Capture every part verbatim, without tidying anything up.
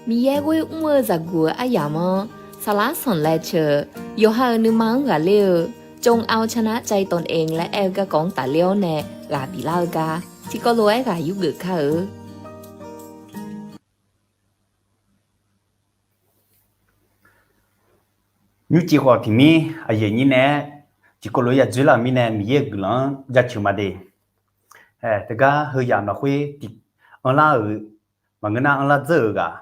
Miqyaer ghoer mr-eu zaqguq-euq aryamq-anr saqlar sanq laev ceuq, yawqha-euq nuima-anr ghaqler-eu จงเอาชนะใจตนเอง laer aer-eu garkawv-anr tafler-awr nae ghaq biflar-eu gar tiqkawv lof-aer ghaq yurgeuf kar-eu. Nymrcif khawf tiqmir aqyuif aqnyir nae-aer tiqkawv lof-aer ya dzoerlar-euq mirnae Miqyaer-euq guiqlanq-anr jaceuq ma de. Teugar heuzaq maqkhoer anrlar-euq maqngeur nar anrlar dzeur-euq ghaq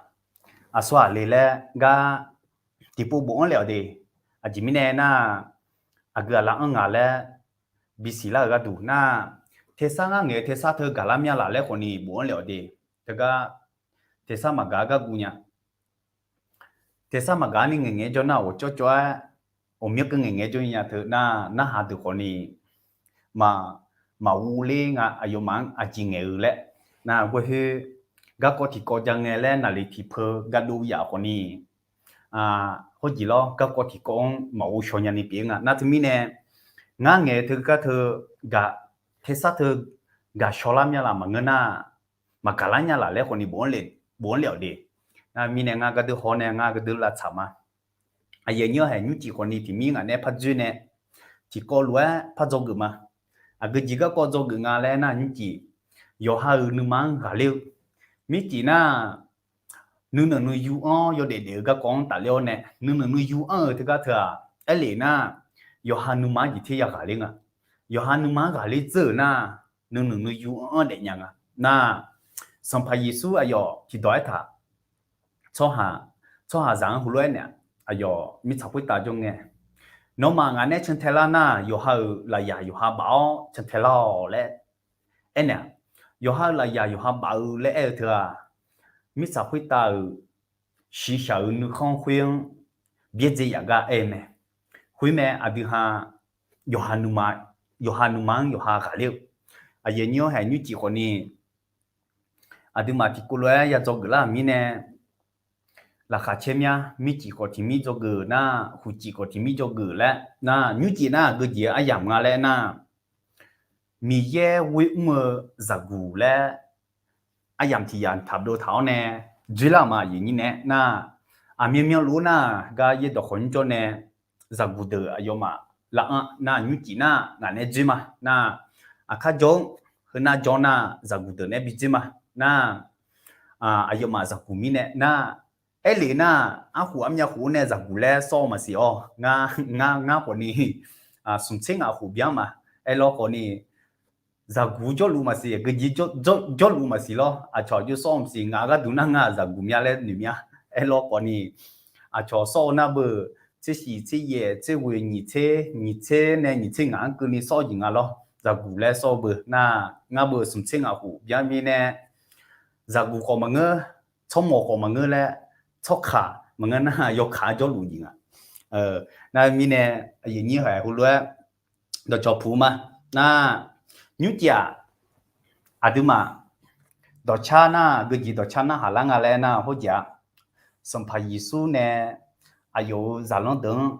aqsur aqle laer gar tiqpov bofanr lef-awq de. Aqjeq mirnae nar, aqgeu aqlaf anr ngaq laer bisiq lar-euq gharduq nar, tersar ngar ngaeq-eu tersar teu gaqlar mya laf laer khawfni bofanr lef-awq de. Teugar tersar maqgaq-a gar guv nya. Tersar maqgaq-ar ni ngaeqngaeq jawr nar, ghawqcawv cawv-aer ghawqmyanr keuv ngaeqngaeq jawr nya teu nar, narhaq deuq khawfni maq, maqghov ler nga, aqyawfmaf-anr aqjeq ngaeq-eu laer nar, ghoer khoer garkawv tiqkawv ja ngae laer naqli tiqpeu gardov yaf khawfni, hawrjeq lawr garkawv tiqkawv-anr maqghov shaw nyani pyeuf nga. Nar teumirnae ngar ngaeq-eu teu gar teu gaq, tersar teu gaq shawlar mya laf maqngeur nar, maqgaq lar nya laf laer khawfni bofanr lef-awq de. Nar mirnae ngar gardeur haw nae ngar gardeur lavtsaq ma. Aqyuif aqnyir-awr haeq nymrcif khawfni tiqmir ngaq nae par dzoer nae tiqkawv lof-aer par dzawgeuf ma. Aqgeu jeq garkawv dzawgeuf nga laer nar nymrcif yawqha-euq nuima-anr ghaqler-eu mircif nar, nuinanq nuiyu anr-awr yawdaef daef-eu garkawv-anr tafler-awr nae nuinanq nuiyu anr-eu teugar teu-aq, aerlef nar yawqha nuima-anr jeq ter ya ghaqler nga. Yawqha nuima-anr ghaqler dzeur-euq nar, nuinanq nuiyu anr-anr daefnya nga. Nar, Sanqpaq Yeqsur aqyawf tiqdawq aertaq, tsawrhaq, tsawrhaqzaq-anr heulof-aer naeq, aqyawf mirtsaq khoertav jawr ngae, nawmaf ngaq nae cantae lar nar, yawqha-euq lafyaq yawqha baf-awr cantae lar-awq laer aernaeq-aq, yawqha-euq lafyaq yawqha baf-eu laer aer-eu teu-aq, mirtsaq khoertav-euq shiqshaq-euq nuikhanr khoer-anr byaerdzae yaf gar aer-eu mae. Khoermae aqdui ha yawqha nuima, yawqha nuima-anr yawqha ghaqler-eu, aqyuif aqnyir-awr haeq nymrcif khawfni aqduimaf tiqkov lof-aer ya dzawgeuf lar-euq mirnae, laqkhaq caer mya, mircif khawf tiqmir dzawgeuf nar, huqcif khawf tiqmir dzawgeuf laer nar, nymrcif nar aqgeu jeq-eu aryamq nga laer nar, Miqyaer ghoer mr-eu zaqguq laer aryamq tiq yamq taq dov taq-awr nae dzoerlar-euq ma. Aqyuif aqnyir nae nar, aqmyanmyan lof-aer nar gar yaerdawq khawf nymr jawr nae zaqguq deuq aqyawfmaf laf-anr nar nymrcif nar ngaq nae dzoer ma. Nar, aqkar jawr-anr heunar jawr nar zaqguq deuq nae bi dzoer ma. Nar, aqyawfmaf zaqguq mirnae nar, aerlef nar, arkhof armyav khof-anr nae zaqguq laer sawr-eu maqsiq-awr, ngar khawfni smq tser ngaq khof byan ma. Aerlawr khawfni zaqguq jawrluf maqsiq, aqgeu jeq jawrluf maqsiq lawr. Aqcawq aqjox sawr-eu maqsiq, ngaq gharduq nar ngar zaqguq mya laer noeq mya. Aerlawr khawfni aqcawq sawr-eu nar beu, tser shiq tser yaef tser ghoeq nyiq tser, nyiq tser nae nyiq tser ngaq-anr keuvni sawr-eu jeq nga lawr. Zaqguq laer sawr-eu beu nar, ngar beu smq tser ngaq khof byan mirnae, zaqguq khawf maqngeur, tsawrmawq khawf maqngeur laer, tsawrkaq maqngeur nar yawkaq-anr jawrluf jeq nga. Nar mirnae, aqyuif aqnyir haeq heulof-aer dawqcawq puq ma. Nar, nymrcif-aq, aqduimaf dawqcar nar, geujeq dawqcar narhaq lar nga laer nar, hawrjeq-aq, Sanqpaq Yeqsur nae aqyawf-euq zaqlanr deuq-anr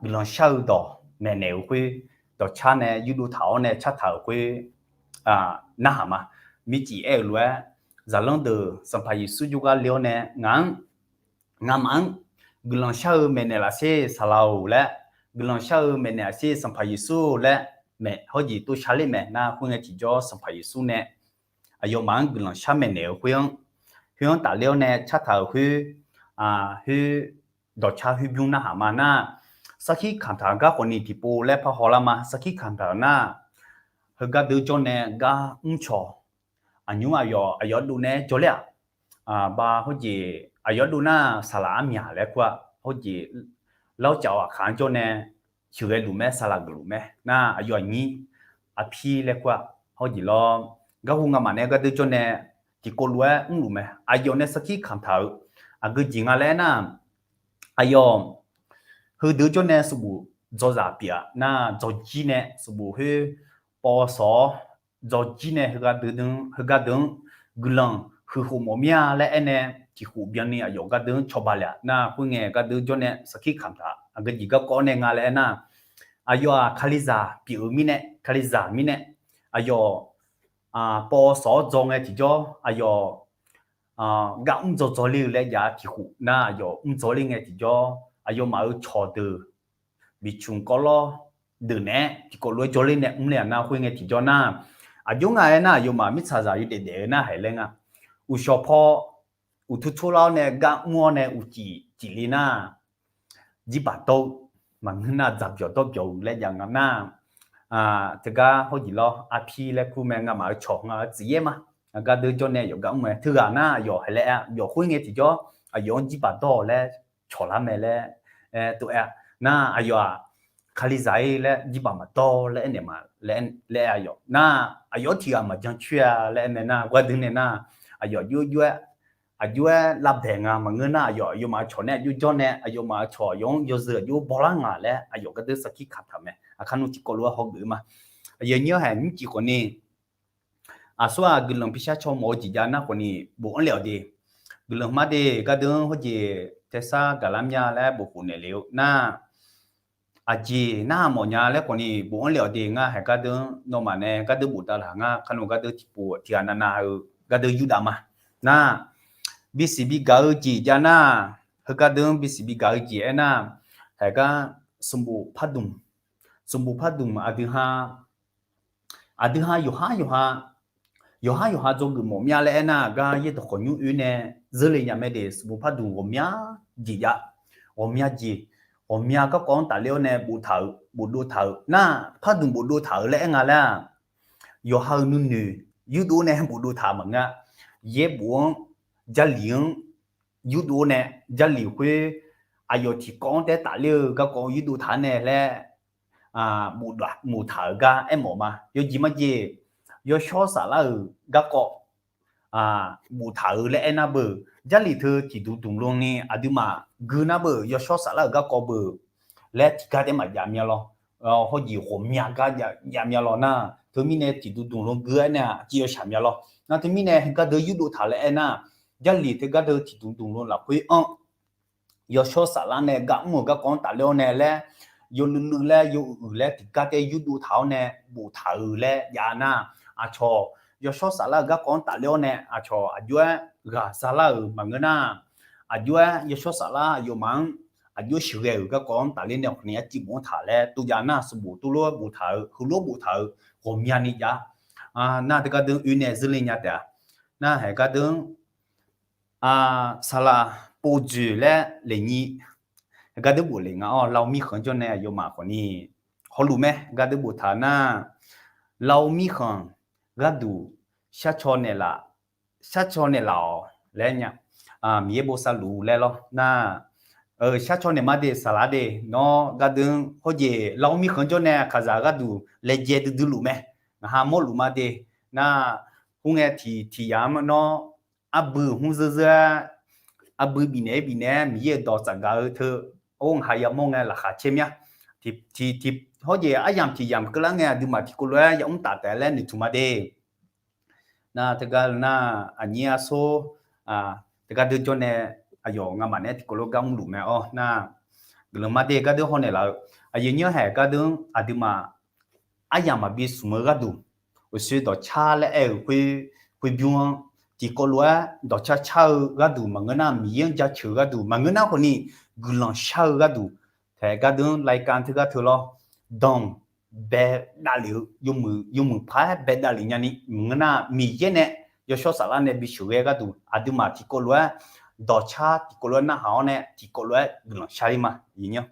guiqlanq shar-eu dawq maeqnaeq-euq khoer, dawqcar nae yurdov taq-awr nae cartaq-euq khoer narhaq ma. Mircif aer-euq lof-aer, zaqlanr deuq Sanqpaq Yeqsur jawrgar le-awr nae ngaq-anr, ngamaf-anr guiqlanq shar-eu maeqnaeq lafser saqlaq-or laer, guiqlanq shar-eu maeqnaeq lafser Sanqpaq Yeqsur laer maeq hawrjeq tov shar ler mae. Nar khoerngae tiqjawr Sanqpaq Yeqsur nae aqyawfmaf-anr guiqlanq shar maeqnaeq-euq khoer-anr, khoer-anr tafler-awr nae cartaq-euq khoer, khoer dawqcar khoer bymr narhaq ma. Nar, sarkir kamq taq-euq gar khawfni tiqpov laer parhaw lar ma. Sarkir kamq taq-euq nar, heugar deuq jawr nae gar mrcawq, aqnymr aqyawf, aqyawf dov nae jawrler-aq, ba hawrjeq aqyawf dov nar saqlaq armyaq laer kur-a, hawrjeq lar-awr caf-awq aqkaq-anr jawr nae sheuqghae luf mae, saqlaq geufluf mae. Nar aqyawf aqnyir aqpir laer kur-a, hawrjeq lawr, garhu ngamaf nae gar deuq jawr nae tiqkov lof-aer mrluf mae. Aqyawf nae sarkir kamq taq-euq aqgeu jeq nga laer nar, aqyawf heudeuq jawr nae sanqbof dzawzaq pyeuf-a nar, dzawjir nae sanqbof khoer paw sawq-awr, dzawjir nae heugar deuq-anr guiqlanq huiqkhof mawf mir-a laer aernae, tiqkhof byanni aqyawf gar deuq-anr cawba le-aq nar, khoerngae gar deuq jawr nae sarkir kamq taq aqgeu jeq garkawv nae nga laer aernar, aqyawf-aq kalizaq pyeuf-eu mirnae, kalizaq mirnae, aqyawf paw sawq-awr dzaw ngae tiqjawr aqyawf gar mr dzaw dzaw ler-eu laer jav tiq khof nar, aqyawf mr dzaw ler ngae tiqjawr, aqyawfmaf-euq cawqdeuq, bicmq kawvlawr deuq naeq-aer tiqkawv lof-aer jawrler nae mr le-aq nar, khoer ngae tiqjawr nar, aqjox nga-aer nar, aqyawfmaf mirtsaqzaq yawdaef daef-eu nar haeq laer nga. Uqshawq paw uqtur tur lar-awr nae gar mr-awr nae uqcif cifle nar, jirbaq dawr-eu, maqngeur nar dzaq byawq dawr byawq-eu laer jav nga nar, teugar hawrjeq lawr arpir laer kur mae, ngamaf-euq cawq nga-eu tsuif yaer ma. Gardeur jawr nae yawqgar mr-aer teughaq nar, aqyawf haeq laer aer-a, yawf khoer ngae tiqjawr aqyawf-anr jirbaq dawr-awq laer cawqlar mae laer aer tov aer-a. Nar aqyawf-aq, Kalizaq-ir laer jirbaq maqdawr laer aernaeq ma laer aer-a yawf nar, aqyawf-anr tiqghaq maqjan coer-a laer aer mae nar, gardeur nae nar, aqyawf aqjox-aer lavbaeq nga maqngeur nar, aqyawf aqyawfmaf-euq cawq nae aqjox jawr nae aqyawfmaf-euq cawq aqyawf-anr yawzeu aqjox bawlar nga laer aqyawf gardeur sarkir kaq taq-euq mae. Aqkar nmr tiqkawv lof-aer hawgeuf-eu ma. Aqyawf nyir-awr haeq nymrcif khawfni, aqsur-aq guiqlanq pisar caw mawf-eu jeq jav nar khawfni bofanr le-awq de. Guiqlanq mar de gardeur-anr hawrjeq taesar gaqlar mya laer bof khof naeq le-eu nar, aqjeq narhaq mawfnya laer khawfni bofanr le-awq de. Ngar haeq gardeur-anr nawmaf nae gardeur boftaq laq ngar kar nmr gardeur tiqpov tiqghaq navnav-eu gardeur yurdav ma. Nar, bisiq bigaq-eu jeq jav nar, heu gardeur-anr bisiq bigaq-eu jeq aernar, haeq gar sanqbof pardmq, sanqbof pardmq aqdui ha, aqdui ha yawqhar yawqha, yawqhar yawqha dzawgeuf mawf mya laer aernar, gar yaerdawq khawqnymr oe nae zeurle nya mae de. Sanqbof pardmq ghawqmya jeq jav, ghawqmya jeq, ghawqmya garkawv-anr tafler-awr nae boftaq-euq, bofdov taq-euq nar, pardmq bofdov taq-euq laer aer nga laer-aq, yawqha-euq nuinoeq yurdov nae bofdov taq maqngeur-a. Yaerbof-anr, Jarlif-anr yurdov nae, Jarlif khoer aqyawf tiqkawv-anr taef-aer tafler-eu garkawv yurdov taq-anr nae laer boftaq-euq gar aermawf ma. Yawjeq marjeq, yawshawr saflar-euq garkawv boftaq-euq laer aernar beu, Jarlif teu tiqdmq dmq lon ni aqduimaf gui nar beu, yawshawr saflar-euq garkawv beu laer tiqgar taef-aer maqjav mya lawr. Hawrjeq ghawqmya gar jav mya lawr nar, teumirnae tiqdmq dmq lon gui-aer nae aqciv yawshaq mya lawr. Nar teumirnae gardeur yurdov taq laer aernar, Jarlif teu gardeur tiqdmq dmq lon lafkhoer-anr yawshawr saflar nae gar mr-euq garkawv-anr tafler-awr nae laer, yawluiv luiv laer, yawuiq uiq laer tiqgar taef-aer yurdov taq-awr nae boftaq-euq laer jav nar, aqcawq yawshawr saflar-euq garkawv-anr tafler-awr nae aqcawq aqjox-aer ghaq zalar-euq maqngeur nar, aqjox-aer yawshawr saflar aqyawfmaf-anr aqjox sheuqghae-euq garkawv-anr tafler nae khawfni arciv bofanr taq laer tov jav nar, sanqbof tov lof-aer boftaq-euq, heulof-aer boftaq-euq ghawqmyani jav. Nar teu gardeur oe nae zeurle nya taef-a. Nar haeq gardeur-anr saqlaq povdzoeq laer laeqnyir gardeur bof le nga-awr, Lau mirkhanq jawr nae aqyawfmaf khawfni hawluf mae. Gardeur boftaq nar, Lau mirkhanq gharduq sharcaw naeqlaf, sharcaw naeqlaf-awq laer nya. Miqyaer bosav luf laer lawr nar, sharcaw naeq mar de saqlaq de. Nawr gardeur-anr hawrjeq Lau mirkhanq jawr nae aqkaqzaq gharduq laejae duidui luf mae. Ngaq ha mawrluf ma de. Nar, khoerngae tiq tiq yamq-anr nawr arbui hmr zeur zeur-aer, arbui bifnaeq-aer bifnaeq-aer Miqyaer-euq dawq tsafgaq-eu teu, or ngaq ha yamawr ngae laqkhaq caer mya. Tiq tiq hawrjeq aryamq tiq yamq keuvlar ngae aqduimaf tiqkawv lof-aer yamr taf taef laer noeqtmq ma de. Nar teugar nar, aqnyir arsor, teugar deur jawr nae aqyawf ngamaf naeq-aer tiqkawv lof gar mrluf mae-awr nar, guiqlanq mar de gardeur hawnaeq laf-eu, aqyuif nyir-anr haeq gardeur-anr aqduimaf aryamq maqbi smq-eu gharduq, uqshoe dawqcar laer aer-euq khoer, khoerbymr-anr tiqkawv lof-aer dawqcar car-eu gharduq maqngeur nar, Miqyaer-anr jaceuq-eu gharduq maqngeur nar khawfni, guiqlanq shar-eu gharduq taef gardeur-anr รายการ teugar teu lawr, danq bae davlef-eu yawmuiq, yawmuiq paq-aer bae davlef nyani maqngeur nar, Miqyaer nae yawshawr saflar nae bisheuq ghae gharduq aqduimaf tiqkawv lof-aer dawqcar tiqkawv lof-aer narhaq-awr nae tiqkawv lof-aer guiqlanq shar-ir ma. Aqyuif nyir-anr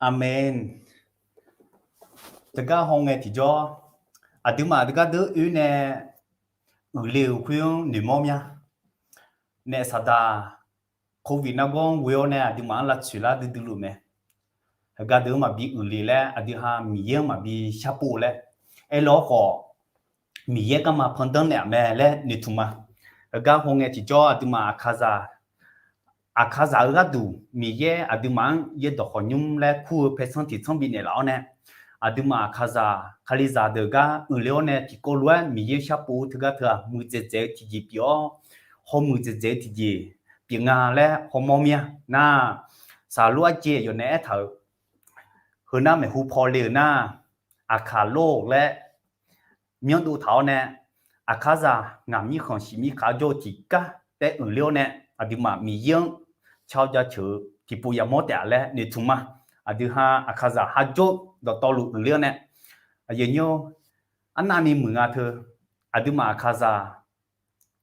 Aqmeq. Teugar hawngae tiqjawr, aqduimaf teugar deuq oe nae uiqle-euq khoer-anr noeqmawr mya. Naef saqdaq covid nargawr-anr ghoe-awr nae aqduimaf-anr lavtsoeq lar duidui luf mae. Heugar deuq-anr maqbi uiqle laer, aqdui ha Miqyaer-anr maqbi sharpov laer aerlawr khawf, Miqyaer garma pandanr naeq-aq mae laer noeqtmq ma. Heugar hawngae tiqjawr aqduimaf Aqkaqzaq, Aqkaqzaq-eu gharduq Miqyaer aqduimaf-anr yaerdawq khawqnymr laer kur-eu paersanr tiqtsanr bifnaeq laf-awr nae, aqduimaf Aqkaqzaq Kalizaq deuq gar uiqle-awr nae tiqkawv lof-aer Miqyaer sharpov-eu teugar teu-aq, muiqdzaeq dzaeq-eu tiqjeq pyeuf-awr, hawmuiq dzaeq dzaeq-eu tiqjeq pyeuf nga laer hawmawr mir-a. Nar, saqlof arjeq yawqnaeq aertaq-euq, heunar maeqhu paw le-euq nar, Aqkaq lor laer myanrdov taq-awr nae, Aqkaqzaq ngaq mirkhanq shif mirkhanq jawr-eu tiqgar taef uiqle-awr nae, aqduimaf Miqyaer-anr car-awr jaceuq-eu tiqpov yamawr taef-a laer noeqtmq ma. Aqdui ha Aqkaqzaq ha jawr-eu dawqtawvluf uiqle-awr nae, aqyuif aqnyir-or, arnavni muiq nga teu, aqduimaf Aqkaqzaq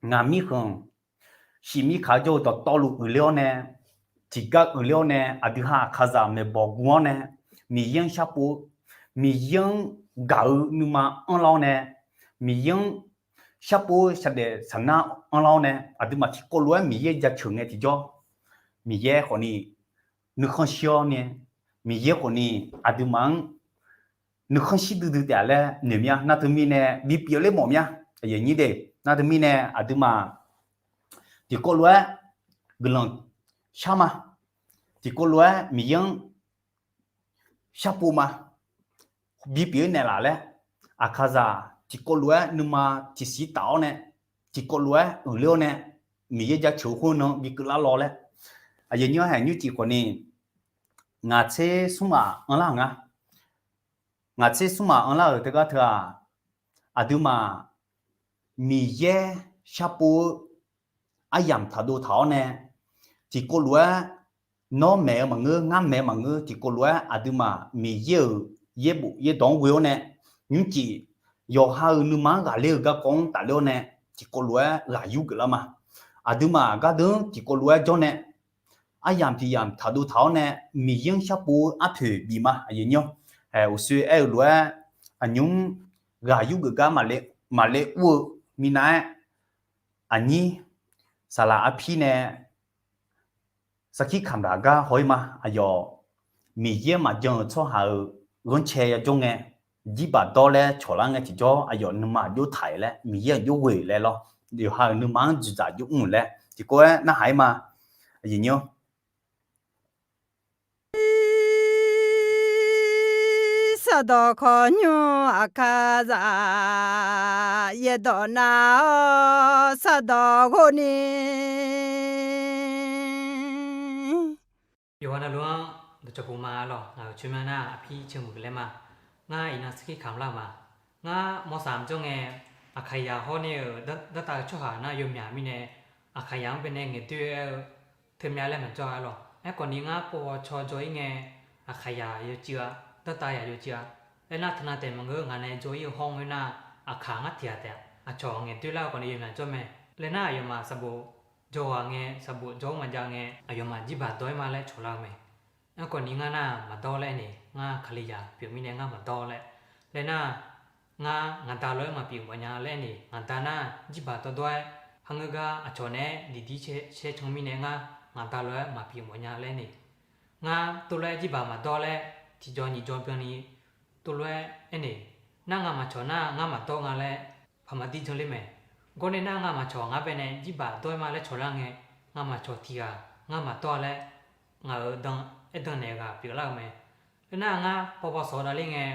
ngaq mirkhanq shif mirkhanq jawr-eu dawqtawvluf uiqle-awr nae, tiqgar uiqle-awr nae, aqdui ha Aqkaqzaq maeqbawq guv-awr nae, Miqyaer-anr sharpov-eu, Miqyaer-anr gaq-eu nuima anrlar-awr nae, Miqyaer-anr sharpov-eu shaqdaef saqnar anrlar-awr nae, aqduimaf tiqkawv lof-aer Miqyaer jaceuq ngae tiqjawr, Miqyaer khawfni nuikhanr shir-awr nae, Miqyaer khawfni aqduimaf-anr nuikhanr shir duidui taef-a laer noeq mya. Nar teumirnae bipyeuf ler mawf mya. Aqyuif aqnyir de, nar teumirnae aqduimaf tiqkawv lof-aer guiqlanq shar ma. Tiqkawv lof-aer Miqyaer-anr sharpov ma. Bipyeuf-ir naeqlaf laer, Aqkaqzaq tiqkawv lof-aer nuima tiqsiq taf-awr nae, tiqkawv lof-aer uiqler-awr nae, Miqyaer jaceuq-eu khoer nan bi keuvlar law laer, aqyuif aqnyir-anr haeq nymrcif khawfni, ngaq tser smr maf anrlar-euq nga. Ngaq tser smr maf anrlar-euq teugar teu-aq, aqduimaf Miqyaer sharpov-eu aryamq taqdov taq-awr nae, tiqkawv lof-aer nawr maeq-eu maqngeur, ngar maeq-eu maqngeur, tiqkawv lof-aer aqduimaf Miqyaer-euq yaerbof yaerdawq-anr ghoe-awr nae, nymrcif yawqha-euq nuima-anr ghaqler-eu garkawv-anr tafler-awr nae, tiqkawv lof-aer ghaq yur geuflar ma. Aqduimaf gardeuv-anr tiqkawv lof-aer jawr nae, aryamq tiq yamq taqdov taq-awr nae, Miqyaer-anr sharpov-eu arpoeq bif ma. Aqyuif aqnyir-or, uqshoe aer-eu lof-aer aqnymr ghaq yur geuf gar maqle ur-eu minav-aer, aqnyir saqlaq arpir nae sarkir kamq daq gar haw-ir ma. Aqyawf Miqyaer maqjan-euq tsawrhaq-euq ghanrcae yajawr ngae, jirbaq dawr laer cawqlar ngae tiqjawr, aqyawf nuima aqjox taq-iq laer, Miqyaer aqjox ghoe-iq laer lawr, yawqha-euq nuima-anr dzoeqdzaq aqjox mr laer tiqkawv-aer narhaq-ir ma. Aqyuif aqnyir-or, sardawq khawqnymr Aqkaqzaq yaerdawq nav-awr sardawq ghov ni. Yawqghaq navluf-anr dawqcawq puq ma lawq. Ngaq-euq coer myanr nar aqpir ceumuiq laer ma. Ngar iqnan sarkir kamq lar-eu ma. Ngar mawrsaq maqjawr ngae, Aqkaqyaq hawr nae-euq dartav-eu tsawrhaq nar yawmyaq mirnae, Aqkaqyaq-anr baenae ngaeqdoer-aer-eu teumya laer maqjawr-a lawq. Aerkhawfni ngar pov haw caw jawr-ir ngae, Aqkaqyaq yawcuiv-a, dartav yaq yawcuiv-a. Aernar teunav taef maqngeur, ngaq nae jawr-ir-eu hawr-anr khoernar, Aqkaq ngar tiq ghaq taef-a. Aqcawq ngaeqdoer lar-eu khawfni yawmyaq jawr mae. Laer nar aqyawfmaf sanqbof jawrghaq ngae, sanqbof jawr-anr maqjav ngae, aqyawfmaf jirbaq dawr-aer ma laer cawqlar-eu mae. Aerkhawfni ngar nar maqdawr laer aer ni, ngar Kalizaq pyeuf mirnae ngar maqdawr laer. Laer nar, ngar ngaqda lof-aer maqpyeuf mawfnya laer aer ni, ngaqda nar jirbaq dawrdawr-aer, kharngeur gar aqcawq naeq-aer diqdir shaer can mirnae ngar ngaqda lof-aer maqpyeuf mawfnya laer aer ni, ngar tov lof-aer jirbaq maqdawr laer tiqjaw nyiq jaw byanni tov lof-aer aer ni, nar ngamaf cawq nar ngar maqdawr nga laer paqmaq dir janler mae. Gawrnae nar ngamaf cawq ngar baenae jirbaq dawr-aer ma laer cawqlar ngae, ngamaf cawq tiq ghaq ngar maqdawr laer ngaq-euq dan aerdan naeq ghaq pyeuflar-eu mae. Aernar ngar pawpaw sawq-eu davler ngae,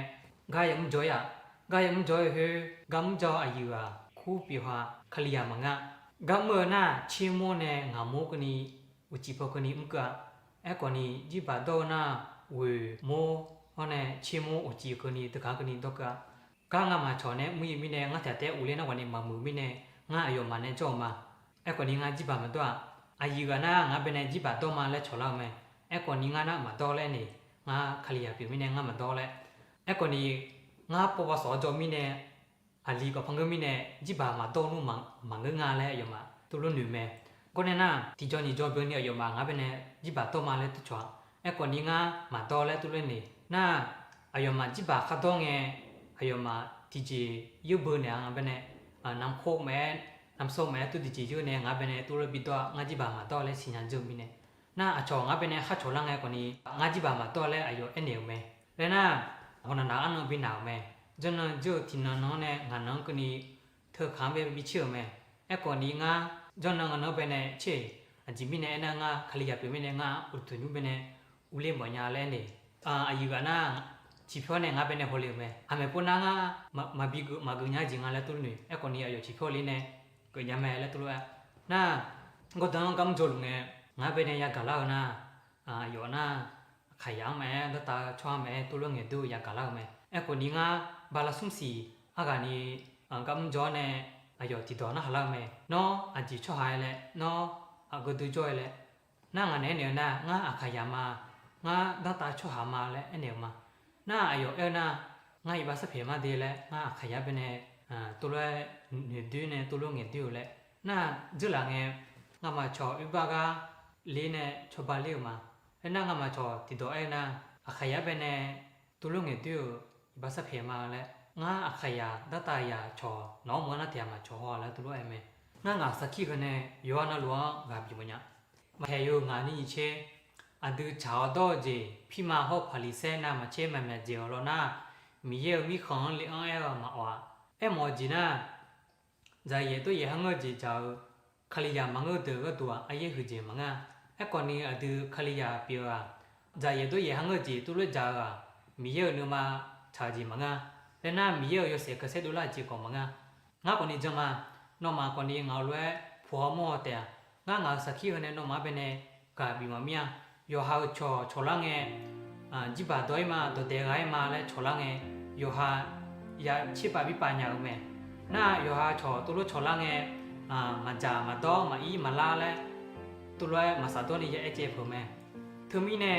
gar yamr jawr-ir-aq, gar yamr jawr-ir khoer gar mr jawr-eu aqyuif ghaq kur pyeuf ha Kalizaq maqngeur. Gar mr-eu nar tser mawr nae ngaq mawr keuvni, uqcif paw keuvni mr keuv-a. Aerkhawfni jirbaq dawr-eu nar ghoeq mawr hawr nae tser mawr uqcif keuvni teugar keuvni dawr keuv-a. Gar ngamaf cawq nae mr-ir mirnae ngar tiq ghaq taef-aer uvler nar ghawqni maqmuiq mirnae, ngar aqyawfmaf nae jawr-eu ma. Aerkhawfni ngar jirbaq maqdawr-aq, aqyuif ghaq nar ngar baenae jirbaq dawr ma laer cawqlar-eu mae. Aerkhawfni ngar nar maqdawr laer ni, ngar Kalizaq pyeuf mirnae ngar maqdawr laer. Aerkhawfni ngar pawpaw sawq-awr jawr mirnae, aqli khawf panqgeur mirnae, jirbaq maqdawr nmr maqngeur nga laer aqyawfmaf tov lof noeq mae. Gawrnae nar tiqjaw nyiq jaw byanni aqyawfmaf ngar baenae jirbaq dawr ma laer tov cawq-a. Aerkhawf ni ngar maqdawr laer tuvlof-aer naeq nar, aqyawfmaf jirbaq khardawr ngae, aqyawfmaf tiqjeq yeur beu naeq-a nga baenae, namkhov maqaer, namsov maqaer tov tiqjeq yeur nae ngar baenae tuvlof-aer bidawr-a. Ngar jirbaq maqdawr laer siqnya dzeur-eu mirnae. Nar aqcawq ngar baenae khar cawq lar ngae khawf ni, ngar jirbaq maqdawr laer aqyawf aernaeq-euq mae. Laer nar, hawq naq naq arnan binaeq-euq mae. Janrnan jir-eu tiqnan nan-anr nae ngaq nan-anr keuvni, teukaq-anr bae bi caer-euq mae. Aerkhawf ni ngar janrnan nan-anr baenae caer-eq. Aqjeq mirnae aernar, ngar Kalizaq pyeuf mirnae ngar uqduq nymr baenae urler mawfnya laer naeq. Aqyuif ghaq nar, ciqpyawr nae ngar baenae hawle-euq mae. Aqmaeq pov nar ngar maqbi geuf maqgeuf nya-eu jeq nga laer tuvlof noeq. Aerkhawf ni aqyawf ciqpyawr le nae geuf nya mae laer tuvlof-aer nar, gawrdanr-anr gar mr jawrluf ngae, ngar baenae yagaq lar-eu nar, aqyawf nar, aqkaqyaq-anr maqaer, danrtav-eu tsawrhaq maqaer, tuvlof ngaeqdoer-eu yagaq lar-eu mae. Aerkhawf ni ngar bala smr siq arghaq ni gar mr jawr-awr nae, aqyawf tiqdawq narhaq lar-eu mae. Nawr aqjeq tsawrhaq-aer laer, nawr aqgeu dui jawr-aer laer. Nar ngaq naeq-aer naeq-eu nar, ngar aqkaqyaq ma, ngar danrtav tsawrhaq ma laer aernaeq-euq ma. Nar aqyawf aer-eu nar, ngar iqbax sarpaeq mar de laer, ngar aqkaqyaq baenae tuvlof-aer noeqdoer nae tuvlof ngaeqdoer-eu laer. Nar dzeurlaf ngae, ngamaf cawq oerbar gar ler nae cawba ler-euq ma. Aernar ngamaf cawq tiqdawq aer-eu nar, aqkaqyaq baenae tuvlof ngaeqdoer-euq iqbax sarpaeq ma laer, ngar aqkaqyaq danrtav yaq cawq nawq-anr meuq-anr nar tiq ghaq maqcawq haw laer tuvlof-aer mae. Ngar ngaq sarkir heu nae yawqha navluf-anr ghaq bif mawfnya. Maqhaeq yawhuiq ngaq ni nyiq tser, aqdui tsaq-awr dawr-eu jeq, pirma hawr-eu Paqliqsaer navmaqtser maqmyaq dzaeq-euq lawr nar, Miqyaer-euq mirkhanq-anr le-anr aer-eu maqawf-a. Aermawf-eu jeq nar, dzaqyaef dawryaef kharngeur-eu jeq dzaq-eu, Kalizaq maqngeur-eu deuq gharduq-aq, aryaer huiqdzaeq maqngeur-a. Aerkhawf ni aqdui Kalizaq pyeuf-eu-aq, dzaqyaef dawryaef kharngeur-eu jeq tuvlof dzaq-eu-aq, Miqyaer-euq nuima tsaq-eu jeq maqngeur-a. Laer nar, Miqyaer-euq yawshaef khanqsaer dovlar-eu jeq khawf maqngeur-a. Ngar khawf ni jan ma. Nawmaf khawf ni ngaq-euq lof-aer puq-awr mawr-awr taef-a. Ngar ngaq-euq sarkir heu nae nawmaf baenae ghaq bif mawf mir-a. Yawqha-euq cawq cawqlar ngae, jirbaq dawr-ir ma, dawqdaeq ghaq-ir ma laer cawqlar ngae, yawqha ya tserpav birpav nya-eu mae. Nar yawqha cawq tuvlof cawqlar ngae, maqdzaq maqdawr maqir maqlar laer tuvlof-aer maqsaq dawr ni ya aer caev peuq mae. Teumirnae,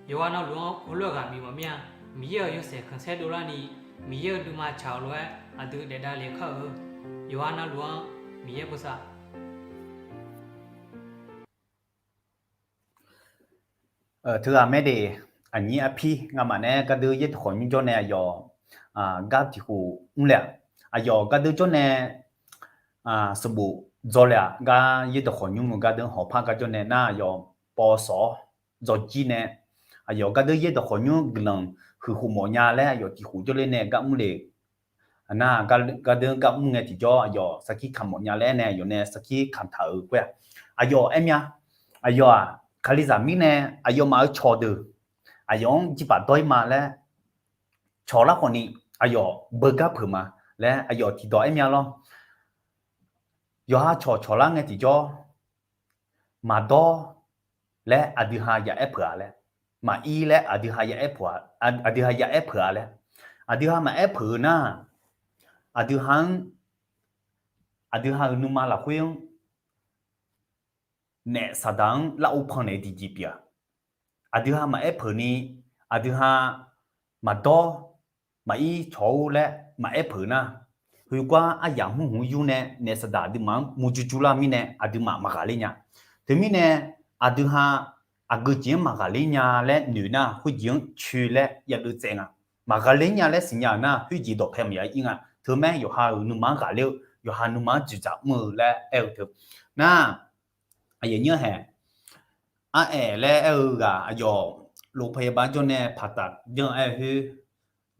yawqha navluf-anr heulof-aer ghaq bif mawf mir-a. Miqyaer-euq yawshaef khanqsaer dovlar ni, Miqyaer-euq nuima tsaq-euq lof-aer aqdui daef davlef kar-eu. Yawqha navluf-anr Miqyaer bosav. Teughaq maerde, aqnyir arpir ngamaf nae gardeur yaerdawq khawqnymr jawr nae aqyawf gar tiq khof mr le-aq, aqyawf gardeur jawr nae sanqbof dzaw le-aq, gar yaerdawq khawqnymr-eu gardeur hawqpar gar jawr nae nar aqyawf paw sawq-awr dzaw jir nae, aqyawf gardeur yaerdawq khawqnymr guiqlanq huiq khof mawfnya laer aqyawf tiq khof jawrler nae gar mr le. Nar gardeur gar mr ngae tiqjawr aqyawf sarkir kamq mawfnya laer nae aqyawf nae sarkir kamq taq-euq khoer-aq, aqyawf aer mya. Aqyawf-aq, Kalizaq mirnae aqyawfmaf-euq cawqdeuq aqyawf-anr jirbaq dawr-ir ma laer cawqlar khawf ni, aqyawf beugar peuq ma laer aqyawf tiqdawq aer mya lawr. Yawqha cawq cawqlar ngae tiqjawr, maqdawr laer aqdui ha ya aer peuq-a laer, maqir laer aqdui ha ya aer peuq-a, aqdui ha ya aer peuq-a laer, aqdui ha maqaer peuq-eu nar, aqdui ha-anr, aqdui ha-euq nuima lafkhoer-anr naef Saqdaq-anr lar uvpanq naeq-eu tiqjeq pyeuf-a. Aqdui ha maqaer peuq ni, aqdui ha maqdawr, maqir cawq-or laer maqaer peuq nar, khoergar aryamq hmr hmq yur nae naef Saqdaq aqduimaf-anr murjur jur lar mirnae aqduimaf maqghaqler nya. Teumirnae aqdui ha aqgeu jeq-anr maqghaqler nya laer noeq nar khoerjeq-anr coer laer yageuf tsaev nga. Maqghaqler nya laer siqnya-euq nar khoerjeq dawqpae maqya ir nga. Teumaer yawqha-euq nuima-anr ghaqler-eu, yawqha nuima-anr dzoeqdzaq mr-eu laer aer-eu teu. Nar, aqyuif aqnyir-anr hae, Araef laer aer-eu ghaq aqyawf โรงพยาบาล jawr nae paqtaf janr-eu aer-eu khoer,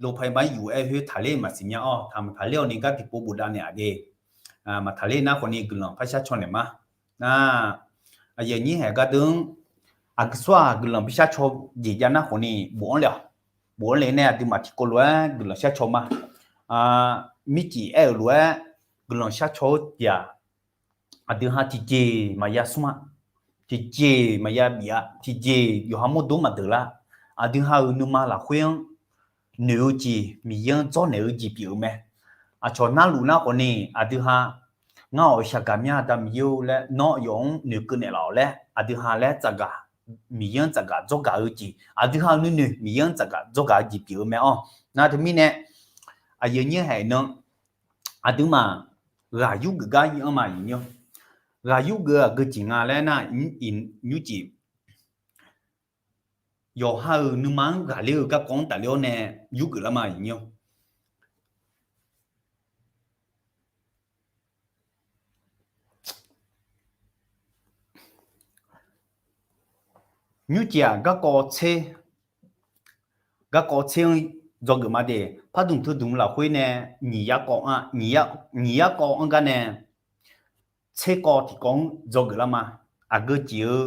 โรงพยาบาล yuf aer-eu khoer taqler maqsiq nya-awr, taq maqtaqler-awq ni gar tiqpov bofdav naeq-aq de. Maqtaqler nar khawf ni guiqlanq par shar caw naeq ma. Nar, aqyuif aqnyir hae gardeur-anr aqsur-aq guiqlanq bi shar caw jeq jav nar khawf ni bof-anr le-awq. Bof-anr le nae aqduimaf tiqkawv lof-aer guiqlanq shar caw ma. Mircif aer-euq lof-aer guiqlanq shar caw-eu tiq-aq, aqdui ha tiqjeq maqya smr-a, tiqjeq maqya bif-a, tiqjeq yawqha mawrdo maqdeuq lar. Aqdui ha-euq nuima lafkhoer-anr noeq-eu jeq, Miqyaer-anr dzawrnaeq-eu jeq pyeuf-eu mae. Aqcawq narluf nar khawf ni aqdui ha, ngar awq shaqgaq mya da Miqyaer-or laer nawr yawf-anr noeqkeuv naeqlaf-awq laer aqdui ha laer tsafgaq, Miqyaer-anr tsafgaq dzawrgaq-eu jeq, aqdui ha-euq nuinoeq Miqyaer-anr tsafgaq dzawrgaq-eu jeq pyeuf-eu mae-awr. Nar teumirnae aqyuif aqnyir hae nan, aqduimaf ghaq yurgeuf gar ir-anr ma. Ghaq yurgeuf aqgeu jeq nga laer nar, iq nymrcif yawqha-euq nuima-anr ghaqler-eu garkawv-anr tafler-awr nae yurgeuf lar ma, aqyuif nyir-awr. Nymrcif-aq, garkawv tser, garkawv tser-anr dzawgeuf ma de. Pardmq teudmq lafkhoer nae nyiq yarkawv-a, nyiq yar, nyiq yarkawv-anr gar nae tser kawv tiqkawv-anr dzawgeuf lar ma. Aqgeu jeq-eu,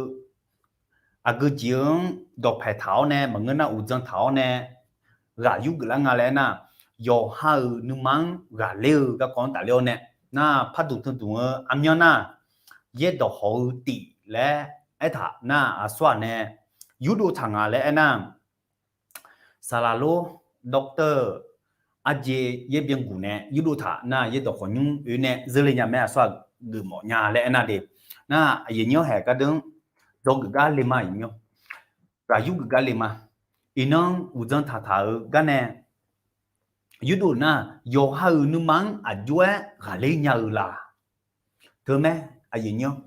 aqgeu jeq-eu-anr dawqpaeq taq-awr nae maqngeur nar uqdzan taq-awr nae ghaq yurgeuf lar nga laer aernar, yawqha-euq nuima-anr ghaqler-eu garkawv-anr tafler-awr nae, nar pardmq teudmq-eu armyanr nar, yaerdawq hawq-eu tif laer aertaq nar, aqsur-aq nae yurdov taq nga laer aernar, saqlaq lor, doctor, arjeq yaer byanguq nae yurdov taq nar, yaerdawq khawqnymr oe nae zeurle nya mae, aqsur-aq geufmawf nya laer aernar de. Nar aqyuif nyir-awr haeq gardeuv-anr dzawgeuf gar le ma, aqyuif nyir-awr. Ghaq yurgeuf gar le ma. Iqnan uqdzan taqtaq-euq gar nae yurdov nar, yawqha-euq nuima-anr aqjox-aer ghaqler nya-eu la? Teumae, aqyuif nyir-awr.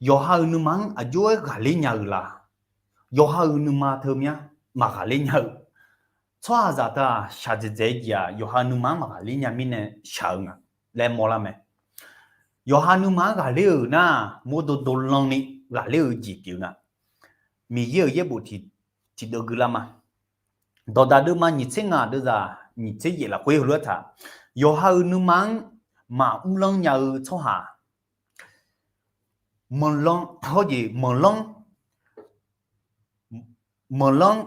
Yawqha-euq nuima-anr aqjox-aer ghaqler nya-eu la? Yawqha-euq nuima teu myanr maqghaqler nya-eu. Tsawrhaqzaq teu-aq, shaqdzaeq dzaeq-eu jeq-aq, yawqha nuima-anr maqghaqler nya mirnae shaq-eu nga laer mawrlar mae. Yawqha nuima-anr ghaqler-euq nar, mawrdo dovlanni ghaqler-eu jeq pyeuf nga. Miqyaer-euq yaerbof tiq, tiqdeuv gui lar ma. Dawqdaq deuvma nyiq tser ngaq deuvzaq nyiq tser yaef lafkhoer heulof-aer taq, yawqha-euq nuima-anr maqmr lanr nya-eu tsawrhaq, manqlanr, hawjeq manqlanr, manqlanr,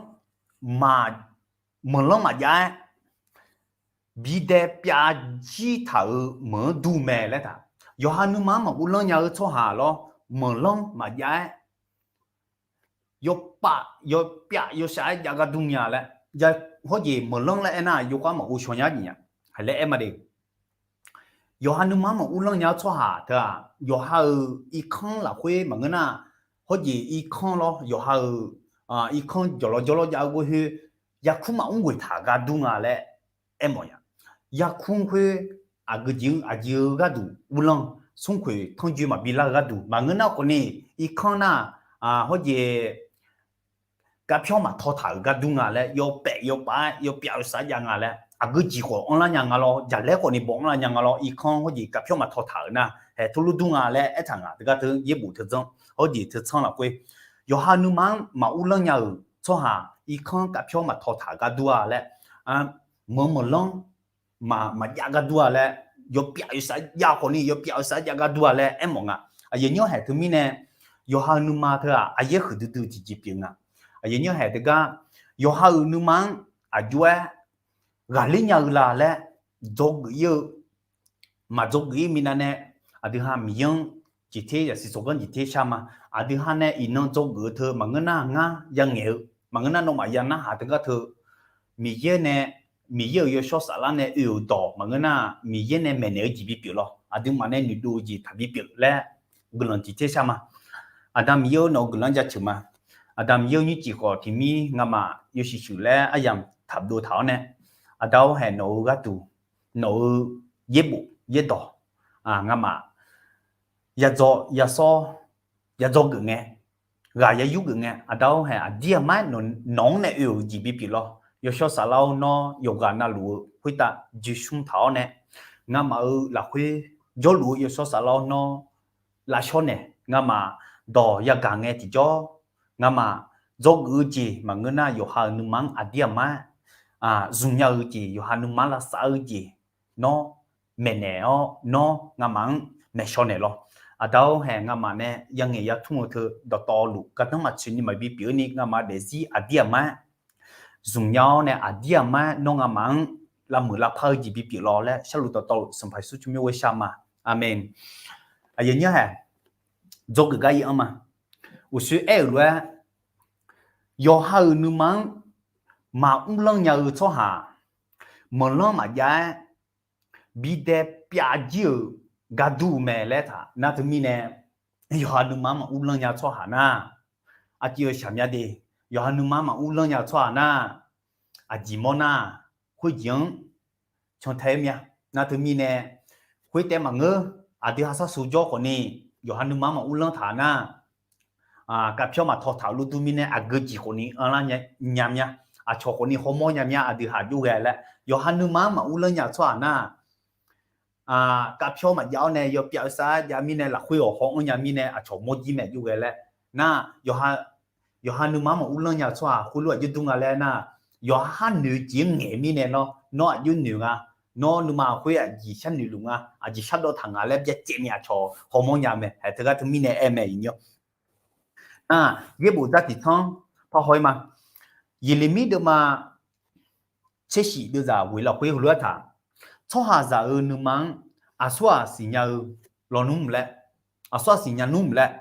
manqlanr maqjav-aer bidae pyav jir taq-euq meuq-anr dur mae laer taq. Yawqha nuima-anr maqmr lanr nya-eu tsawrhaq lawr, manqlanr maqjav-aer yawpav yawpyav yawshaf-aer jav gar dur nya laer, hawjeq manqlanr laer aernar, yawkhav maqghov shaw nya jeq nya laer aer ma de. Yawqha nuima-anr maqmr lanr nya-eu tsawrhaq teu-aq, yawqha-euq irkanr lafkhoer maqngeur nar, hawjeq irkanr lawr, yawqha-euq irkanr jawqlawr jawrlawr jav-eu ghoer khoer, yarkur maqmr ghoeq taq gar dur nga laer aermawf nya. Yarkur khoer aqgeu jeq-anr aqjeq-eu gharduq uvlanr, smrkhoeq tanrjoe maqbi lar-eu gharduq maqngeur nar khawfni, irkanr nar, hawjeq garpyawr maqtaw taq-euq gar dur nga laer, yawpav yawpav-aer yawpyav yawshaf-aer jav nga laer, aqgeu jeq khawf anrlar nya nga lawr, jaqlaer khawfni baw anrlar nya nga lawr, irkanr hawjeq garpyawr maqtaw taq-euq nar, haeq teulof dur nga laer aertaq ngaq. Teugar teu yaerbof teu dzanr, hawjeq teu tsanr lafkhoer, yawqha nuima-anr maqmr lanr nya-euq tsawrhaq, irkanr garpyawr maqtaw taq-euq gar dur-a laer, manq manqlanr maqjav gar dur-a laer, yawpyav yawshaf jav khawfni yawpyav yawshaf jav gar dur-a laer aermawf nga. Aqyuif nyir-awr haeq teumirnae, yawqha-eu nuima teu-aq aqyaer huiqdui dui tiqjeq pyeuf nga. Aqyuif nyir-awr haeq teugar, yawqha-euq nuima-anr aqjox-aer ghaqler nya-eu la laer dzawgeuf ir-eu, maqdzawgeuf ir minav nae, aqdui ha Miqyaer-anr jeqter yasiq tsawrganr jeqter shar ma. Aqdui ha nae iqnan dzawgeuf-eu teu maqngeur nar ngar yangaeq-eu, maqngeur nar nawmaf ya narhaq teugar teu, Miqyaer nae, Miqyaer-euq yawshawr saflar nae oe-euq dawq maqngeur nar, Miqyaer nae maeqnaeq-eu jeq bipyeuf lawr, aqduimaf nae noeqdov-eu jeq taqbi pyeuf laer guiqlanq jeqter shar ma. Aqda Miqyaer-or, nawq-euq guiqlanq jaceuq ma. Aqda Miqyaer-or, nymrcif khawf tiqmir ngamaf yawshuif shuif laer aryamq taqdov taq-awr nae, Aqda-or, haeq nawq-euq gharduq, nawq-euq yaerbof yaerdawq, ngamaf yadzaw yasawr, yadzawgeuf ngae, ghaq yayur geuf ngae, Aqda-or, haeq aqdir aqmar-aer nawq-anr nae oe-euq jeq bipyeuf lawr. Yawshawr saflar-or, nawr yawqghaq navluf-eu khoertav joeqsmr taq-awr nae, ngamaf-euq lafkhoer jawrluf-eu yawshawr saflar-or, nawr lavshawr naeq, ngamaf dawq yagaq ngae tiqjawr, ngamaf dzawgeuf-eu jeq maqngeur nar, yawqha-euq nuima-anr aqdir aqmar-aer zmqnya-eu jeq, yawqha nuima-anr lavsav-eu jeq, nawr maeqnaeq-awr, nawr ngamaf-anr maeqshaw naeq lawr. Aqda-or, haeq ngamaf nae yangaeq yatmr-eu teu dawqtawvluf gardanr maqtsoeq ni maqbi pyeuf-eu ni, ngamaf daefzir aqdir aqmar-aer zmqnya-awr nae, aqdir aqmar-aer nawr ngamaf-anr lavmuiq lavpar-eu jeq bipyeuf lawr laer, sharluf dawqtawvluf Sanqpaq Yeqsur tsawrmyanr ghoer shar ma. Aqmeq. Aqyuif nyir-awr haeq dzawgeuf gar ir-anr ma. Uqshoe aer-euq lof-aer, yawqha-euq nuima-anr maqmr lanr nya-eu tsawrhaq, manqlanr maqjav-aer bidae pyav jir-euq gar dur-eu mae laer taq nar teumirnae, yawqha nuima-anr maqmr lanr nya-eu tsawrhaq nar, arciv-eu shaqmya de, yawqha nuima-anr maqmr lanr nya-eu tsawrhaq nar, aqjeq mawr nar, khoerjeq-anr cantae-aer mya. Nar teumirnae, khoertaef maqngeur, aqdui ha sharsu jawr khawfni, yawqha nuima-anr maqmr lanr taq nar, kavpyawr maqtaw taq-eu lurdur mirnae aqgeu jeq khawfni anrlar nya mya, aqcawq khawfni hawmawr nya mya, aqdui haq jov ghae laer yawqha nuima-anr maqurlanr nya-eu tsawrhaq nar, kavpyawr maqjav-awr nae yawpyav-eu sar jav mirnae lafkhoer awq haw-anr nya mirnae aqcawq mawrjir maeq jov ghae laer nar, yawqha nuima-anr maqurlanr nya-eu tsawrhaq khoerlof-aer jawrdur nga laer nar, yawqha noeq jeq-anr ngaeq mirnae nawr, nawr aqjox noeq nga, nawr nuima khoer aqjeq sharnoeq luf nga, aqjeq shardawv taq nga laer byacaevni aqcawq hawmawr nya mae. Haeq teugar teumirnae aer mae iqnyir-awr. Nar, yaerbof dar tiq tanr parhaw-ir ma. Yeqleqmir deuvma tsershif deuvzaq ghoeq lafkhoer heulof-aer taq, tsawrhaqzaq-euq nuima-anr aqsurghaq siqnya-eu lawnmr laer, aqsurghaq siqnya nmr laer,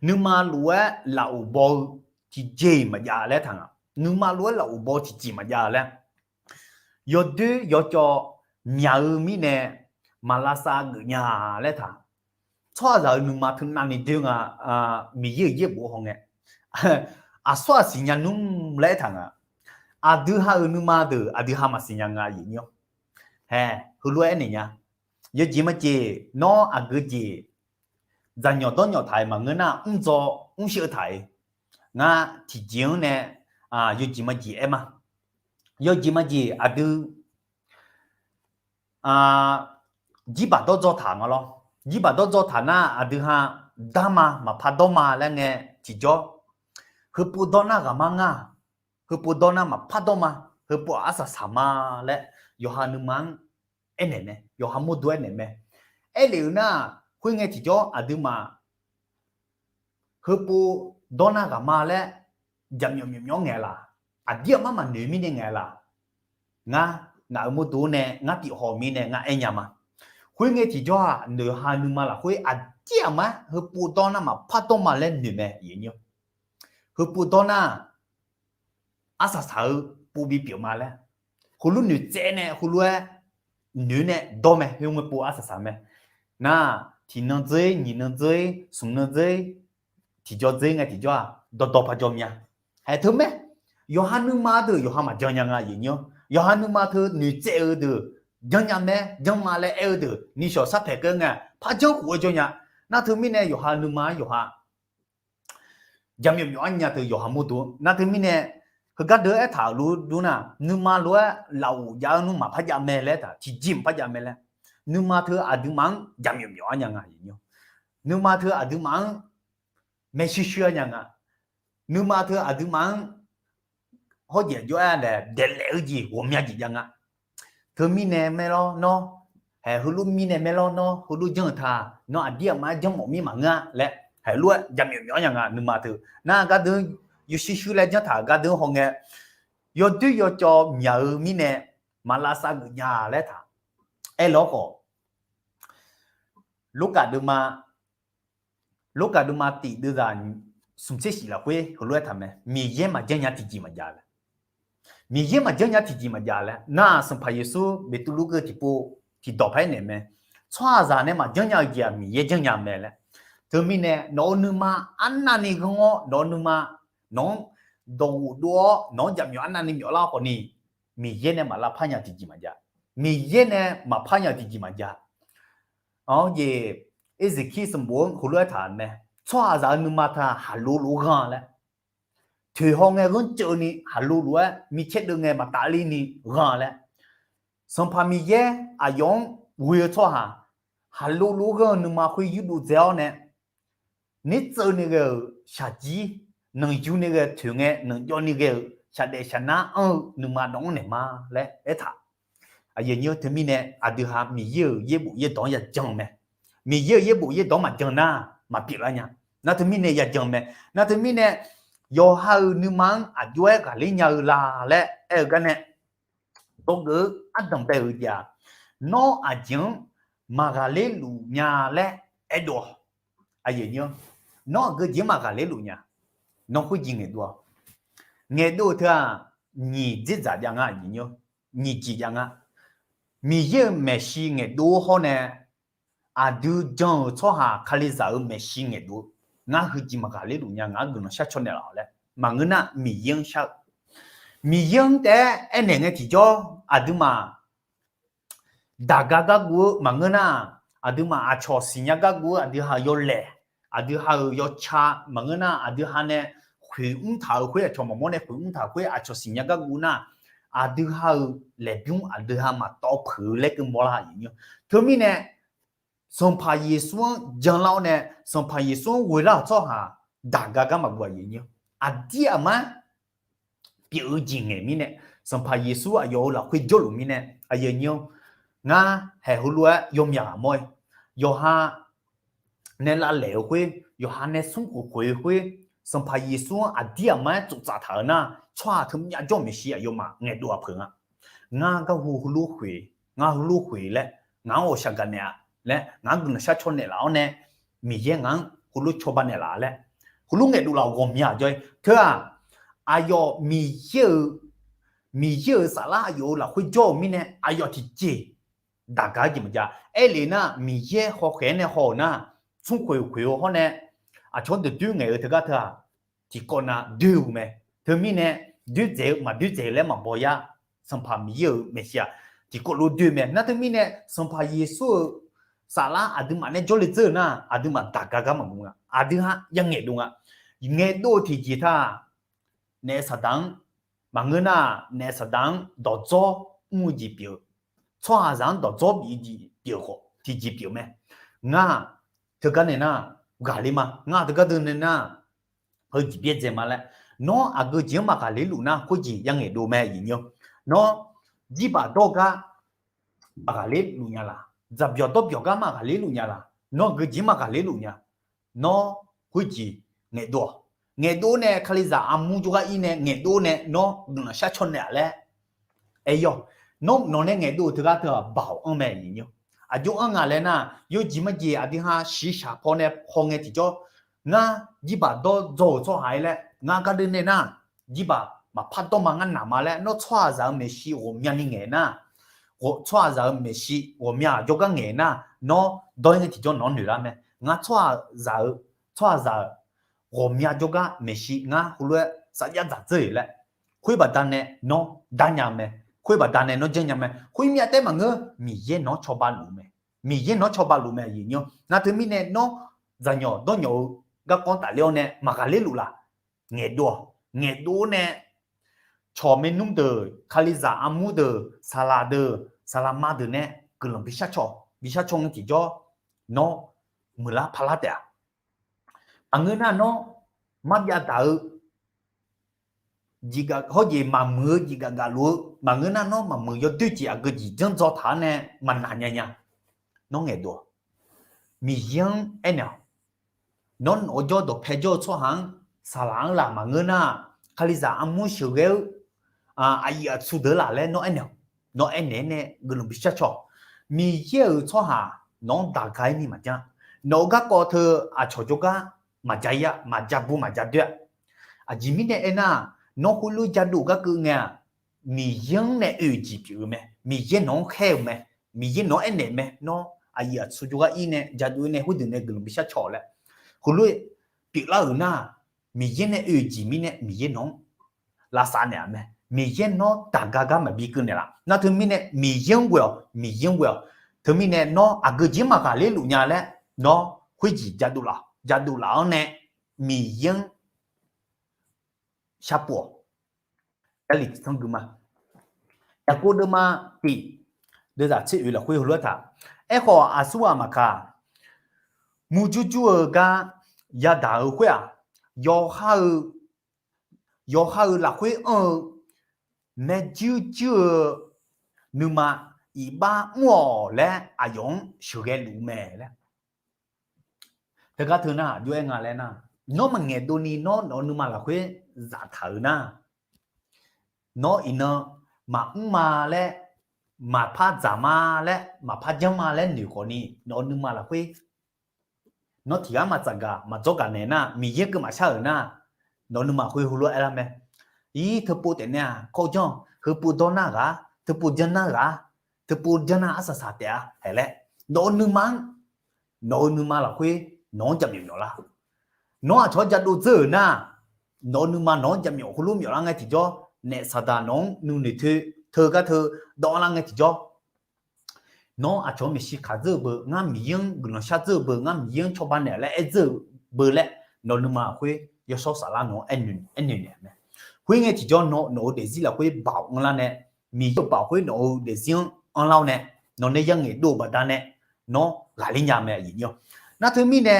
nuima lof-aer lafuq baw-eu tiqjeq-iq maqjav laer taq nga. Nuima lof-aer lafuq baw-eu tiqjeq maqjav laer, yawdoer yawcawv myaq-eu mirnae maqlavsav geuf nya laer taq. Tsawrhaqzaq-euq nuima teunav ni doer nga, Miqyaer-euq yaerbof haw ngae, aqsurghaq siqnya nmr laer aertaq nga. Aqdui ha-euq nuima deuq aqdui ha maqsiqnya nga, aqyuif nyir-awr. Haeq heulof-aer aernaeq nya. Yawjeq majeq nawr aqgeu jeq dzaqnyawq dawrnyawq taq-iq maqngeur nar, mrdzaw mrsheuv taq-iq. Ngar tiqjeq-anr nae yawjeq majeq aer ma. Yawjeq majeq aqdui jirbaq dawrdzaw taq nga lawr. Jirbaq dawrdzaw taq nar aqdui ha darma maqpar dawr ma laer ngae tiqjawr, heupov dawr nar ghaqmar nga, heupov dawr nar maqpar dawr ma, heupov arsaq saq ma laer yawqha nuima-anr aernaeq mae, yawqha mawrdo aernaeq mae. Aerlef-euq nar, khoerngae tiqjawr aqduimaf heupov dawr nar ghaqma laer jaqmyawf myawf myawf-anr ngaeq laq? Aqdir aqmar maqnoeq mirnae ngaeq laq? Ngar ngaq-euq mawrdo nae ngar pyeuf haw-eu mirnae ngar aernya ma. Khoerngae tiqjawr-aq, noeqha nuima lafkhoer aqdir aqmar heupov dawr nar maqpar dawr ma laer noeq mae. Heupov dawr nar arsaq saq-eu pov bipyeuf ma laer, heulof noeqtsaev nae heulof-aer noeq nae dawr mae. Khoerngae pov arsaq saq mae. Nar, tiqnan dzeur-ir, nyiq nan dzeur-ir, smq nan dzeur-ir, tiqjawr dzeur-ir ngae tiqjawr-aq, dawqdawq paq jawr mya. Haeq teu mae, yawqha nuima deuq yawqha maqjan nya nga, aqyuif nyir-awr. Yawqha nuima teu noeqtsaev-eu deuq janrnya mae, janrma laer aer-eu deuq nishawq sarpaeq keuv ngae par janrkhof-aer jawr nya. Nar teumirnae yawqha nuima-anr yawqha jaqmyawf myawf-anr nya teu yawqha mawrdo. Nar teumirnae heugar deuq-aer aertaq-euq luf dur nar, nuima lof-aer lafov jav-eu nmr maqpar jav mae laer taq, tiqjeq maqpar jav mae laer. Nuima teu aqduimaf-anr jaqmyawf myawf-anr nya nga, aqyuif nyir-awr. Nuima teu aqduimaf-anr maershuir shuir-anr nya nga. Nuima teu aqduimaf-anr hawrjaeq jawr-aer nae daeqlaef-eu jeq ghawqmya jeq jav nga. Teumirnae maerlawr nawr, haeq heulof mirnae maerlawr nawr heulof janr-eu ta, nawr aqdir aqmar-aer janrmawf mir maqngeur-a laer, haeq lof-aer jaqmyawf myawf-anr nya nga. Nuima teu nar gardeuq-anr yawshuir shuir laer janr taq gardeuq-anr hawngae, yawdoer yawcawv myaq-eu mirnae maqlavsav geuf nya laer taq. Aerlawr khawf, Lorkaf deuvma, Lorkaf deuvma tif deuvzaq smq tser shif lafkhoer heulof-aer taq mae, Miqyaer maqjanr nya tiqjeq maqjav laer. Miqyaer maqjanr nya tiqjeq maqjav laer nar-aq, Sanqpaq Yeqsur Beqtuvluv keuv tiqpov tiqdawq paq-aer naeq mae. Tsawrhaqzaq nae maqjanr nya-eu jeq-aq Miqyaer janr nya mae laer. Teumirnae nawq-euq nuima arnavni ghanr-awr nawq-euq nuima nawq-anr dawqghof dov-awr nawq-anr jaqmyawf arnavni myawflar khawfni, Miqyaer nae maqlavpar nya tiqjeq maqjav. Miqyaer nae maqpar nya-eu tiqjeq maqjav. Awr jeq, Erzeqkir sanqbof-anr heulof-aer taq mae, tsawrhaqzaq-euq nuima teu-aq haqlo lof-aer ghanr laer, toeqhaw ngae ghanrceuv ni haqlo lof-aer micaer deuv ngae maqtaf ler ni ghanr laer, Sanqpaq Miqyaer aqyawf-anr ghoe-eu tsawrhaq haqlo lof-aer ghanr-eu nuima khoer yurdov dzae-awr nae, nertseuvni ghae-euq shaqjir, nanqyuni ghae-eu toeq ngae nanqjawvni ghae-euq shaqdaef shaqnar anr-eu nuima dawq-anr naeq ma laer aertaq. Aqyuif aqnyir-eu, teumirnae aqdui ha Miqyaer-euq yaerbof yaerdawq-anr yajan mae. Miqyaer-euq yaerbof yaerdawq-anr maqjan nar maqpyeuf lar nya. Nar teumirnae yajan mae. Nar teumirnae yawqha-euq nuima-anr aqjox-aer ghaqler nya-eu la laer aer-eu gar nae, dawrgeuf-eu ardanq bae-euq jeq-aq, nawr aqjeq-anr maqghaqler luf nya laer aerdov-awq. Nawr aqgeu jeq-anr maqghaqler luf nya. Nawr khoerjeq ngaeqdov-awq. Ngaeqdov-eu teu-aq, nyiq dzerdzaq jav nga, nyiq jeq jav nga. Miqyaer-euq maeqshi ngaeqdov-eu hawr nae, aqdui jan-euq tsawrhaq Kalizaq-euq maeqshi ngaeqdov-eu, ngar heujeq maqghaqler luf nya, ngaq-anr guiqlanq shar caw naeqlaf-awq laer maqngeur nar, Miqyaer-anr shar-eu. Miqyaer-anr taef-aer aernaeq ngae tiqjawr, aqduimaf daqga gar guv-eu maqngeur nar, aqduimaf aqcawq siqnya gar guv-eu aqdui ha yawlaeq aqdui ha-euq yawca maqngeur nar, aqdui ha nae khoeq mr taq-euq khoer, aqcawq maqmawr nae khoeq mr taq-euq khoer, aqcawq siqnya gar guv nar, aqdui ha-euq laeqbymr aqdui ha maqtawv peuq-eu laer keuv mawrlar-a. Teumirnae Sanqpaq Yeqsur-anr janlar-awr nae, Sanqpaq Yeqsur-anr ghoelar-euq tsawrhaq daqga gar maqguv-a. Aqdir aqmar pyeuf-eu jeq ngaeq mirnae, Sanqpaq Yeqsur aqyawf-euq lafkhoer jawrluf mirnae, ngar haeq heulof-aer yawmyaq mawr-eu, yawqha nae lavlaeq-eu khoer, yawqha nae smrkhoeq khoeq-eu khoer, Sanqpaq Yeqsur-anr aqdir aqmar-aer tsoftsaf taq-euq nar, tsawrhaq teu myav jawr-eu maeqshi aqyawfmaf ngaeqdov-aq peuq nga. Ngar gar hu heulof khoeq, ngar heulof khoeq laer, ngaq-anr ghawqshaq gaq naeq-a laer, ngaq-anr guiqlanq shar caw naeqlaf-awr nae, Miqyaer ngaq-anr heulof cawba naeqlaf laer, heulof ngaeqdov laf-euq ghawqmya aqjawr-ir. Teu-aq, aqyawf Miqyaer-euq, Miqyaer-euq saflar aqyawf-euq lafkhoer jawr-euq mirnae aqyawf tiqjeq daqga-eu jeq maqjav. Aerlef nar, Miqyaer hawkhaeq-aer nae haw-euq nar, smrkhoeq khoeq-eu hawr nae, aqcawq-anr deuq doer ngaeq-eu teugar teu-aq, tiqkawv nav doer-eu mae. Teumirnae, doerdzaeq-eu maqdoerdzaeq laer maqbaw yar. Sanqpaq Miqyaer-euq maeqshi-aq, tiqkawv lof doer-eu mae. Nar teumirnae, Sanqpaq Yeqsur-euq saflar aqduimaf nae jawrle dzeur-euq nar, aqduimaf daqga gar maqguv nga. Aqdui ha ya ngaeqdov nga. Ngaeqdov-eu tiqjeq taq-aq, naef saqdaq-anr maqngeur nar, naef saqdaq-anr dawqdzawr mr-eu jeq pyeuf-eu, tsawrhaqzaq-anr dawqdzawr bif-eu jeq pyeuf khawf tiqjeq pyeuf mae. Ngar teugar nae nar, ghaqler ma. Ngar teugar deuv nae nar, heujeq byaerdzae ma laer, nawr aqgeu jeq-anr maqghaqler luf nar, khoerjeq ya ngaeqdov mae. Nawr jirbaq dawr gar maqghaqler luf nya laq? Dzaqbyawq dawrbyawq gar maqghaqler luf nya laq? Nawr aqgeu jeq-anr maqghaqler luf nya. Nawr khoerjeq ngaeqdov-awq. Ngaeqdov-awr nae Kalizaq armur jawrgar ir nae ngaeqdov-awr nae nawr guiqlanq shar caw naeq-a laer aer-awq. Nawr nawq nae ngaeqdov-eu teugar teu-aq, baoq anr mae. Aqjox anr nga laer nar, yawjeq majeq aqdui ha shiqshaq paw nae haw ngae tiqjawr, ngar jirbaq dawr dzaw-euq tsawrhaq-ir laer ngar gardeuv nae nar, jirbaq maqpar dawr ma, ngar naq ma laer nawr tsawrhaqzaq-euq maeqshi ghawqmyani ngaeq nar, tsawrhaqzaq-euq maeqshi ghawqmya jawrgar ngaeq nar, nawr dawr-ir ngae tiqjawr nawq-anr noeqlar mae. Ngar tsawrhaqzaq-eu, tsawrhaqzaq-euq ghawqmya jawrgar maeqshi ngar heulof-aer sarjax dzaq dzeur-euq laer, khoer baqdanae nawr dar nya mae. Khoer baqdanae nawr janr nya mae. Khoermyav taef maqngeur, Miqyaer nawq-anr cawba luf mae. Miqyaer nawq-anr cawba luf mae. Nar teumirnae nawr dzaqnyawq dawrnyawq-eu garkawv tafler-awr nae maqghaqler luf laf? Ngaeqdov-awq. Ngaeqdov-awr nae cawq maernmr deuq, Kalizaq armur deuq, saqlaq deuq, saqlaqma deuq nae guiqlanq bishar caw, bishar caw ngae tiqjawr nawr muiqlar parlar taef-a. Maqngeur nar nawr marbyav daq-eu hawrjeq maqmuiq-eu jeq gafgaf luf-eu maqngeur nar, nawr maqmuiq yawdoer jeq aqgeu jeq janr dzaw taq-awr nae maqnaq nya nya. Nawr ngaeqdov-awq. Miqyaer-anr aernaeq-awq. Nawr nawq-eu jawr dawqpae jawr-eu tsawrhaq-anr, saqlaq-anr laf maqngeur nar, Kalizaq armur sheuqghae-eu aqyuif aqtsu deuq laf laer nawr aernaeq-awq. Nawr aernaeq-aer nae guiqlanq bishar caw-awq. Miqyaer-euq tsawrhaq nawq-anr daqga-ir ni maqjanr. Nawq-eu garkawv teu aqcawq jawrgar maqja ir-a, maqja bu maqja doer-a. Aqjeq mirnae aernar, nawr khoerlof jadov gar keuv ngae-aq, Miqyaer-anr nae oe-eu jeq pyeuf-eu mae. Miqyaer nawq-anr khaer-eu mae. Miqyaer nawq-anr aernaeq mae. Nawr aqyuif aqtsu jawrgar ir nae jadov-ir nae khoerdeuq nae guiqlanq bishar caw-awq laer. Heulof-aer pyeuflar-euq nar, Miqyaer nae oe-eu jeq mirnae Miqyaer nawq-anr lavsav naeq-a mae. Miqyaer nawr daqga gar maqbi keuv naeqlaf. Nar teumirnae Miqyaer-anr ghoe-awq. Miqyaer-anr ghoe-awq. Teumirnae nawr aqgeu jeq-anr maqghaqler luf nya laer nawr khoerjeq jadov laf, jadov laf-awr nae Miqyaer-anr sharpov-awq. Jarlif tiqsanr gui ma. Yaqkov deuvma tiq, deuvzaq tser oeq lafkhoer heulof-aer taq. Aerkhawf aqsurghaq maqkaq, murjur jur-eu gar yadaq-eu khoer-aq, yawqha-eu, yawqha-euq lafkhoer anr-eu maerjuir juir-eu nuima iqbax mr-awq laer aqyawf-anr sheuqghae luf-eu mae laer. Teugar teu nar aqjox-aer nga laer nar, nawr maqngaeq dovni nawr nawq-eu nuima lafkhoer zaftaq-euq nar, nawr iqnan maqmr ma laer, maqpar dzaq ma laer, maqpar janr ma laer noeq khawfni nawq-eu nuima lafkhoer nawr tiqghaq maqtsaf gaq maqdzawr gaq naeq nar, Miqyaer keuv maqshar-euq nar, nawq-eu nuima lafkhoer heulof-aer aerlar mae. Ir, teupov taef nae-aq kawr janr, heupov dawr nar ghaq, teupov janr nar ghaq, teupov janr nar arsaq saq taef-a haeq laer, nawq-eu nuima-anr, nawq-eu nuima lafkhoer nawq-anr jaqmyawf myawflar. Nawr aqcawq-anr jadov dzeur-euq nar, nawq-eu nuima nawq-anr jaqmyawf heulof myawflar ngae tiqjawr, naef saqdaq nawq-anr nuinoeq teu, teugar teu dawv-anr lar ngae tiqjawr, nawr aqcawq-anr maeqshi kaq dzeur-eu beu, ngar Miqyaer-anr guiqlanq shar dzeur-eu beu, ngar Miqyaer-anr cawba naeq laer aer dzeur-eu beu laer, nawq nuima khoer yawshawr saflar nawq-anr aernoeq naeq mae. Khoerngae tiqjawr nawq-euq daefzir lafkhoer baoq anrlar nae, Miqyaer-euq baoq khoer nawq-euq daefzir-anr anrlar-awr nae, nawq nae yangaeq dov-eu baqdanae, nawr ghaqler nya mae, aqyuif nyir-awr. Nar teumirnae,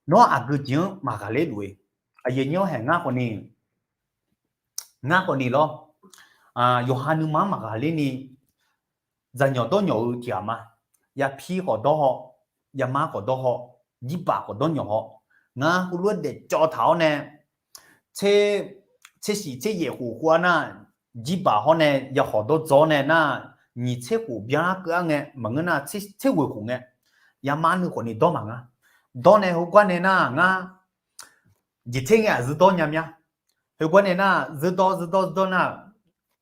nawr aqgeu jeq-anr maqghaqler luf-eu, aqyuif nyir-awr, haeq ngar khawfni, ngar khawfni lawr, yawqha nuima-anr maqghaqler ni, dzaqnyawq dawrnyawq-eu tiqghaq ma. Yapir khawf dawr haw, yamar khawf dawr haw, jirbaq khawf dawrnyawq haw. Ngar heulof-aer daefcawv taq-awr nae, tser, tser shif tser yaef khof khof-ar nar, jirbaq hawr nae yakhawq dawrdzaw-awr nae nar, nyiq tser khof byanlar keuv-ar ngae maqngeur nar, tser ghoeq khof ngae, yamar nuiv khawfni dawr maqnga. Dawr nae heugar nae nar ngar jeq tser ngae-aq zuirdawr nya mya. Heugar nae nar zuirdawr zuirdawr zuirdawr nar,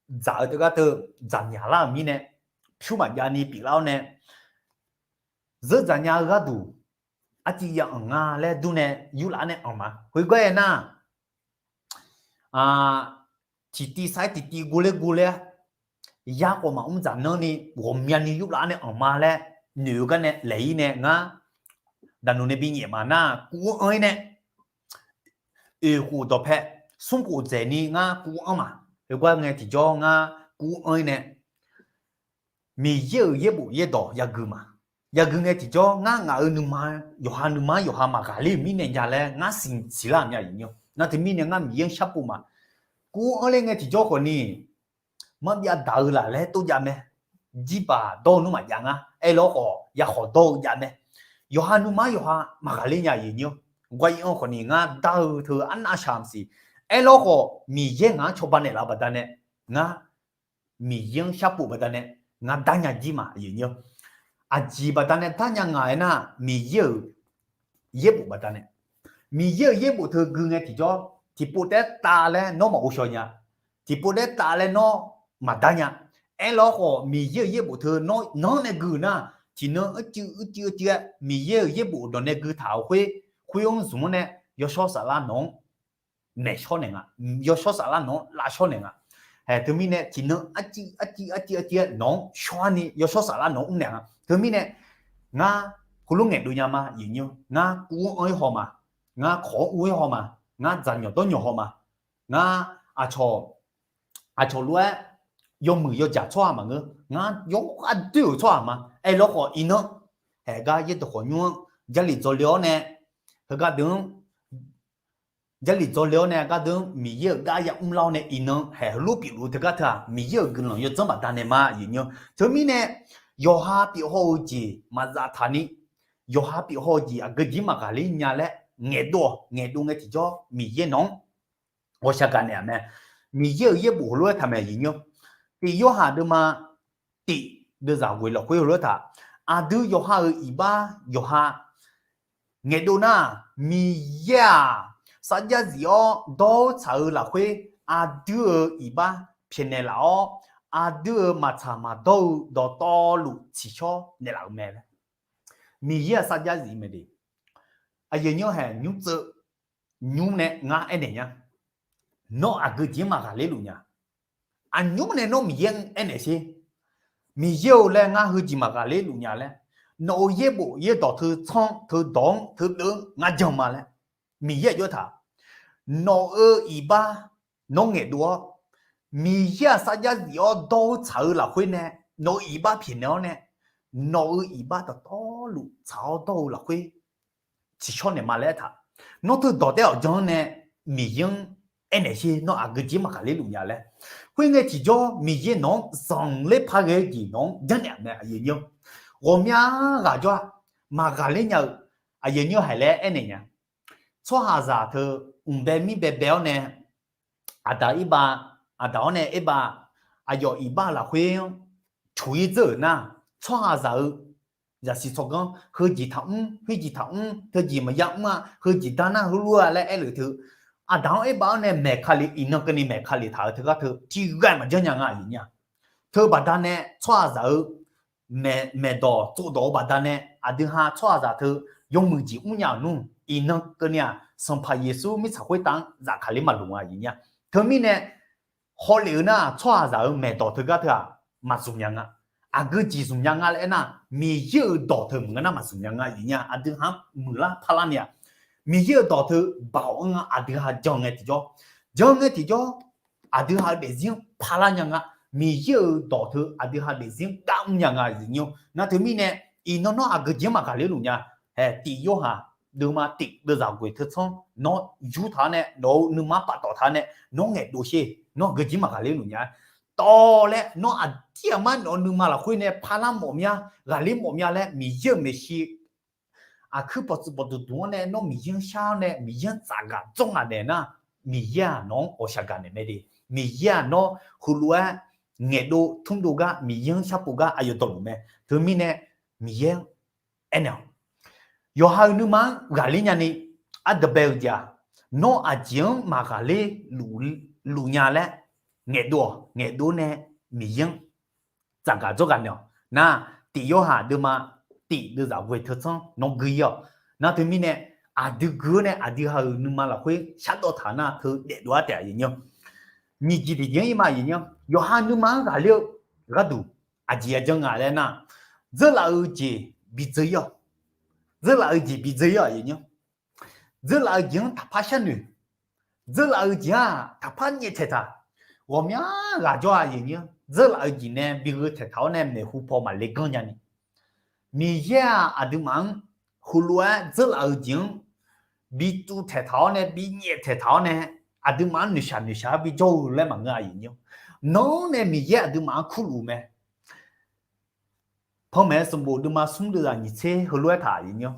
dzaq-eu teugar teu dzaqnyaq lar-euq mirnae, pyur maqjav ni pyeuflar-awr nae, zeur dzaqnya-eu gharduq arciv ya anq nga laer durnae, yurlaf-ar nae anq ma. Heugar aer nar, tiqtiv sar-aer tiqtiv guvler guvler-ar, yar khawf maqmr dzaq nanr ni ghawqmyani yurlaf-ar nae anq ma laer noeq-eu gar nae laeq-ir nae ngar, daqnoeq nae binyaef ma nar kuv anr-ir nae, oeq khof dawqpae smr khof dzaeq ni ngar kuv anr ma. Heugar ngae tiqjawr ngar kuv anr-ir nae, Miqyaer-euq yaerbof yaerdawq yagui ma. Yagui ngae tiqjawr ngar ngaq-euq nuima, yawqha nuima-anr yawqha maqghaqler-euq mirnae nya laer ngar siqsiq lar-euq mya, aqyuif nyir-awr. Nar teumirnae ngar Miqyaer-anr sharpov ma. Kuv anr ler ngae tiqjawr khawfni, marbyav daq-eu laf laer tov jav mae. Jirbaq dawr-eu nmr maqjav ngar. Aerlawr khawf yakhawq dawr-eu jav mae. Yawqha nuima-anr yawqha maqghaqler nya, aqyuif nyir-awr. Gar ir-anr khawfni ngar dar-eu teu arnav shaq maqsiq. Aerlawr khawf Miqyaer ngaq-anr cawba naeqlaf-eu baqdanae, ngar Miqyaer-anr sharpov baqdanae ngar dar nya jir ma, aqyuif nyir-awr. Aqjeq baqdanae dar nya nga aernar, Miqyaer-euq yaerbof baqdanae. Miqyaer-euq yaerbof teu gui ngae tiqjawr, tiqpov taef-aer tav laer nawr maqghov shaw nya. Tiqpov taef-aer tav laer nawr maqdar nya. Aerlawr khawf Miqyaer-euq yaerbof teu nawr nanr nae gui nar, tiqnan arcuiv arcuiv arcuiv-aer Miqyaer-euq yaerbof dawq nae gui taq-euq khoer, khoer-anr zmq-anr nae yawshawr saflar nawq-anr maeqshawr naeq nga. Yawshawr saflar nawq-anr lavshawr naeq nga. Haeq teumirnae tiqnan arcuiv arcuiv arcuiv arcuiv-aer nawq-anr shawr-ar ni yawshawr saflar nawq-anr mr naeq nga. Teumirnae ngar heulof ngaeqdov nya ma, aqyuif nyir-awr. Ngar kuv anr-ir haw ma. Ngar kawq-anr ur-ir haw ma. Ngar dzaqnyawq dawrnyawq haw ma. Ngar aqcawq, aqcawq lof-aer yawmuiq yawjaq tsawrhaq maqngeur. Ngar yawqghaq doer-euq tsawrhaq ma. Aerlawr khawf iqnan, haeq gar yaerdawq khawqnymr-anr Jarlif dzawle-awr nae, heugar deuq-anr Jarlif dzawle-awr nae gardeuv-anr Miqyaer-euq gar yamr lar-awr nae iqnan haeq heulof pyeufluf-eu teugar teu-aq, Miqyaer-euq guiqlanq yawdzanr baqdanae ma, aqyuif nyir-awr. Teumirnae, yawqha pyeuf haw-eu jeq maqzaf taq ni, yawqha pyeuf haw-eu jeq aqgeu jeq maqghaqler nya laer ngaeqdov-awq. Ngaeqdov ngae tiqjawr Miqyaer nawq-anr ghawqshaq gaq naeq-aq mae. Miqyaer-euq yaerbof heulof-aer taq mae, aqyuif nyir-awr. Tiq Yorhaq deuvma tiq deuvzaq ghoeq lafkhoer heulof-aer taq, aqdui yawqha-euq iqbax yawqha ngaeqdov nar, Miqyaer-aq, sarjax zif-awr dawr-eu tsaq-eu lafkhoer, aqdui-euq iqbax pyaeqnaeq laf-awr, aqdui-euq maqtsaq maqdawr-eu dawqtawvluf tsiqshawr naeqlaf-euq mae laer. Miqyaer-aq sarjax zif mae de. Aqyuif nyir-awr, haeq nymr tseuv nymr nae ngar aernaeq nya. Nawr aqgeu jeq-anr maqghaqler luf nya. Aqnymr nae nawr Miqyaer-anr aernaeq sher. Miqyaer-eu laer ngar heujeq maqghaqler luf nya laer, nawq-euq yaerbof yaerdawq teu tsanr-anr teu dawq-anr teu deuv-anr ngar jan ma laer, Miqyaer aqjox taq, nawq-euq iqbax nawr ngaeqdov-awr, Miqyaer-aq sarjax zif-awr dawr-eu tsaq-eu lafkhoer nae, nawq-euq iqbax pyaeqnaeq-awr nae, nawq-euq iqbax dawqtawvluf tsaq-awr dawr-eu lafkhoer tsiqshawr naeq ma laer taq. Nawr teu dawq taef-aer awq jan-anr nae Miqyaer-anr aernaeq sher, nawr aqgeu jeq-anr maqghaqler luf nya laer. Khoerngae tiqjawr Miqyaer nawq-anr zanqler par ghae-eu jeq nawq-anr janrnaeq-aq mae, aqyuif nyir-awr. Ghawqmya ghaq jawr-a, maqghaqler nya-eu, aqyuif nyir-awr, haeq laer aernaeq nya. Tsawrhaqzaq teu mqbae mirbae bae-awr nae, aqda irbav, aqda-awr nae aerbav, aqyawf iqbax lafkhoer-anr coq-ir dzeur-euq nar, tsawrhaqzaq-eu zaqsiq tsawrganr heujeq taqmr, khoerjeq taqmr, teujeq maqya mr-a, heujeq dar nar heulof-a laer aerluf teu, aqda-anr aerbav-awr nae maeq kali, iqnan keuvni maeq kali taq-eu teugar teu tiqghaq maqjanr nya nga, aqyuif nyir-a. Teu baqdanae tsawrhaqzaq-eu maeq, maeqdawq tsovdawq-eu baqdanae aqdui ha tsawrhaqzaq teu yawmuiq jeq mrnya-euq nmr, iqnan keuvni-aq Sanqpaq Yeqsur mirtsaq khoertav-anr zafkale maqloq nga, aqyuif nyir-a. Teumirnae hawlef-eu nar tsawrhaqzaq-euq maeqdawq teugar teu-aq maqzmq nya nga. Aqgeu jeq zmq nya nga laer aernar, Miqyaer-euq dawq teu maqngeur nar maqzmq nya nga, aqyuif nyir-a. Aqdui ha-anr muiqlar parlar ni-aq, Miqyaer-euq dawq teu baoq-anr nga aqdui ha jan ngae tiqjawr, jan ngae tiqjawr, aqdui ha-eu daefzir-anr parlar nya nga. Miqyaer-euq dawq teu aqdui ha daefzir-anr gar mr nya nga aqyuif nyir-or. Nar teumirnae, iqnan nawr aqgeu jeq-anr maqghaqler luf nya. Hae, tiq yorhaq deuvma tiq deuvzaq ghoeq teu tsanr nawr yurtaq-awr nae, nawq-euq nuima paftawf taq-awr nae, nawr ngaeqdov sher, nawr aqgeu jeq-anr maqghaqler luf nya. Tawv laer nawr aqdir aqmar nawq-eu nuima lafkhoer nae parlar mawf mya, ghaqler mawf mya laer Miqyaer-euq maeqshi aqkuir pawqtsuif pawqduq duq-anr nae nawr Miqyaer-anr shar-awr nae Miqyaer-anr tsafghaq dzawr ngaq naeq nar, Miqyaer-aq nawq-anr ghawqshaq gaq naeq mae de. Miqyaer-aq nawr heulof-aer ngaeqdov tmrdov gar Miqyaer-anr sharpov gar aqyawf dawqluf mae. Teumirnae Miqyaer-anr aernaeq-awq. Yawqha-euq nuima-anr ghaqler nyani ardanqbae-eu jeq-aq, nawr aqjeq-anr maqghaqler luf nya laer ngaeqdov-awq. Ngaeqdov nae Miqyaer-anr tsafghaq dzawrghaq naeq-awq. Nar, tiq yorhaq deuvma tiq deuvzaq ghoeq teu tsanr nawr gui-ir-awq. Nar teumirnae, aqdui gui-awr nae aqdui ha-euq nuima lafkhoer shardawv taq nar teu daefdov-ar taef aqyuif nyir-or. Nyiq jeq tiqjeq-anr ir ma aqyuif nyir-or. Yawqha nuima-anr ghaqler-eu gharduq aqjeq ya janr nga laer nar, dzeurlaf-eu jeq bidzeur-ir-awq. Dzeurlaf-eu jeq bidzeur-ir-awq aqyuif nyir-or. Dzeurlaf-eu jeq-anr taqpar sharnoeq. Dzeurlaf-eu jeq-aq taqpar nyaeftaeq taq. Ghawqmya ghaq jawr-a aqyuif nyir-or. Dzeurlaf-eu jeq nae bigheu taeqtaq-awr nae maeqhu paw maqle ganr nyani. Miqyaer-aq aqduimaf-anr heulof-aer dzeurlaf-eu jeq-anr bi tsuv taeqtaq-awr nae bi nyaeftaeq taq-awr nae aqduimaf-anr noeqshaq noeqshaq-aer bijawr-eu laer maqngeur aqyuif nyir-or. Nanr nae Miqyaer aqduimaf-anr kurluf mae. Panmaeq-eu sanqbof deuvma smr deuvzaq nyiq tser heulof-aer taq aqyuif nyir-or.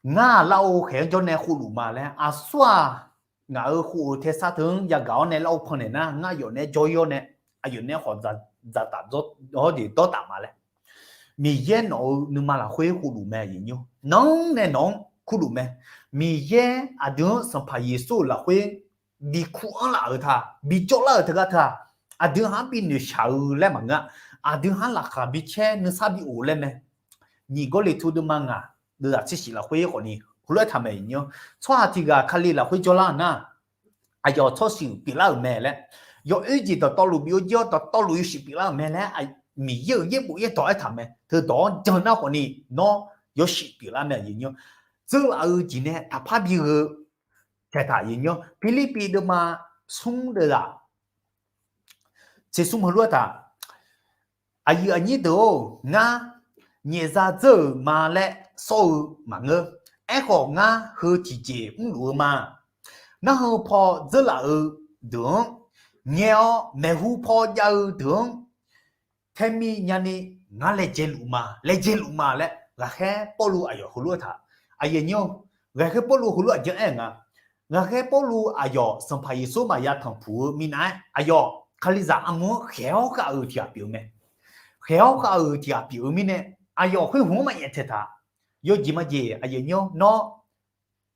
Ngar-aq lafov khaeq-anr jawr nae khovluf ma laer aqsur-aq, ngaq-euq khof-eu taesar teu-anr yagaq-awr nae lafov pannaeq nar ngar aqyawf naeq-aer jawr-ir-awr nae aqyawf naeq-aer khawf dzaqtaf hawr jeq dawrtaf ma laer. Miqyaer nawq-eu nuima lafkhoer khovluf mae aqyuif nyir-or. Nanr nae nawq-anr kurluf mae. Miqyaer aqdui-anr Sanqpaq Yeqsur-euq lafkhoer bi kur anrlaf-euq ta, bi jawrlar-euq teugar teu-aq, aqdui ha-anr bi noeqshaq-eu laer maqngeur-a. Aqdui ha-anr laqkhaq bi caer nuisar bi of laer mae. Nyiq Gawrliqtu deuvma ngaq deuvzaq tser shif lafkhoer khawfni heulof-aer taq mae aqyuif nyir-or. Tsawrhaq tiq ghaq Kali lafkhoer jawrlar-euq nar, aqyawf tsawrshuif pyeuflar-euq mae laer, yawoer jeq dawqtawvluf bi-awr jir-awr dawqtawvluf yawshuif pyeuflar-euq mae laer, Miqyaer-euq yaerbof yaerdawq aertaq mae. Teudawq-anr jan nar khawfni nawr yawshuif pyeuflar mae aqyuif nyir-or. Dzeurlaf-eu jeq nae taqpar bi gheu taeqtaq aqyuif nyir-or. Pirlirpiv deuvma smr deuvzaq tser smr heulof-aer taq, aqyuif aqnyir deuq-or, ngar nyaefzar dzeur-euq ma laer sawr-eu maqngeur. Aerkhawf ngar heu tiqjeq mrluf-eu ma. Narheu paw dzeurlaf-eu deuq-anr ngae-awr maeqhu paw jav-eu deuq-anr taemi nyani ngar laejae luf ma, laejae luf ma laer ghaqkhaer Pawrluv aqyawf heulof-aer taq. Aqyuif aqnyir-or, ghaqkhaer Pawrluv heulof aqjeq aer nga. Ghaqkhaer Pawrluv aqyawf Sanqpaq Yeqsur maqya tanqpuq-eu minav-aer aqyawf Kalizaq armur-anr khaeq-awr khav-euq tiq ghaq pyeuf-eu mae. Khaeq-awr khav-euq tiq ghaq pyeuf-eu mirnae aqyawf khoer hmq-anr maqnyaef taeqtaq. Yawjeq majeq aqyuif aqnyir-or, nawr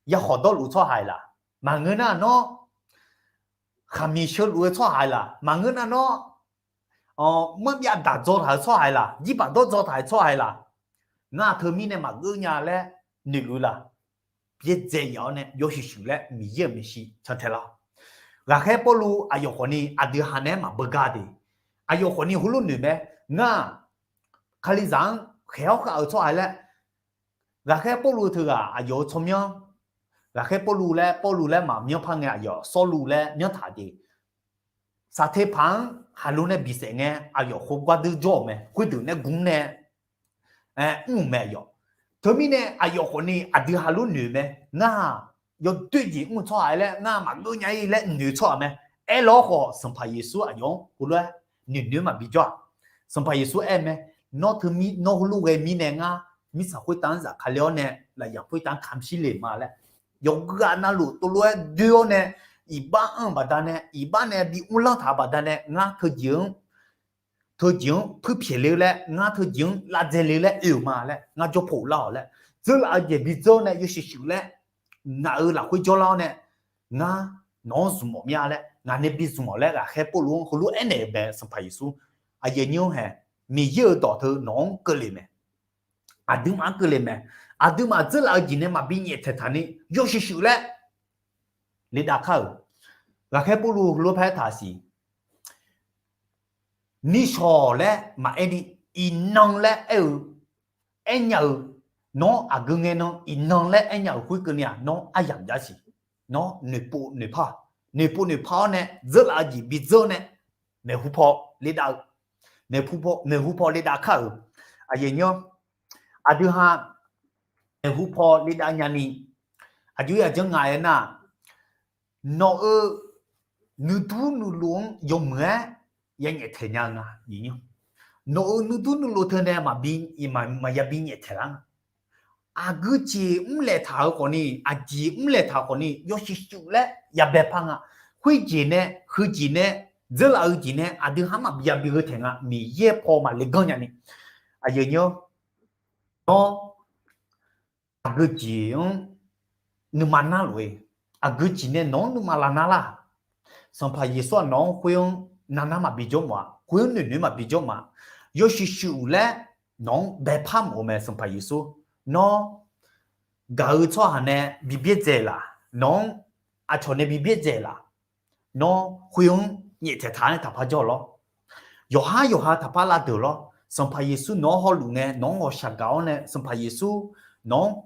yakhawq dawrluf-eu tsawrhaq-iq laq, maqngeur nar nawr khaqmiq sheuluf-eu tsawrhaq-iq laq, maqngeur nar nawr manrbyav daq dzaw taq-euq tsawrhaq-iq laq, jirbaq dawr dzaw taq-euq tsawrhaq-iq laq, ngar teumirnae maqgeur nya laer noeqluf laq, byaerdzae yaf-awr nae yawshuif shuif laer Miqyaer-euq maeqshi cantae lar. Ghaqkhaer Pawrluv aqyawf khawfni aqdui ha naeq-aer maqbeugar de. Aqyawf khawfni heulof noeq mae. Ngar-aq Kalizaq-anr khaeq-awr khav-euq tsawrhaq laer, ghaqkhaer Pawrluv teughaq aqyawf-euq tsawrmyanr, ghaqkhaer Pawrluv laer, Pawrluv laer maqmyanr par ngae aqyawf Sawrluv laer myanr taq jeq. Saqteqpaq-anr haqlo nae bisaef ngae aqyawf khoergar deur jawr-euq mae. Khoerdeuq nae gmr nae mr-euq mae aqyawf. Teumirnae aqyawf khawfni aqdui ha lof noeq mae. Ngar-aq yawdoer jeq mr-eu tsawrhaq laer ngar maqgeur nya-ir laer noeq-eu tsawrhaq mae. Aerlawr khawf Sanqpaq Yeqsur aqyawf-anr heulof-aer noeqnoeq-aer maqbi jawr-aq. Sanqpaq Yeqsur aer-eu mae. Nawr teumirnae nawr heulof ghae mirnae ngar mirtsaq khoertav-anr zafkale-awr nae lafyaq khoertav-anr kamq shir le ma laer, yawqghaq navluf tov lof-aer doer-awr nae iqbax anr-eu baqdanae iqbax nae bi mrlar taq-eu baqdanae ngar teujeq-anr teujeq-anr puirpyaeq le-eu laer, ngar teujeq-anr lavdzae le-eu laer oe-euq ma laer, ngar jawr paw lar-awq laer, dzeurlaf-eu jeq bi dzeur-awr nae yawshuif shuif laer, ngaq-euq lafkhoer jawrlar-awr nae, ngar nawq-anr zmq mawf mir-a laer, ngaq nae bi zmq-awq laer ghaqkhaer Pawrluv-anr heulof aernaeq-euq mae. Sanqpaq Yeqsur, aqyuif aqnyir-anr hae, Miqyaer-euq dawq teu nawq-anr keuvle mae. Aqduimaf-anr keuvle mae. Aqduimaf dzeurlaf-eu jeq nae maqbi nyaeftaeq taq ni yawshuif shuif laer ledav kar-euq. Ghaqkhaer Pawrluv heulof-aer taq siq. Nishawq laer maqaer ni, iqnan laer aer-eu, aernya-eu, Nawr aqgeu ngae nan iqnan laer aernya-euq khoerkeuvni-aq, nawr aryamq jav siq. Nawr noeqpov noeqpar, noeqpov noeqpar-awr nae dzeurlaf-eu jeq bidzeur-awr nae, maeqhu paw ledav-eu, maeqhu paw ledav kar-euq, aqyuif aqnyir-awr, aqdui ha maeqhu paw ledav nyani, aqjox-aer aqjanr nga-aer nar, nawq-euq nuidur nuilov-anr yawmuiq-aer yanyaef taeq nya-eu nga. Nawq-euq nuidur nuilov teu nae maqbi, maqya bi nyaeftaeq lar nga. Aqgeu jeq mrlaeq taq-euq khawfni, aqjeq mrlaeq taq-euq khawfni yawshuif shuif laer yabae par nga. Khoerjeq nae, heujeq nae, dzeurlaf-eu jeq nae aqdui ha-anr maqbi ya bi heu taeq nga. Miqyaer paw maqle ganr nyani, aqyuif aqnyir-awr, nawr aqgeu jeq-anr nuima nar lof-aer, aqgeu jeq nae nawq-anr nuima lavnar lar. Sanqpaq Yeqsur-aq nawq-anr khoer-anr navnar maqbi jawr mawf-a, khoer-anr noeqnoeq maqbi jawr mawf-a. Yawshuif shuif laer nawq-anr baepar mawf-eu mae Sanqpaq Yeqsur. Nawr gaq-eu tsawrhaq nae bi byaerdzae laf, nawq-anr aqcawq nae bi byaerdzae laf, nawr khoer-anr nyaeftaeq taq-aer taqpar jawr lawr. Yawqhar yawqha taqpar lavdeuq lawr. Sanqpaq Yeqsur nawq-anr hawluf ngae, nawq-anr ghawqshaq gaq-awr nae Sanqpaq Yeqsur nawq-anr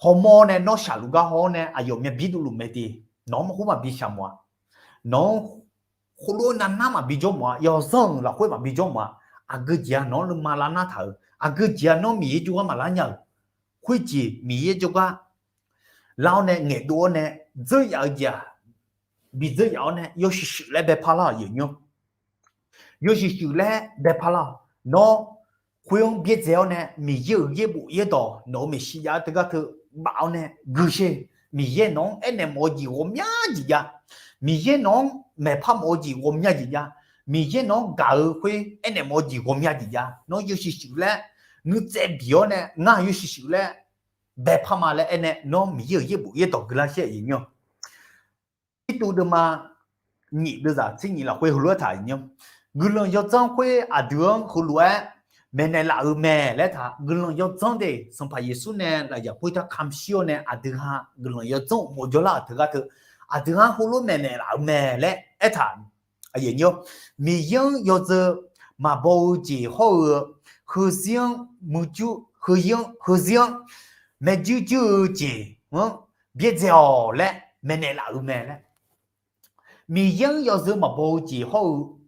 hawmawr-awr nae nawr shaqluf gar haw-awr nae aqyawf myavbir dovluf mae de. Nawq-anr maqkhoer maqbi shaq mawf-a. Nawq-anr khoerlof-aer navnar maqbi jawr mawf-a. Yawzanr-euq lafkhoer maqbi jawr mawf-a. Aqgeu jeq-aq nawq-anr nuima lavnar taq-euq, aqgeu jeq-aq nawr Miqyaer jawrgar maqlar nya-euq, khoerjeq Miqyaer jawrgar lar-awr nae ngaeqdov-awr nae dzeur yaf-eu jeq-aq, bi dzeur yaf-awr nae yawshuif shuif laer baepar lar-awq, aqyuif aqnyir-awr. Yawshuif shuif laer baepar lar-awq. Nawr khoer-anr byaerdzae-awr nae Miqyaer-euq yaerbof yaerdawq nawq-euq maeqshi jav-eu teugar teu baf-awr nae guisher. Miqyaer nawq-anr aernaeq mawf-eu jeq ghawqmya jeq jav. Miqyaer nawq-anr maeqpar mawf-eu jeq ghawqmya jeq jav. Miqyaer nawq-anr gaq-eu khoer aernaeq mawf-eu jeq ghawqmya jeq jav. Nawr yawshuif shuif laer nuitsaev bif-awr nae ngar yawshuif shuif laer baepar ma laer aernaeq, nawr Miqyaer-euq yaerbof yaerdawq guilar shaer, aqyuif aqnyir-awr. Tirtuv deuvma nyif deuvzaq tser nyif lafkhoer heulof-aer taq, aqyuif aqnyir-awr, guiqlanq yawdzanr khoer aqdui-anr heulof-aer maeqnaeq laf-euq mae laer taq. Guiqlanq yawdzanr de, Sanqpaq Yeqsur nae lafyaq khoertav kamq shir-awr nae aqdui ha guiqlanq yawdzanr uqmov jawrlar-euq teugar teu, aqdui ha heulof maeqnaeq laf-euq mae laer aertaq. Miqyaer-anr yawzeu maqbaw-eu jeq hawr-eu, heuzir-anr muiqjur, heuzir-anr, heuzir-anr maeqjur jur-eu jeq-anr byaerdzae-awq laer maeqnaeq laf-euq mae laer. Miqyaer-anr yawzeu maqbaw-eu jeq hawr-eu,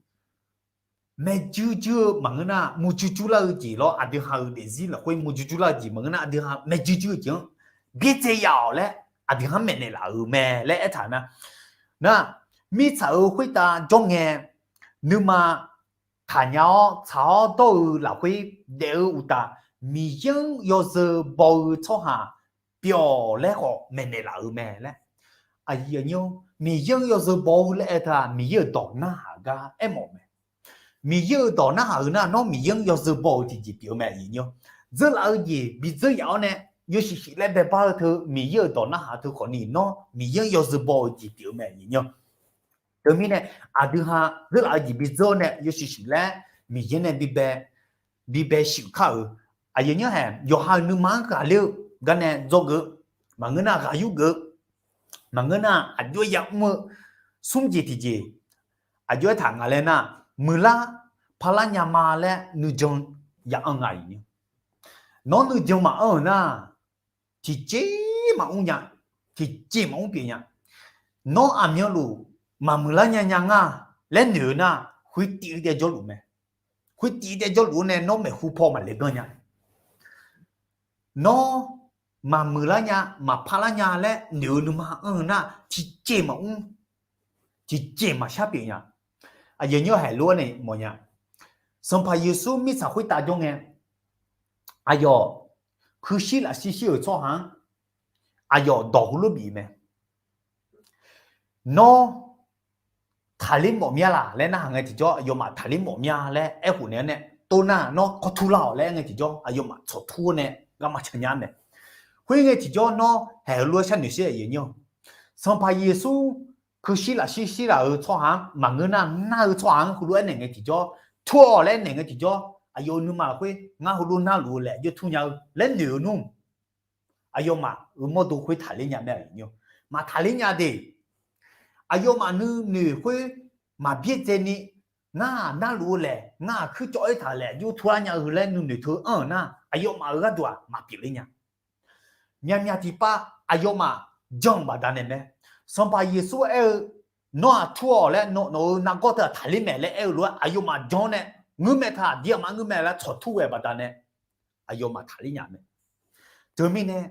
maeqjur jur-eu maqngeur nar, muiqjur jur lar-eu jeq lawr, aqdui ha-euq daefzir lafkhoer muiqjur jur lar-eu jeq maqngeur nar, aqdui ha maeqjur jur-eu jeq-anr byaerdzae yaf-awq laer aqdui ha-anr maeqnaeq laf-euq mae laer aertaq nar, nar, mirtsaq-euq khoertav jawr ngae, nuima taqnya-awr tsaq-awr dawr-eu lafkhoer daef-eu uqtaf, Miqyaer-anr yawzeu baw-eu tsawrhaq byawq laer khawf maeqnaeq laf-euq mae laer. Miqyaer-anr yawzeu baw-eu laer aer teu-aq, Miqyaer-euq dawq narhaq gar aermawf mae. Miqyaer-euq dawq narhaq-eu nar, nawr Miqyaer-anr yawzeu baw-eu tiqjeq pyeuf-eu mae, aqyuif aqnyir-awr. Dzeurlaf-eu jeq bi dzeur yaf-awr nae yawshuif shuif laer baepar-eu teu Miqyaer-euq dawq narhaq teu khawfni, nawr Miqyaer-anr yawzeu baw-eu jeq pyeuf-eu mae, aqyuif aqnyir-awr. Teumirnae, aqdui ha dzeurlaf-eu jeq bi dzeur-awr nae yawshuif shuif laer Miqyaer nae bibae shuif kar-euq, aqyuif aqnyir-awr, hae yawqha-euq nuima-anr ghaqler-eu garnae dzawgeuf, maqngeur nar ghaq yur geuf-eu, maqngeur nar aqjox-aer yamr-eu smr jeq tiqjeq, aqjox-aer taq nga laer nar, muiqlar parlar nya ma laer nuijan ya anr nga, aqyuif aqnyir-awr. Nawr nuijan maqanr-euq nar, tiqjeq maqmr nya, tiqjeq maqmr pyeuf nya. Nawr aqmyanluf maqmuiqlar nya nya nga laer noeq-eu nar, khoertiv-eu taev jawrluf mae. Khoertiv-eu taev jawrluf-awr nae nawr maeqhu paw maqle ganr nya. Nawr maqmuiqlar nya, maqparlar nya laer noeq-eu nuima anr-eu nar, tiqjeq maqmr, tiqjeq maqshar pyeuf nya. Aqyuif aqnyir-awr, haeq lof-aer nae mawf nya. Sanqpaq Yeqsur mirtsaq khoertav jawr ngae, aqyawf kuirshir lafshir shir-euq tsawrhaq-anr aqyawf dawq heulof bif mae. Nawr taqler mawf mya laq laer narhaq ngae tiqjawr, aqyawfmaf taqler mawf mya laer aerkhof naeq-awr nae, tov nar nawr kawr tur lar-awq laer aer ngae tiqjawr, aqyawfmaf tsawq tur-awr nae garma can nya mae. Khoerngae tiqjawr nawr haeq heulof-aer sharnoeq shir, aqyuif aqnyir-awr. Sanqpaq Yeqsur kuirshir lafshir shir laf-euq tsawrhaq-anr maqngeur nar, nar-eu tsawrhaq-anr heulof-aer naeq ngae tiqjawr, tur-awq laer naeq ngae tiqjawr, aqyawf-euq nuima lafkhoer ngar heulof narluf-eu laer aqjox tur nya-eu laer noeq-eu nmr. Aqyawfmaf-euq mawrdo khoer taqler nya mae, aqyuif aqnyir-awr. Maqtaqler nya de. Aqyawfmaf nuinoeq khoer maqbyaerdzaeni Ngar-aq narluf-eu laeq, ngar-aq kuircawv-aer taq laeq jov tuvlar nya-eu laer nuinoeq teu anr-euq nar, aqyawfmaf-euq gharduq-aq maq pyeufler nya. Myavmyav tiqpav aqyawfmaf jan-euq baqdanae mae. Sanqpaq Yeqsur aer-eu, nawr-aq tur-awq laer, nawq-euq nargawr teu-aq taqler mae laer aer-eu lof-aer aqyawfmaf jan-awr nae, ngeur mae taq, aqdir aqma ngeur mae laer tsawqtur ghae baqdanae aqyawfmaf taqler nya mae. Teumirnae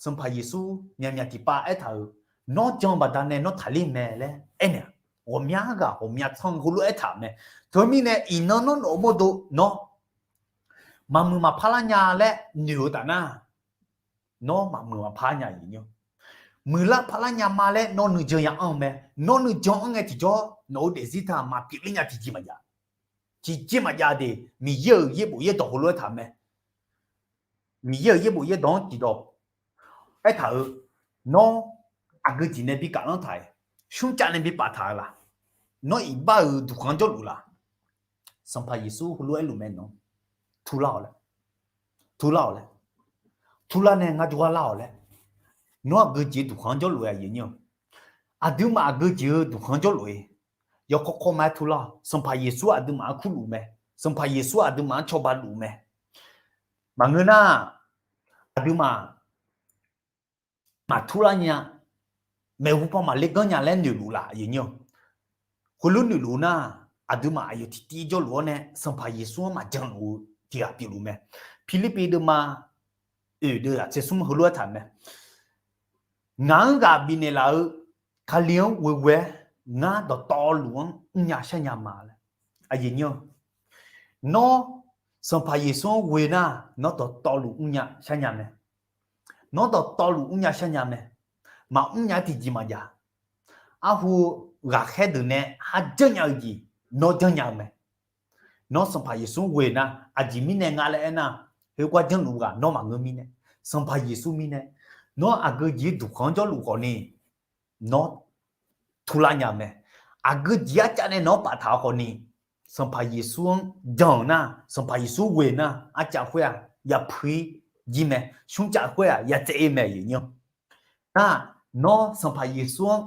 Sanqpaq Yeqsur myavmyav tiqpav aertaq-euq, nawr jan-eu baqdanae nawr taqler mae laer aernaeq-a. Ghawqmya ghaq ghawqmya tsanr heulof aertaq-euq mae. Teumirnae iqnan nawr nawq-euq mawrdo nawr maqmuiq maqpar lar nya laer noeq-eu taf nar, nawr maqmuiq maqpar nya-eu. Muiqlar parlar nya ma laer nawr nuijan ya anr-eu mae. Nawr nuijan anr ngae tiqjawr nawq-eu daefzir taq maqpyeuf ler nya tiqjeq maqjav. Tiqjeq maqjav de, Miqyaer-euq yaerbof yaerdawq heulof aertaq-euq mae. Miqyaer-euq yaerbof yaerdawq-anr tiqdawq aertaq-euq, nawr aqgeu jeq nae bi kaflanr taq-iq, smrcav nae bi paftaq-eu laq? Nawr iqbax-euq duqkhanq-anr jawrluf laq? Sanqpaq Yeqsur heulof aerluf mae nawq, turlar-awq laer, turlar-awq laer, turlar nae ngar jawrgar lar-awq laer. Nawr aqgeu jeq duqkhanq-anr jawrluf-eu aqyuif nyir-awq. Aqduimaf aqgeu jeq-eu duqkhanq-anr jawrluf-eu yawkawr kawrma-aer turlar-awq. Sanqpaq Yeqsur aqduimaf-anr kurluf mae. Sanqpaq Yeqsur aqduimaf-anr cawba luf mae. Maqngeur nar, aqduimaf maqturlar nya, maeqhu paw maqler ganr nya laer noeqluf laf aqyuif nyir-awq. Heulof noeqluf nar, aqduimaf aqyawf tiqtiv jawrluf-awr nae Sanqpaq Yeqsur-anr maqjan luf-eu tiq ghaq pyeufluf mae. Pirlirpiv deuvma oeq deuvzaq tsersmr heulof aertaq mae. Ngaq-anr ghaq bifnaeq laf-eu Kali-anr ghoeghoe-aer ngar dawqtawvluf-anr mrnya sharnya ma laer. Aqyuif nyir-awq, nawr Sanqpaq Yeqsur-anr ghoe nar, nawr dawqtawvluf mrnya sharnya mae. Nawr dawqtawvluf mrnya sharnya mae. Maqmr nya tiqjeq maqjav. Arhu ghaqkhaer deuq nae kharjanr nya-eu jeq nawr janrnya-eu mae. Nawr Sanqpaq Yeqsur-anr ghoe nar, aqjeq mirnae nga laer aernar, khoergar janrluf ghaq nawr maqngeur mirnae, Sanqpaq Yeqsur mirnae, nawr aqgeu jeq-ir duqkhanq-anr jawrluf khawfni, nawr turlar nya-eu mae. Aqgeu jeq arcav nae nawq-anr paftaq-eu khawfni, Sanqpaq Yeqsur-anr jan-euq nar, Sanqpaq Yeqsur ghoe nar, arcav khoer-aq yapui-ir jir mae. Smrcav khoer-aq yatsaev-ir mae, aqyuif nyir-awq. Nar, nawr Sanqpaq Yeqsur-anr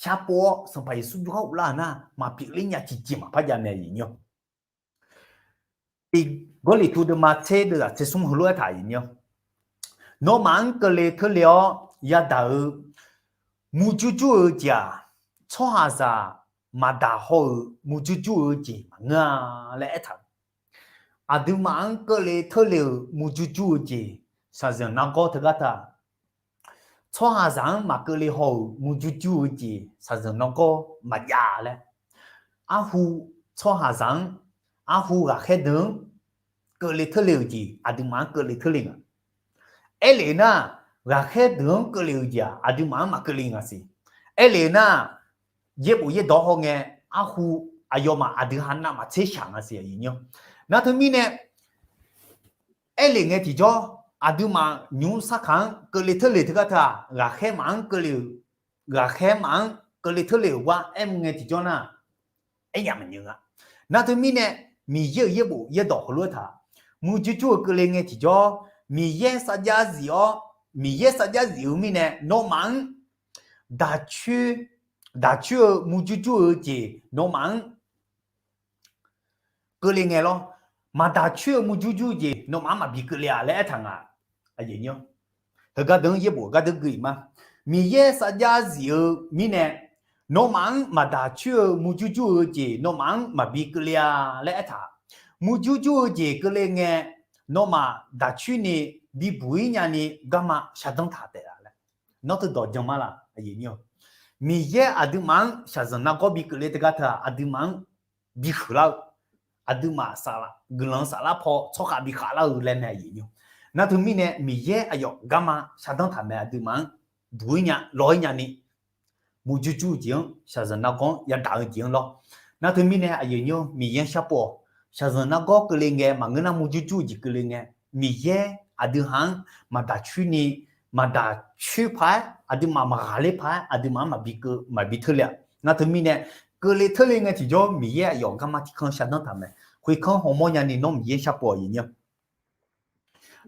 sharpov-awr Sanqpaq Yeqsur jawrgar uvlar-euq nar, maqpyeufler nya tiqjeq maqpar jav mae, aqyuif nyir-awq. Tiq Gawrliqtu deuvma tser deuvzaq tsersmr heulof aertaq, aqyuif nyir-awq, nawmaf-anr keuvle teurle-awr yadaq-eu murjur jur-eu jeq-aq, tsawrhaqzaq maqdaq haw-euq murjur jur-eu jeq maqngeur-a laer aertaq-euq. Aqduimaf-anr keuvle teurle-euq murjur jur-eu jeq, shaqzanq nargawr teugar taq tsawrhaqzaq-anr maqkeuvle haw-euq murjur jur-eu jeq shaqzanq nargawr maqjav laer, arhu tsawrhaqzaq-anr, arhu ghaqkhaer deuq-anr keuvle teurle-euq jeq aqduimaf-anr keuvle teurle nga. Aerlef nar, ghaqkhaer deuq-anr keuvle-euq jeq-aq aqduimaf-anr maqkeuvle nga siq. Aerlef nar, yaerbof yaerdawq hawngae, arhu aqyawfmaf aqdui ha navmaqtser shaq nga siq, aqyuif nyir-awq. Nar teumirnae, aerlef ngae tiqjawr, aqduimaf nymq-mr sarkaq-anr keuvle teurle teugar taq-aq, ghaqkhaer maf-anr keuvle-euq, ghaqkhaer maf-anr keuvle teurle-euq gar aer mr ngae tiqjawr nar, aernya maqnymr nga. Nar teumirnae, Miqyaer-euq yaerbof yaerdawq heulof-aer taq, murjur jur-eu keuvle ngae tiqjawr, Miqyaer sarjax zif-awr, Miqyaer sarjax zif-eu mirnae nawmaf-anr daq coer, daq coer-eu murjur jur-eu jeq nawmaf-anr keuvle ngae lawr. Maqdaq coer-eu murjur jur-eu jeq nawmaf-anr maqbi keuvle-a laer aertaq nga. Heugar deuq-anr yaerbof gar deuq gui-iq ma. Miqyaer sarjax zif-eu mirnae, nawmaf-anr maqdaq coer-eu murjur jur-eu jeq nawmaf-anr maqbi keuvle-a laer aertaq. Murjur jur-eu jeq keuvle ngae, nawmaf daq coer ni bibuq-ir nyani garma shaqdanr taq taef-a laer. Nawr teu dawq jan mar laq, aqyuif nyir-awq. Miqyaer aqduimaf-anr shaqzanq nargawr bi keuvle teugar taq-aq, aqduimaf-anr bi huiqlar-eu, aqduimaf saflar, guiqlanq saflar paw tsawrkhav bi khavlar-eu laer mae, aqyuif nyir-awq. Nar teumirnae Miqyaer aqyawf garma shaqdanr taq mae, aqduimaf-anr buq-ir nya lawq-ir nyani murjur jur-eu jeq-anr, shaqzanq nargawr-anr yadaq-eu jeq-anr lawr. Nar teumirnae aqyuif nyir-awq, Miqyaer-anr sharpov-awq. Shaqzanq nargawr keuvle ngae maqngeur nar murjur jur-eu jeq keuvle ngae, Miqyaer aqdui ha-anr maqdaq coer ni, maqdaq coer paq-aer aqduimaf maqghaqler paq-aer aqduimaf-anr maqbi keuv maqbi teurle-a. Nar teumirnae keuvle teurle ngae tiqjawr Miqyaer aqyawf garma tiqkanr shaqdanr taq mae. Khoerkanr hawmawr nyani nawr Miqyaer sharpov-awq, aqyuif nyir-awq.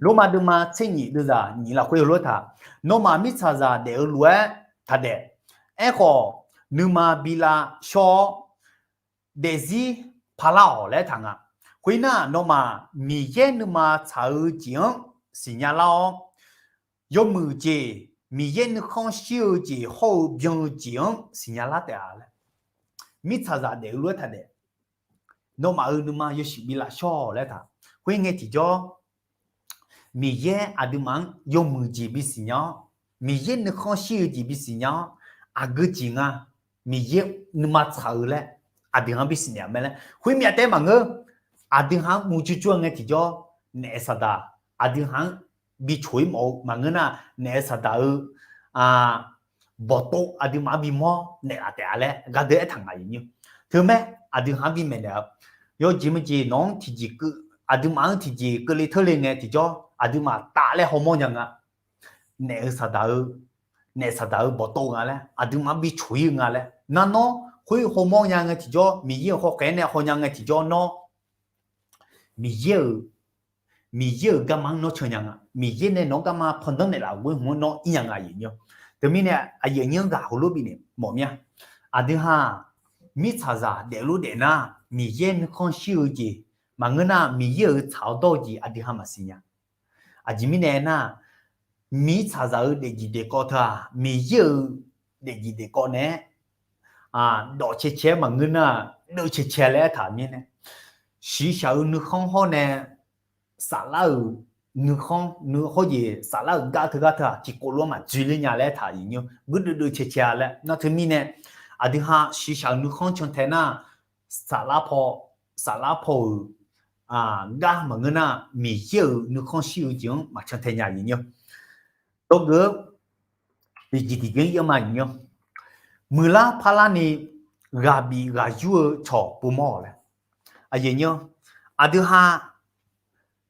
Lormav deuvma tser nyif deuvzaq nyif lafkhoer heulof-aer taq, nawmaf mirtsaqzaq daef-eu lof-aer taq daef. Aerkhawf, nuima bi lavshawr-awr, daefzir parlar-awq laer aertaq nga. Khoernar, nawmaf Miqyaer nuima tsaq-eu jeq-anr siqnya lar-awr, yawmuiq jeq, Miqyaer nuikhanr shir-eu jeq hawr-eu byan-eu jeq-anr siqnya lar taef-a laer. Mirtsaqzaq daef-eu lof-aer taq daef. Nawmaf-euq nuima yawshuif bi lafshawr-awq laer aertaq. Khoerngae tiqjawr, Miqyaer aqduimaf-anr yawmuiq jeq bisiqnya-awr, Miqyaer nuikhanr shir-eu jeq bisiqnya-awr, aqgeu jeq nga, Miqyaer nuima tsaq-eu laer aqdui haq-anr bisiqnya mae laer. Khoermyav taef-aer maqngeur, aqdui haq-anr murjur jur-eu ngae tiqjawr, naef saqdaq aqdui haq-anr bi coq-ir mawf-eu maqngeur nar, naef saqdaq-eu bawqtov aqduimaf-anr bimawr naeqlaf taef-a laer gardeuv aertaq nga aqyuif nyir. Teumae, aqdui haq-anr bimaeq naeq-eu, yawjeq meujeq nawq-anr tiqjeq keuv, aqduimaf-anr tiqjeq keuvle teurle ngae tiqjawr, aqduimaf taf laer hawmawr nya nga. Naef-eu saqdaq-eu, naef saqdaq-eu bawqtov nga laer, aqduimaf-anr bi coq-ir-eu nga laer. Nar nawr khoer hawmawr nya ngae tiqjawr, Miqyaer-euq hawkhaeq-aer nae hawnya ngae tiqjawr nawr, Miqyaer-euq, Miqyaer-euq garma-anr nawr can nya nga. Miqyaer nae nawq-anr garma pandanr naeqlaf-euq ghoer hmq-anr nawr ir nya nga aqyuif nyir. Teumirnae aqyuif aqnyir-anr ghaq heulof bifnaeq mawf mir-a. Aqdui haq mirtsaqzaq daefluf daef nar, Miqyaer nuikhanr shir-eu jeq maqngeur nar, Miqyaer-euq tsaq-awr dawr-eu jeq aqdui haq maqsiq nya. Aqjeq mirnae aernar, mirtsaqzaq-eu daefjeq daefkawv teu-aq, Miqyaer-euq daefjeq daefkawv naeq-aer dawf cae cae-aer maqngeur nar, deuv cae cae laer aertaq mirnae, shiqshaq-eu nuikhanr hawr nae saflar-euq nuikhanr, nuikhanr jeq saflar-euq gar teugar teu-aq, tiqkawv lof-aer maqdzoeler nya laer aertaq aqyuif nyir. Guirdeuv deuv cae cae-a laer nar, teumirnae aqdui haq shiqshaq-euq nuikhanr cantae nar, saflar paw, saflar paw-euq gar maqngeur nar, Miqyaer-euq nuikhanr shir-eu jeq-anr maqcan tae nya aqyuif nyir. Dawrgeuf-eu tiqjeq tiqjeq-anr ir-eu ma aqyuif nyir. Muiqlar parlar ni ghaq bif ghaq yur-eu cawq povmawr-awq laer. Aqyuif nyir, aqdui haq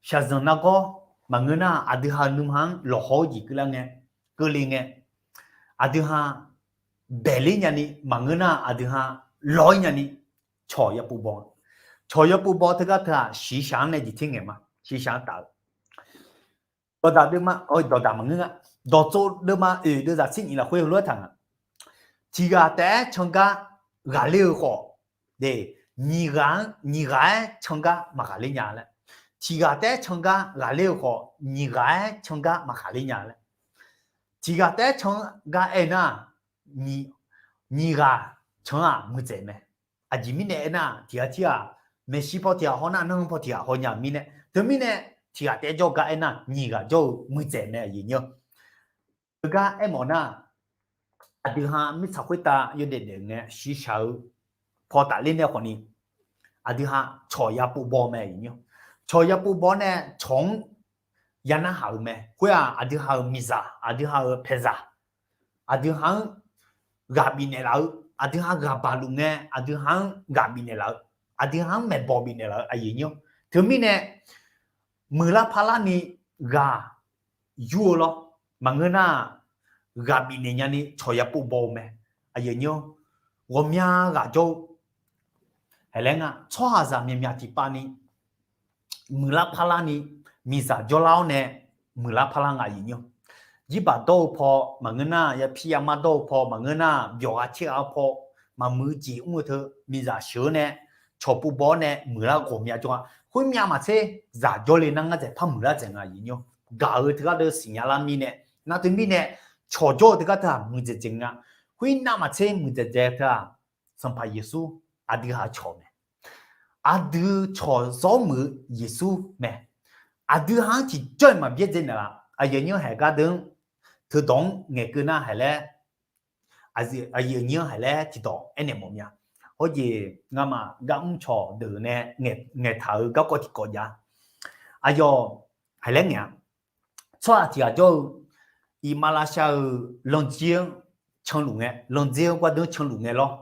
shaqzanq nargawr maqngeur nar, aqdui haq-euq nuima-anr lawqhaw-eu jeq keuvlar ngae, keuvle ngae, aqdui haq baeqler nyani maqngeur nar, aqdui haq lawq-ir nyani cawq yapov baw. Cawq yapov baw teugar teu-aq, shiqshaq-anr nae jeq ter ngaeq ma. Shiqshaq-anr taf-eu dawqdaq deuvma, dawqdaq maqngeur nga. Dawqtsov deuvma oeq deuvzaq tser nyiq lafkhoer heulof-aer taq nga. Tiq ghaq taef-aer can gar ghaqler-eu khawf, nyiq ghaq-anr, nyiq ghaq-aer can gar maqghaqler nya laer. Tiq ghaq taef-aer can gar ghaqler-eu khawf, nyiq ghaq-aer can gar maqghaqler nya laer. Tiq ghaq taef-aer can gar aernar, nyiq ghaq can-aq muiqdzaeq mae. Aqjeq mirnae aernar, tiq ghaq tir-aq, maeqshi paw tiq ghaq haw nar, nanr paw tiq ghaq haw nya mirnae. Teumirnae, tiq ghaq taef-aer jawr gar aernar, nyiq ghaq jawr-eu muiqdzaeq mae aqyuif nyir. Heugar aermawf nar, aqdui haq mirtsaq khoertav yawdaef daef ngae shiqshaq-eu paw tafler nae khawfni, aqdui haq cawq yapov baw mae aqyuif nyir. Cawq yapov baw-awr nae cawq-anr ya narhaq-euq mae. Khoer-aq, aqdui haq-euq miqzaq, aqdui haq-euq paeqzaq, aqdui haq-anr ghaq bifnaeq laf-eu, aqdui haq ghaq baq luf ngae, aqdui haq-anr ghaq bifnaeq laf-eu, aqdui haq-anr maeqbawq bifnaeq laf-eu aqyuif nyir. Teumirnae, muiqlar parlar ni ghaq yur-eu lawr. Maqngeur nar, ghaq bifnaeq nyani cawq yapov baw-eu mae. Aqyuif nyir, ghawqmya ghaq jawr-eu haeqlaer nga. Tsawrhaqzaq myaqmyaq tiqpav ni muiqlar parlar ni miqzaq jawrlar-awr nae muiqlar parlar nga aqyuif nyir. Jirbaq dawr-eu paw maqngeur nar, yapir yamar dawr-eu paw maqngeur nar, byawq gha caer gha-eu paw, maqmuiq jeq mr-eu teu miqzaq sheuq-awr nae cawq pov baw-awr nae muiqlar ghawqmya jawr-a. Khoermyav maqtser zaq jawrle nar ngar dzaeq par muiqlar dzaeq nga aqyuif nyir. Gaq-eu teugar deuv siqnya lar mirnae, nar teumirnae cawq jawr-eu teugar teu-aq muiqdzaeq dzaeq nga. Khoernav maqtser muiqdzaeq dzaeq teu-aq, Sanqpaq Yeqsur aqdui haq-eu cawq mae. Aqdui cawq zawr muiq-eu Yeqsur mae. Aqdui haq-anr tiqjawr-iq maqbyaerdzae naeqlaf. Aqyuif nyir haeq gar deuv-anr teudawq-anr ngaeqkeuv nar haeq laer, aqyuif nyir-anr haeq laer tiqdawq aernaeq mawf mya. Hawjeq ngamaf gar mr cawq deuq nae ngaeqtaq-euq garkawv tiqkawv jav. Aqyawf haeq laer ngaeq-a. Tsawrhaq tiq ghaq jawr-eu iqmalavshav-euq lanqjir-anr canluf ngae, lanqjir-anr gardeuv-anr canluf ngae lawr.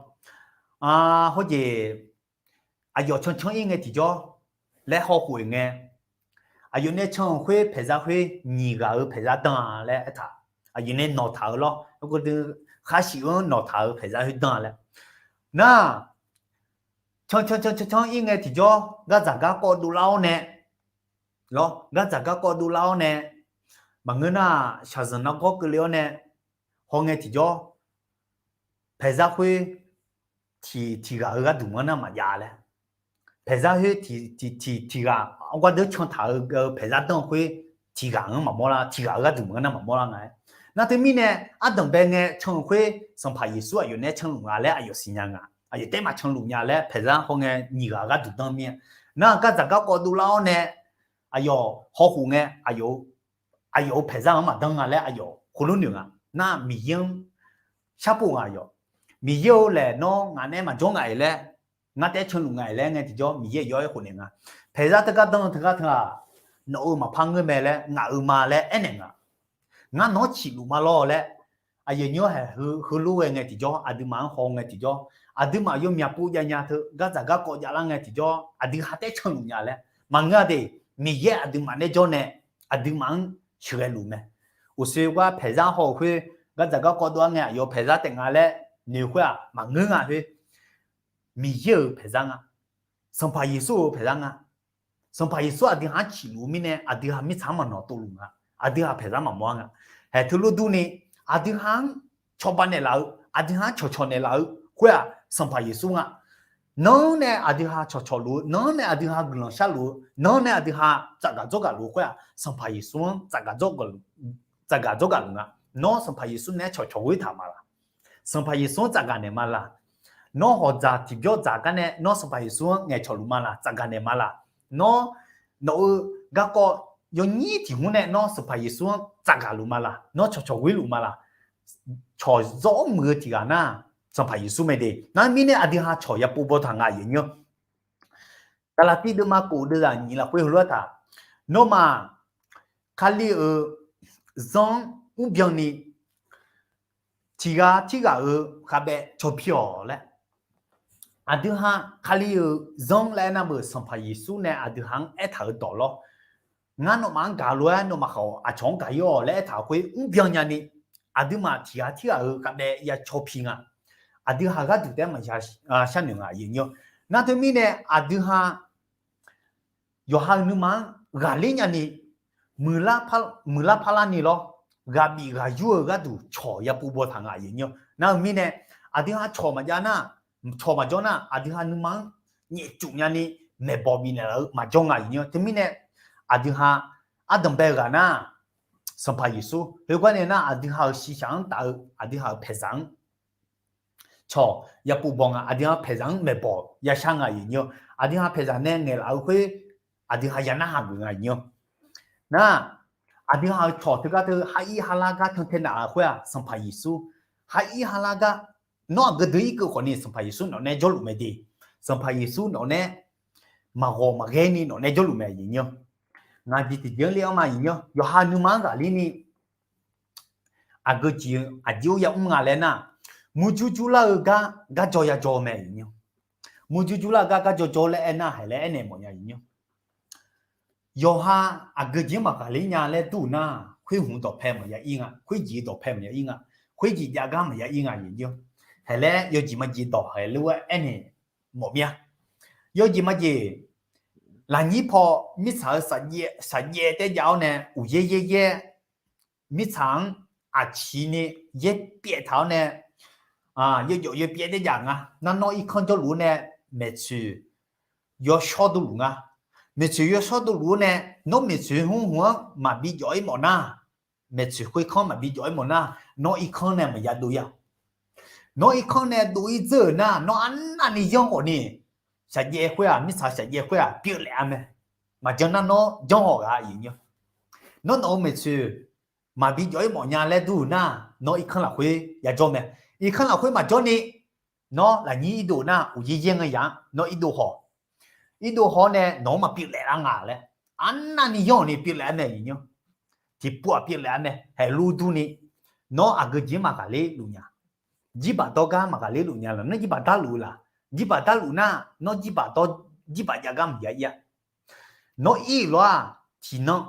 Hawjeq aqyawf cancanr-ir ngae tiqjawr laer hawkhof-euq ngae, aqyawf nae can-euq khoer paeqzar khoer nyiq ghaq-euq paeqzar dan-a laer aertaq. Aqyawf nae nawqtaq-eu lawr. Gardeuv khar shif-anr nawqtaq-euq paeqzar khoer dan-a laer. Nar, can can can can canr-ir ngae tiqjawr gardzaq garkawv dovlar-awr nae lawr, gardzaq garkawv dovlar-awr nae, maqngeur nar shaqzanq nargawr keuvle-awr nae hawngae tiqjawr paeqzar khoer tiq, tiq ghaq-eu gharduq maqanr nar maqjav laer. Paeqzar khoer tiq, tiq, tiq, tiq ghaq, argar deur can taq-eu, paeqzar danr-eu khoer, tiq ghaq-anr maqmawr lar, tiq ghaq-eu gharduq maqanr nar maqmawr lar nga-aer. Nar teumirnae, ardanqbae ngae can-eu khoer, Sanqpaq Yeqsur aqyawf nae canluf nga laer aqyawf siqnya nga. Aqyawf taef maqcanluf nya laer paeqzar hawngae nyiq ghaq gharduq danr mir-a. Nar gardzaq garkawv dovlar-awr nae, aqyawf hawkhof ngae, aqyawf-eu paeqzar-anr maqdanr nga laer aqyawf heulof noeq nga. Nar Miqyaer-anr sharpov nga aqyawf. Miqyaer-eu laer nawr ngaq nae maqjawr nga-iq laer, ngar taef-aer canluf nga-iq laer ngae tiqjawr Miqyaer yaw-aer khofnaeq nga. Paeqzar teugar danr-eu teugar teu-aq, nawq-euq maqpar ngeur mae laer ngaq-euq ma laer aernaeq nga. Ngar nawq-anr ciqluf ma lawr laer, aqyuif nymr haeq heulof ghae ngae tiqjawr, aqduimaf-anr haw ngae tiqjawr, aqduimaf yawmyaq pov jav nya teu, gardzaq garkawv javlar ngae tiqjawr, aqdui ha taef-aer canluf nya laer maqngeur-a de. Miqyaer aqduimaf nae jawr nae, aqduimaf-anr sheuqghae luf mae. Uqshoe gar paeqzar haw-eu khoer, gardzaq garkawv dov-aer ngae aqyawf paeqzar taef nga laer noeq khoer-aq maqngeur nga khoer. Miqyaer-euq paeqzar nga. Sanqpaq Yeqsur-euq paeqzar nga. Sanqpaq Yeqsur aqdui ha-anr ciqluf-eu mirnae aqdui ha mirtsaq-anr maqnawq tov luf nga. Aqdui ha paeqzar maqmawr-a nga. Haeq teulof durni, aqdui ha-anr cawba naeqlaf-eu, aqdui ha-anr cawqcawq naeqlaf-eu khoer-aq Sanqpaq Yeqsur nga. Nanr nae aqdui ha cawqcawq luf-eu, nanr nae aqdui ha guiqlanq sharluf-eu, nanr nae aqdui ha tsafgaq dzawrgaq luf-eu khoer-aq Sanqpaq Yeqsur-anr tsafgaq dzawrgaq luf nga. Nawr Sanqpaq Yeqsur nae-aer cawqcawq ghoer taq ma laq? Sanqpaq Yeqsur-anr tsafgaq naeq ma laq? Nawr hawqdzaq tiqbyawr dzaq gar nae nawr Sanqpaq Yeqsur-anr ngaeqcawq luf ma laq? Tsafgaq naeq ma laq? Nawr, nawq-euq garkawv yawnyir tiq hmr nae nawr Sanqpaq Yeqsur-anr tsafgaq luf ma laq? Nawr cawqcawq ghoer luf ma laq? Cawq zawr muiq-eu tiq ghaq nar, Sanqpaq Yeqsur mae de. Nar mirnae aqdui ha cawq yapov baw taq nga aqyuif nymr. Gaqlaqtiv deuvma kof deuvzaq nyiq lafkhoer heulof-aer taq, nawmaf Kali-euq zanr mrbyan ni tiq ghaq tirghaq-euq khavbaev caw pi-awq laer. Aqdui ha Kali-euq zanr laer aernar beuq Sanqpaq Yeqsur nae aqdui ha-anr aertaq-euq dawq lawr. Ngar nawmaf-anr gaq lof-aer nawmaf khawf aqcawq-anr gaq-ir-awq laer aertaq-euq khoer mrbyan nyani, aqduimaf tiq ghaq tirghaq-euq khavbaev ya caw pi nga. Aqdui ha gharduq taef-aer maqya sharnoeq nga aqyuif nymr. Nar teumirnae aqdui ha yawqha-euq nuima-anr ghaqler nyani, muiqlar parlar ni lawr, ghaq bif ghaq yur-eu gharduq cawq yapov baw taq nga aqyuif nymr. Nar-eu mirnae aqdui ha cawq maqjav nar, cawq maqjawr nar aqdui ha nuima-anr nyaefcuf nyani maeqbawq bifnaeq laf-eu maqjawr nga aqyuif nymr. Teumirnae aqdui ha ardanqbae ghaq nar, Sanqpaq Yeqsur khoergar nae nar aqdui ha-euq shiqshaq-anr taf-eu aqdui ha-euq paeqzaq-anr cawq yapov baw nga. Aqdui ha paeqzaq-anr maeqbawq yashar nga aqyuif nymr. Aqdui ha paeqzaq nae ngaeqlaf-eu khoer aqdui ha ya narhaq geuf nga aqyuif nymr. Nar, aqdui ha-euq cawq teugar teu har-ir har lar gar tantae naf-eu khoer-aq Sanqpaq Yeqsur. Har-ir har lar gar, nawr aqgeu dui-ir keuv khawf ni Sanqpaq Yeqsur nawq nae jawrluf mae de. Sanqpaq Yeqsur nawq nae maqghawq maqghae ni nawq nae jawrluf mae aqyuif nymr. Ngaq jeq tiqjeq-anr le-anr ma aqyuif nymr, yawqha nuima-anr ghaqler ni aqgeu jeq-eu aqjeq-anr yamr nga laer nar, murjur jurlar-eu gar garjaw yajaw-eu mae aqyuif nymr. Murjur jurlar-eu gar garjaw jawr laer aernar haeq laer aernaeq mawf nya aqyuif nymr. Yawqha aqgeu jeq-anr maqghaqler nya laer dur-eu nar, khoer hmq dawqpae maqya ir nga, khoer jeq dawqpae maqya ir nga, khoer jeq jav gar maqya ir nga aqyuif nymr. Haeq laer yawjeq majeq dawq haeq lof-aer aernaeq mawf mir-a. Yawjeq majeq, lafnyir paw mirtsaq-eu shaqjaev taer jav-awr nae uqyaer yaer yaer mirtsaq-anr aqciq ni yaer pyaev taq-awr nae, yawjawf yaer pyaev taer jav nga. Nar nawr irkanr jawrluf-awr nae maeqtsoeq yawshawr dovluf nga. Maeqtsoeq yawshawr dovluf-awr nae, nawr maeqtsoeq hmr hmq-anr maqbi jawf-ir mawf nar, maeqtsoeq khoerkanr maqbi jawf-ir mawf nar, nawr irkanr nae maqya dov-ir-a. Nawr irkanr nae dov-ir dzeur-euq nar, nawr arnavni yanr khawf ni, shaqjaev khoer-aq, mirtsaq shaqjaev khoer-aq pyeuflaef-a mae. Maqjan nar nawr janr hawq ghaq aqyuif nymr. Nawr nawq-euq maeqtsoeq maqbi jawf-ir mawf nya laer dur-euq nar, nawr irkanr lafkhoer yajawr mae. Irkanr lafkhoer maqjawr ni, nawr lafnyir irdov nar uqyaer yaer ngeur yaq-anr nawr irdov haw. Irdov haw-awr nae nawq-anr maqpyeuflaef lar nga laer, arnavni yanr-awq ni pyeuflaef-a mae aqyuif nymr. Tiqpov-aq pyeuflaef-a mae. Haeq lof durni, nawr aqgeu jeq-anr maqghaqler luf nya. Jirbaq dawr gar maqghaqler luf nya laq, nawr jirbaq darluf-eu laq. Jirbaq darluf nar, nawr jirbaq dawr, jirbaq jav gar maqya ir-a. Nawr ir-euq lof-aq, tiqnan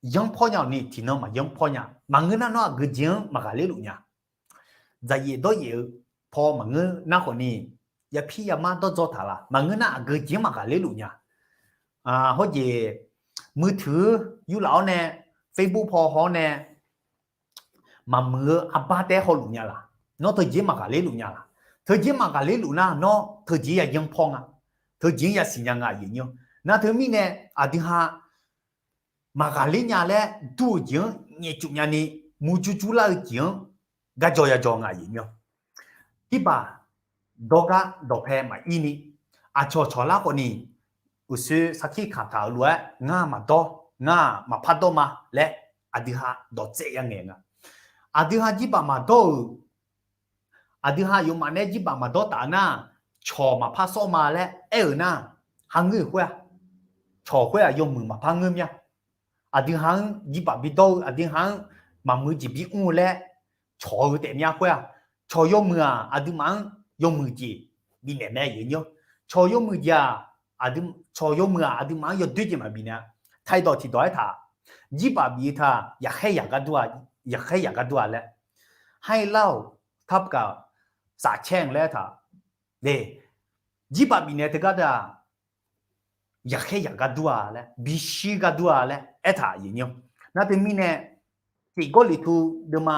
yanr pawr nya-awq ni tiqnan maqyanr pawr nya. Maqngeur nar nawr aqgeu jeq-anr maqghaqler luf nya. Dzaqyaef dawryaef-eu paw maqngeur nar khawf ni, yapir yamar dawrdzaw taq laq. Maqngeur nar aqgeu jeq-anr maqghaqler luf nya. Hawjeq, muiqtuiq yurlaf-awr nae, Facebook paw haw-awr nae, maqmuiq-eu arbar taef-aer hawluf nya laq. Nawr teujeq-anr maqghaqler luf nya laq. Teujeq maqghaqler luf nar, nawr teujeq yayan paw nga. Teujeq-anr yasiq nya nga, aqyuif aqnyir-awr. Nar teumirnae, aqdui ha maqghaqler nya laer dur-eu jeq-anr nyaefcuf nyani, murjur jurlar-eu jeq-anr garjaw yajaw nga, aqyuif aqnyir-awr. Jirbaq dawrgar dawqpae maqir ni, aqcawq cawqlar khawf ni, uqshoe sarkir kamq taq-euq lof-aer, ngar maqdawr, ngar maqpar dawr ma laer, aqdui ha dawqtsaev ya ngaeq nga. Aqdui ha jirbaq maqdawr-euq, aqdui ha aqyawfmaf nae jirbaq maqdawr taf nar, cawq maqpar sawr ma laer aer-euq nar, ha ngeur-euq khoer-aq, cawq khoer-aq yawmuiq maqpar ngeur mya. Aqdui ha-anr jirbaq bidawr-eu, aqdui ha-anr maqmuiq jeq bimr-eu laer cawq-eu taef mya khoer-aq, cawq yawmuiq-aq, aqduimaf-anr yawmuiq jeq bifnaeq mae, aqyuif aqnyir-awr. Cawq yawmuiq jeq-aq, aqdui, cawq yawmuiq-aq, aqduimaf-anr yawdoer jeq maqbif naeq-a. Taidawq tiqdawq aertaq, jirbaq bif-eu taq yaqkhaer yaq gar dur-a, yaqkhaer yaq gar dur-a laer, ให้เหล้าเท่ากับ สาแช่ง laer aertaq, jirbaq bifnaeq teugar dur-aq, yaqkhaer yaq gar dur-a laer, bishir gar dur-a laer aertaq, aqyuif aqnyir-awr. Nar teumirnae, Tiq Gawrliqtu deuvma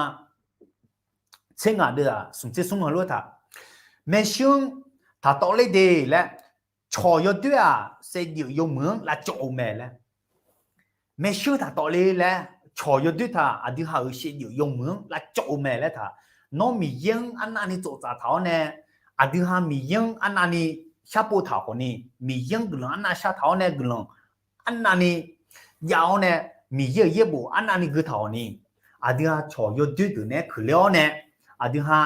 tser ngaq deuv-aq, smq tser smr heulof-aer taq, maershuir-anr taqtawv ler de laer, cawq yawdoer-aq saevdzeuf yawmuiq-anr lavcawv-eu mae laer, maershuir taqtawv ler laer, cawq yawdoer taq aqdui ha-euq saevdzeuf yawmuiq-anr lavcawv-eu mae laer taq, nawr Miqyaer-anr arnavni tsoftsaf taq-awr nae, aqdui ha Miqyaer-anr arnavni sharpov taq khawf ni, Miqyaer-anr guiqlanq arnav shar taq-awr nae guiqlanq arnavni jav-awr nae, Miqyaer-euq yaerbof arnavni gui taq khawf ni, aqdui ha cawq yawdoer deuq nae-aer keuqler-awr nae, aqdui ha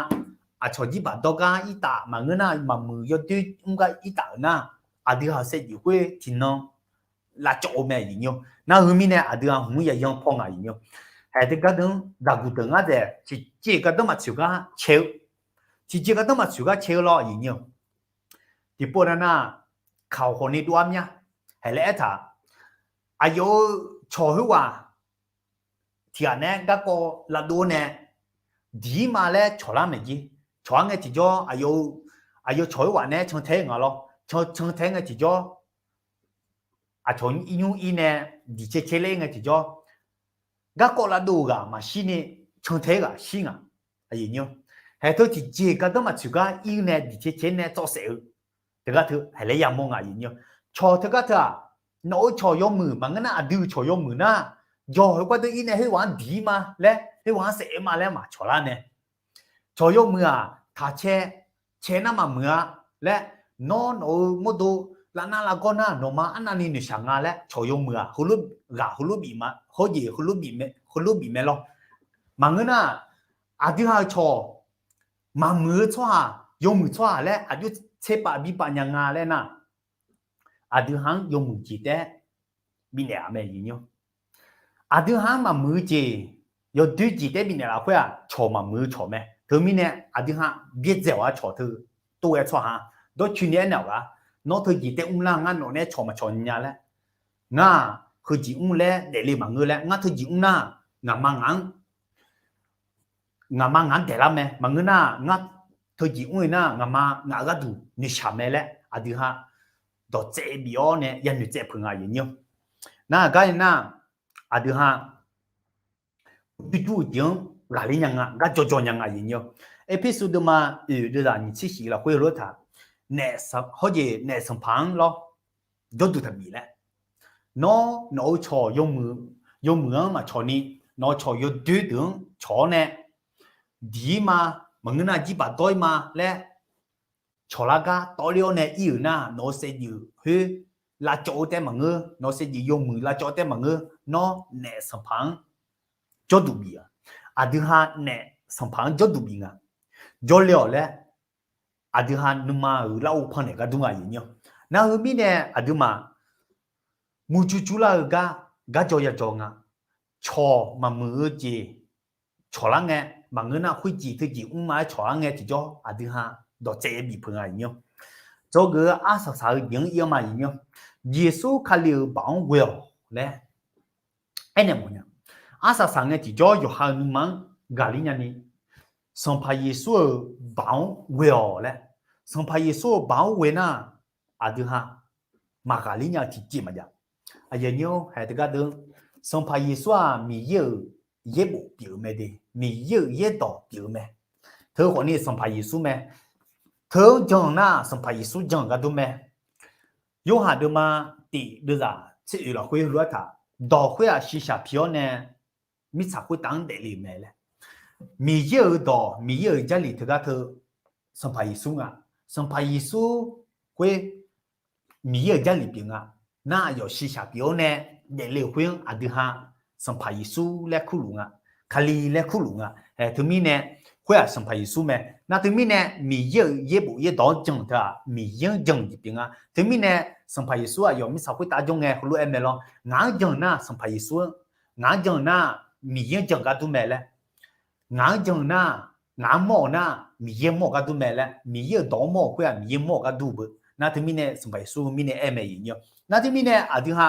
aqcawq jirbaq dawrgar irtaf maqngeur nar, maqmuiq yawdoer mr gar irtaf-euq nar, aqdui ha-euq saevdzeuf khoer tiqnan lavcawv-eu mae, aqyuif aqnyir-awr. Nar heu mirnae aqdui ha hmq-anr yayan paw nga, aqyuif aqnyir-awr. Haeq teugar deuq-anr daqguq deuq ngar daef tiqjeq gardanr maqtsoeq gar cae-eu, tiqjeq gardanr maqtsoeq gar cae-eu lawr, aqyuif aqnyir-awr. Tiqpov nav nar, kaq khawf ni dov-ar mya. Haeq laer aertaq, aqyawf-euq cawq khoerghaq tiq ghaq nae-aer garkawv lavdov nae diq-ir ma laer cawqlar maeq jir. Cawq-ar ngae tiqjawr, aqyawf, aqyawf cawq khoerghaq nae-aer cantae-ir nga lawr. Can, cantae-ir ngae tiqjawr, aqcawq ir nymr ir nae diq cae cae ler ngae tiqjawr, garkawv lavdov-euq ghaq maqshir ni, cantae-ir ghaq shir nga. Haeq teu tiqjeq gardanr maqtsoeq gar ir nae diq cae cae nae tsawv saef-eu teugar teu haeq laer yamawr nga, aqyuif aqnyir-awr. Cawq teugar teu-aq, nawq-euq cawq yawmuiq maqngeur nar, aqdui-euq cawq yawmuiq nar, jawq khoergar deuq ir nae khoerghaq-anr diq-ir ma laer, khoerghaq-anr saef-eu ma laer maqcawq lar nae, cawq yawmuiq-aq taq cae, cae nar maqmuiq-a laer, nawr nawq-euq mawrdo lavnar lavgawr nar nawqma arnavni noeqshaq nga laer, cawq yawmuiq-aq heulof ghaq heulof bif ma, hawjeq heulof bif mae lawr. Maqngeur nar, aqdui ha-euq cawq maqmuiq-eu tsawrhaq, yawmuiq tsawrhaq laer aqjox tserpav bipav nya nga laer nar, aqdui ha-anr yawmuiq jeq taef-aer bifnaeq-a mae, aqyuif aqnyir-awr. Aqdui ha-anr maqmuiq-eu jeq, yawdoer jeq taef-aer bifnaeq lafkhoer-aq, cawq maqmuiq-eu cawq mae. Teumirnae aqdui ha byaerdzae-awq-a, cawq teu tov-aer tsawrhaq-a dawrcoeni aernaeq-awq gar, nawr teujeq taef mr lar ngar nawq nae cawq maqcawq nya laer, ngar heujeq mr laer daefle maqngeur laer, ngar teujeq mr nar, ngaqma ngaq-anr ngaqma ngaq-anr daeqlar mae. Maqngeur nar, ngar teujeq mr-eu nar, ngaqma ngaq-euq gharduq noeqshaq mae laer, aqdui ha dawqtsaev bif-awr nae yanoeq tsaev peuq nga, aqyuif aqnyir-awr. Nar gar nar, aqdui ha jurjur-eu jeq-anr ghaqler nya nga, gar jawjaw nya nga, aqyuif aqnyir-awr. Erpersu deuvma oeq deuvzaq nyiq tser shif lafkhoer lof-aer taq, naef, hawjeq naef sanqpaq-anr lawr jawrduq taqbif laer, nawr nawq-euq cawq yawmuiq, yawmuiq-anr maqcawq ni, nawq-euq cawq yawdoer deuq-anr cawq-awr nae diq-ir ma, maqngeur nar jirbaq dawr-ir ma laer cawqlar gar tawvler-awr nae ir-euq nar, nawq-euq saevdzeuf khoer lavcawv-eu taef maqngeur, nawq-euq saevdzeuf yawmuiq lavcawv-eu taef maqngeur, nawr naef sanqpaq-anr jawrduq bif-a. Aqdui ha naef sanqpaq-anr jawrduq bif nga. Jawrle-awq laer, aqdui ha nuima-euq larghov pannaeq gar dur nga, aqyuif aqnyir-awr. Nar heu mirnae aqduimaf murjur jurlar-eu gar, gar jaw ya jaw nga. Cawq maqmuiq-eu jeq cawqlar ngae, maqngeur nar khoerjeq teujeq mr ma-aer cawqlar ngae tiqjawr, aqdui ha dawqtsaev yabi peuq nga, aqyuif aqnyir-awr. Dzawgeuf-eu arsaq saq-eu jeq-anr ir-anr ma, aqyuif aqnyir-awr. Yeqsur Kali-euq baoq-anr ghoe-awq laer aernaeq mawf nya. Arsaq saq ngae tiqjawr yawqha-euq nuima-anr ghaqler nyani, Sanqpaq Yeqsur-euq baoq-anr ghoe-awq laer, Sanqpaq Yeqsur-euq baoq-anr ghoe nar, aqdui ha maqghaqler nya-eu tiqjeq maqjav. Aqyuif aqnyir-awr, haeq teugar deuq, Sanqpaq Yeqsur-aq Miqyaer-euq yaerbof pyeuf-eu mae de, Miqyaer-euq yaerdawq pyeuf-eu mae. Teu khawfni Sanqpaq Yeqsur mae. Teu-anr jan-euq nar, Sanqpaq Yeqsur jan-euq gar dur mae. Yorhaq deuvma tiq deuvzaq tser oeq lafkhoer heulof-aer taq, dawq khoer-aq shiqshaq pi-awr nae mirtsaq khoertav-anr daefle-euq mae laer. Miqyaer-euq dawq, Miqyaer-euq Jarlif teugar teu Sanqpaq Yeqsur nga. Sanqpaq Yeqsur khoer Miqyaer-euq Jarlif pyeuf nga. Nar aqyawf shiqshaq pyeuf-awr nae daefle-euq khoer-anr aqdui ha Sanqpaq Yeqsur laer kurluf nga. Kali laer kurluf nga. Ae, teumirnae khoer-aq Sanqpaq Yeqsur mae. Nar teumirnae Miqyaer-euq yaerbof yaerdawq-anr jan-euq teu-aq Miqyaer-anr jan-euq jeq pyeuf nga. Teumirnae Sanqpaq Yeqsur aqyawf mirtsaq khoertav jawr ngae heulof-aer mae lawr. Ngaq-anr jan-euq nar Sanqpaq Yeqsur-anr, ngaq-anr jan-euq nar Miqyaer-anr jan-eu gar dur mae laer. Ngaq-anr jan-eu nar, ngaq-anr mawr-euq nar Miqyaer mawr-euq gar dur mae laer, Miqyaer-euq dawq-anr mawr-euq khoer-aq Miqyaer mawr-euq gar dur-eu beu. Nar teumirnae Sanqpaq Yeqsur mirnae aer mae aqyuif nyir-awr. Nar teumirnae aqdui ha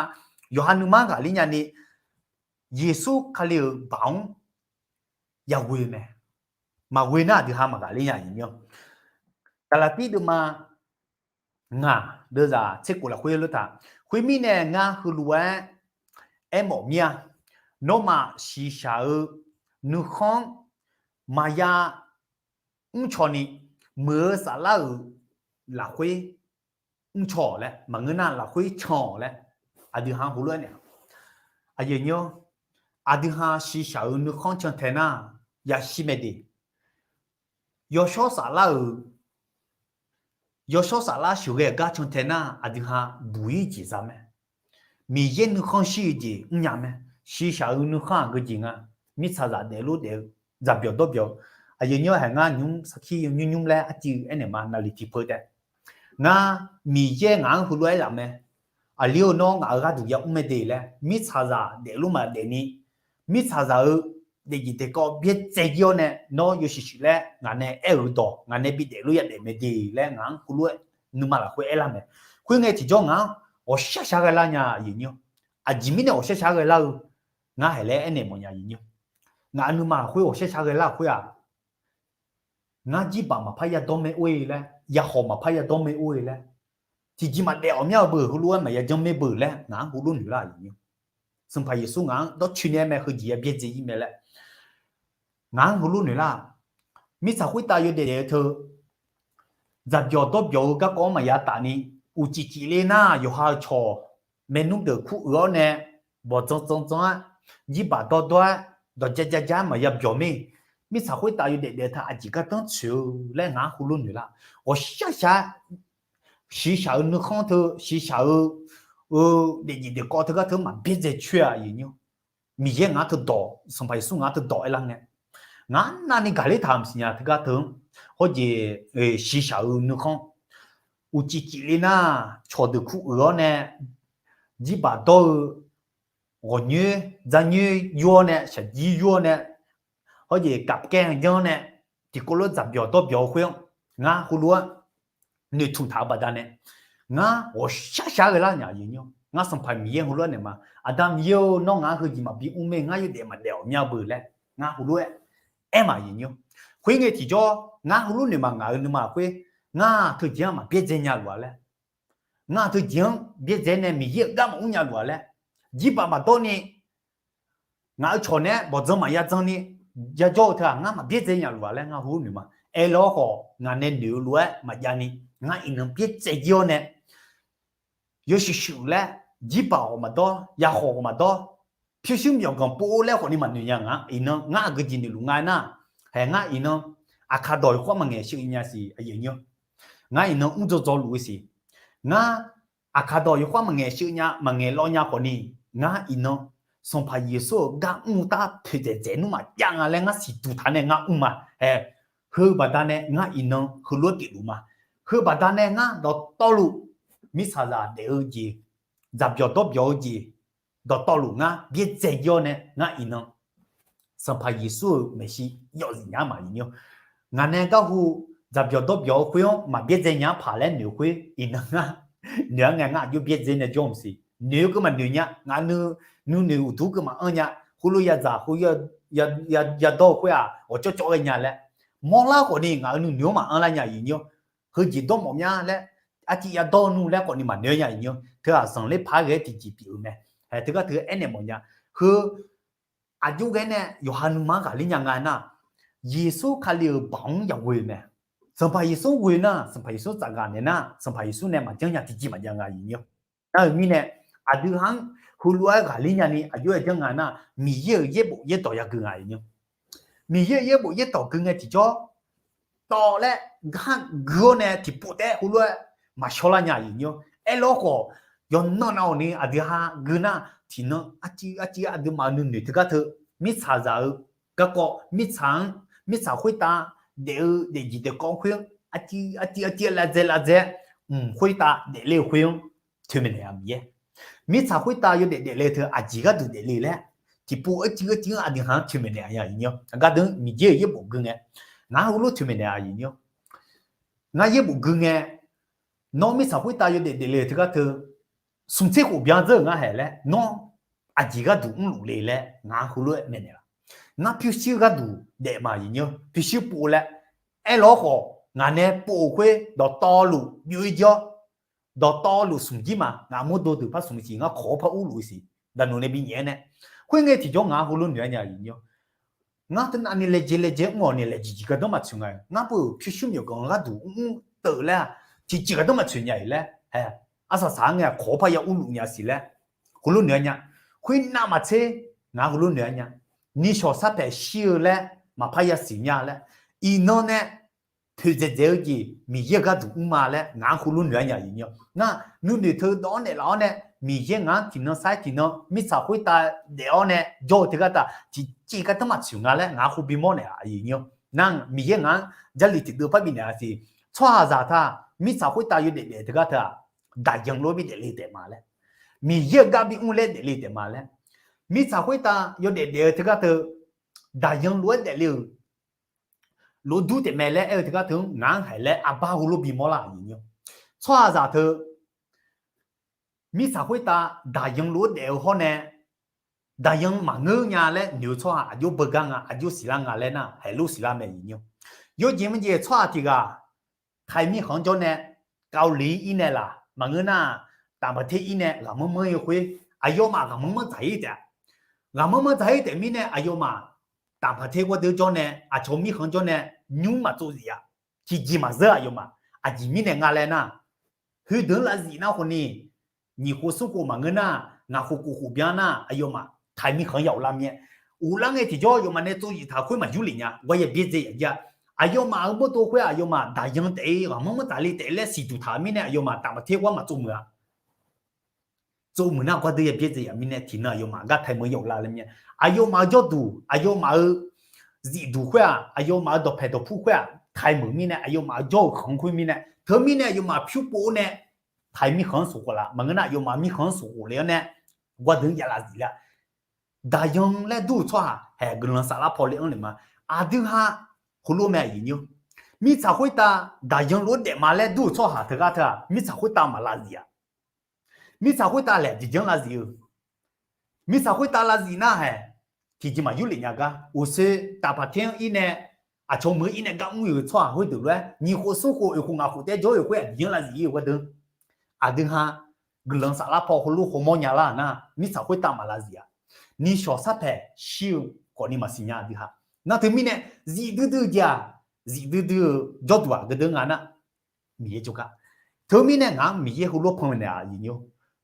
yawqha nuima-anr ghaqler nyani Yeqsur Kali-euq baoq-anr yaghoe mae. Maqghoe nar aqdui ha maqghaqler nya aqyuif nyir-awr. Gaqlaqtir deuvma ngaq deuvzaq tser kof lafkhoer lof taq, khoermirnae ngar heulof-aer aermawf mir-a, nawmaf shiqshaq-eu nuikhanr maqya mrcaw ni, muiq-eu saflar-euq lafkhoer mrcaw-awq laer, maqngeur nar lafkhoer can-awq laer, aqdui ha-anr heulof-aer naeq-a. Aqyuif nyir-awr, aqdui ha shiqshaq-eu nuikhanr cantae nar yashir mae de. Yawshawr saflar-euq, yawshawr saflar sheuqghae-euq gar cantae nar aqdui ha buq-ir jeq za mae. Miqyaer nuikhanr shir-eu jeq mrnya mae. Shiqshaq-eu nuikhanr-aq geujeq nga. Mirtsaqzaq daefluf daef-eu, dzaqbyawq dawrbyawq-eu, aqyuif nyir-awr, haeq ngar nymr sarkir nymr nymr laer arciv aernaeq ma navluf tiqpeu taef. Ngar Miqyaer ngaq-anr heulof-aer laf mae. Aqli-or, nawr ngaq-euq gharduq yamr mae de laer mirtsaqzaq daefluf maqdaef ni, mirtsaqzaq-eu daefjeq daefkawv byaerdzae jir-awr nae nawr yawshuif shuif laer ngaq nae aer-euq dawq ngaq nae bidaef lof yadaef mae de laer ngaq-anr heulof-aer nuima lafkhoer aerlar mae. Khoerngae tiqjawr ngaq-anr ghawqshaq shaq ghae lar nya aqyuif nyir-awr. Aqjeq mirnae ghawqshaq shaq ghae lar-eu ngar haeq laer aernaeq mawf nya aqyuif nyir-awr. Ngaq-euq nuima lafkhoer ghawqshaq shaq ghae lar-euq khoer-aq, ngar jirbaq maqpar yadawr mae or-e laer, yakhawq maqpar yadawr mae or-e laer, tiqjeq maqdaef ghawqmyanr-eu beu heulof-aer maqya janr mae beu laer ngaq-anr heulof noeq lar aqyuif nyir-awr. Sanqpaq Yeqsur ngaq-anr dawrcoeni-aer mae heujeq ya byaerdzae ir mae laer ngaq-anr heulof noeq lar. Mirtsaq khoertav yawdaef daef-eu teu dzaqbyawq dawrbyawq-eu garkawv-anr maqya taf ni, uqcif cifle nar yawqha-eu cawq maernmr deuq kur uiq-awr nae bawqdzan dzan dzan-aer, jirbaq dawrdawr-aer, dawqja ja ja-aer maqya byawq mir. Mirtsaq khoertav yawdaef daef-eu teu aqjeq gardanr tsoeq-eu laer ngaq-anr heulof noeq lar. Ghawqshaq shaq-aer shiqshaq-eu nuikhanr teu shiqshaq-eu daefjeq daefkawv teugar teu maqbyaerdzae coer-a aqyuif nyir-awr. Miqyaer ngaq-anr teu dawq, Sanqpaq Yeqsur ngaq-anr teu dawq aerlar ngae, ngaq-anr navni gaqler taq-euq maqsiq nya teugar teu-anr hawjeq shiqshaq-eu nuikhanr uqcif cifle nar cawqdeuq kur uiq-awr nae, jirbaq dawr-eu ghawqnyoer dzarnyoer yur-awr nae shaqjir yur-awr nae, hawjeq kavkaer-anr janr nae tiqkawv lof dzaqbyawq dawrbyawq-eu khoer-anr ngar heulof-aer noeqtmq taq-eu baqdanae, ngar ghawqshaq shaq ghae lar nya aqyuif nyir-awr. Ngar Sanqpaq Miqyaer heulof-aer naeq ma, Aqda Miqyaer-or, nawr ngaq-anr heujeq maqbi mr mae, ngar yawdaef maqdaef ghawqmyanr beu laer ngar heulof-aer aer ma aqyuif nyir-awr. Khoerngae tiqjawr ngar heulof noeq ma ngaq-euq nuima lafkhoer ngar teujeq-anr maqbyaerdzae nya luf-a laer, ngar teujeq-anr byaerdzae nae Miqyaer-euq gar maqmr nya luf-a laer, jirbaq maqdawr ni ngaq-euq cawq naeq-aer bawqdzan maqya dzan ni yajawr-eu teu-aq ngar maqbyaerdzae nya luf-a laer ngar heulof noeq ma. Aerlar-awr khawf ngaq nae noeq-eu lof-aer maqjav ni, ngar iqnan byaerdzae jir-awr nae yawshuif shuif laer jirbaq ghawq maqdawr, yakhawq ghawq maqdawr, pyurshuir myawqganq pov laer khawf ni maqnoeq nya nga. Iqnan ngar aqgeu jeq noeqluf nga aernar, haeq ngar iqnan Aqkaq dawq yawkhav maqngaeq sheuq nya siq aqyuif nyir-awr. Ngar iqnan mr dzaw dzaw luf-eu siq. Ngar Aqkaq dawq yawkhav maqngaeq sheuq nya maqngaeq lawv nya khawf ni, ngar iqnan Sanqpaq Yeqsur-euq gar mr-eu tar poeqdzaeq dzaeq nmr maqjav nga laer ngar siqduq taq nae ngar mr ma. Haeq, heu baqdanae ngar iqnan heulof-aer pyeufluf ma. Heu baqdanae ngar dawqtawvluf mirtsaqzaq daef-eu jeq, dzaqbyawq dawrbyawq-eu jeq, dawqtawvluf ngar byaerdzae jir-awr nae ngar iqnan Sanqpaq Yeqsur-euq maeqshi yawfzif nya ma aqyuif nyir-awr. Ngaq nae garhu dzaqbyawq dawrbyawq-eu khoer-anr maqbyaerdzae nya-anr paq laer noeq khoer iqnan ngar noeq-aer ngae ngar aqjox byaerdzae nae jawr mq siq. Noeq-eu keuv maqnoeq nya, ngaq nuinoeq uqduq keuv maqanr nya, heulof yadzaq khoer yadawr-eu khoer-aq ghawqcawv cawv ghae nya laer mawrlar khawf ni ngaq-euq nuinoeq-anr maqanr lar nya aqyuif nyir-awr. Heujeq dawr mawf mya laer arciv yadawr nmr laer khawf ni maqnoeq nya aqyuif nyir-awr. Teu-aq zanqler par ghae-aer tiqjeq pyeuf-eu mae. Haeq teugar teu aernaeq mawf nya. Heu aqjox ghae nae yawqha nuima-anr ghaqler nya nga nar, Yeqsur Kali-euq baoq-anr yaghoe mae. Sanqpaq Yeqsur ghoe nar, Sanqpaq Yeqsur tsafghaq naeq nar, Sanqpaq Yeqsur nae maqjanr nya tiqjeq maqjav nga iqnyir. Nar-euq mirnae, aqdui ha-anr heulof-aer ghaqler nyani aqjox-aer janr nga nar, Miqyaer-euq yaerbof yaerdawq yagui nga iqnyir. Miqyaer-euq yaerbof yaerdawq gui ngae tiqjawr, tawv laer gar gui-awr nae tiqpov taef-aer heulof-aer maqshawr lar nya iqnyir. Aerlawr khawf, yawqnan nav-awq ni aqdui ha gui nar, tiqnan arciv arciv aqduimaf-euq nuinoeq teugar teu, mirtsaqzaq-eu garkawv mirtsaq-anr, mirtsaq khoertav daef-eu daefjeq daefkawv khoer-anr, arciv arciv arciv lavdzae lavdzae-aer, mq khoertav daefle-eu khoer-anr toeqmaeq naeq-a Miqyaer. Mirtsaq khoertav yawdaef daefle teu aqjeq gharduq daefle laer, tiqpov arciv arciv-anr aqdui ha-anr toeqmaeq naeq-a iqnyir. Aqgar deuq-anr Miqyaer-euq yaerbof gui ngae, ngar heulof toeqmaeq naeq-a iqnyir. Ngar yaerbof gui ngae, nawr mirtsaq khoertav yawdaef daefle-eu teugar teu, smq tser khof byan dzeur-euq ngar haeq laer, nawr aqjeq gharduq mrluf le laer ngar heulof-aer maeqnaeq laf. Ngar pyurshuir gharduq daef ma iqnyir, pyurshuir pov laer. Aerlawr khawf, ngaq nae pov-euq khoer dawqtawvluf byov-ir jir-awr, dawqtawvluf smq jir ma. Ngaq mawrdo deuq par smq siq, ngar kawq-awr par urluf-eu siq, daqnoeq nae binyaef-aer nae. Khoerngae tiqjawr ngaq heulof noeq-aer nya iqnyir. Ngar teunav ni laejae laejae mr-awq ni laejae jeq gardanr maqtsoeq nga-iq. Ngar pov-euq pyurshuir myawqganq gharduq mr teuv laer-aq, tiqjeq gardanr maqtsoeq nya-iq laer, aer, arsaq saq-anr ngae kawq-awr parya urluf nya siq laer, heulof noeq-aer nya. Khoernav maqtser, ngaq heulof noeq-aer nya. Nishawq sarpaeq shir-eu laer maqpar yasiq nya laer, iqnan nae poeqdzaeq dzaeq-eu jeq Miqyaer-euq gharduq mr ma laer ngaq-anr heulof noeq-aer nya iqnyir. Nar, nuinoeq teu dawv-awr naeqlaf-awr nae, Miqyaer ngaq-anr tiqnan sar-aer tiqnan mirtsaq khoertav daef-awr nae jawr-eu teugar taq tiqjeq gardanr maqtsoeq nga laer ngaq-anr khoer bimawr naeq-a iqnyir. Nar, Miqyaer ngaq-anr Jarlif tiqdeuv par bifnaeq-a siq. Tsawrhaqzaq taq mirtsaq khoertav yawdaef daef teugar teu-aq, daqyan lof-aer bidaef le taef ma laer, Miqyaer-euq gar bimr laer daefle taef ma laer, mirtsaq khoertav yawdaef daef-eu teugar teu, daqyan lof-aer daefle-euq lof-aer dur taef mae laer aer-eu teugar teu-anr ngaq-anr haeq laer arbar heulof bimawr lar iqnyir. Tsawrhaqzaq teu mirtsaq khoertav daqyan lof-aer daef-eu hawr nae, daqyan maqngeur nya laer noeq-eu tsawrhaq aqjox beugar nga, aqjox siqlar nga laer nar, haeq lof siqlar mae iqnyir. Yawjeq mrjeq tsawrhaq tiq ghaq ไทย mirkhanq-anr jawr nae, เกาหลี ir nae laq maqngeur nar, ต่างประเทศ ir nae ghaqmanr manr-ir khoer, aqyawfmaf ghaqmanr manr dzaq-ir taef-a. Ghaqmanr manr dzaq-ir taef mirnae aqyawfmaf ต่างประเทศ gawrdeuv jawr nae, aqcawq mirkhanq-anr jawr nae, nymr maqtsov zif-a. Tiqjeq maqzeur aqyawfmaf. Aqjeq mirnae nga laer nar, heudeuq-anr lav zif nar khawf ni, nyiq khof smr khof maqngeur nar, ngaq khof kof khof byan nar aqyawfmaf ไทย mirkhanq-anr ya ghoflar mir-aer, ghoflar ngae tiqjawr yawfmaf nae tsov zif taq khoer maqyur lef nya, gar ya byaerdzae yaf jir-a. Aqyawfmaf-euq mawrdo khoer aqyawfmaf daqyan taef-ir ghaqmanr manr taq le taef laer siqduq taq-eu mirnae aqyawfmaf ต่างประเทศ gawr maqtsov muiq-a. Tsov muiq nar gawrdeuv ya byaerdzae yaf mirnae tiqnan aqyawfmaf gar ไทย meuq-anr ya ghoflar laer mir-aer, aqyawfmaf-euq jawrduq, aqyawfmaf-euq zifduq khoer-aq, aqyawfmaf-euq dawqpaeq dawqpur khoer-aq, ไทย meuq mirnae aqyawfmaf-euq jawr-euq khanq-anr khoer mirnae, teumirnae aqyawfmaf pyur pov-awr nae ไทย mirkhanq-anr soqkhof laf maqngeur nar aqyawfmaf mirkhanq-anr soqkhof le-awr nae, gawrdeuq-anr ya lav zif laer-a. Daqyan laer dur-euq tsawrhaq haeq guiqlanq saflar paw le-anr le ma. Aqdui ha heulof mae iqnyir. Mirtsaq khoertav daqyan lof-aer daef ma laer dur-euq tsawrhaq teugar teu-aq, mirtsaq khoertav maqlav zif-a. Mirtsaq khoertav laeq jeq janr lav zif-eu, mirtsaq khoertav lav zif nar haeq, tiqjeq maqyur lef nya gar, uqshoe ต่างประเทศ anr ir nae, aqcawq meuq-anr ir nae gar mr-euq tsawrhaq khoerdeuq lof-aer nyiq khof smr khof oeq khof ngaq khof taef-aer jawr-eu khoer-aq jeq janr lav zif-ir-eu gawrdeuv. Aqdui ha guiqlanq saflar paw heulof hawmawr nya lar nar, mirtsaq khoertav maqlav zif-a. Nishawq sarpaeq shir-eu khawfni maqsiq nya aqdui ha. Nar teumirnae zif duidui-eu jeq-aq, zif duidui-eu jawrduq-aq gardeuv nga nar, Miqyaer jawrgar. Teumirnae ngaq-anr Miqyaer heulof panmaeq naeq-a iqnyir.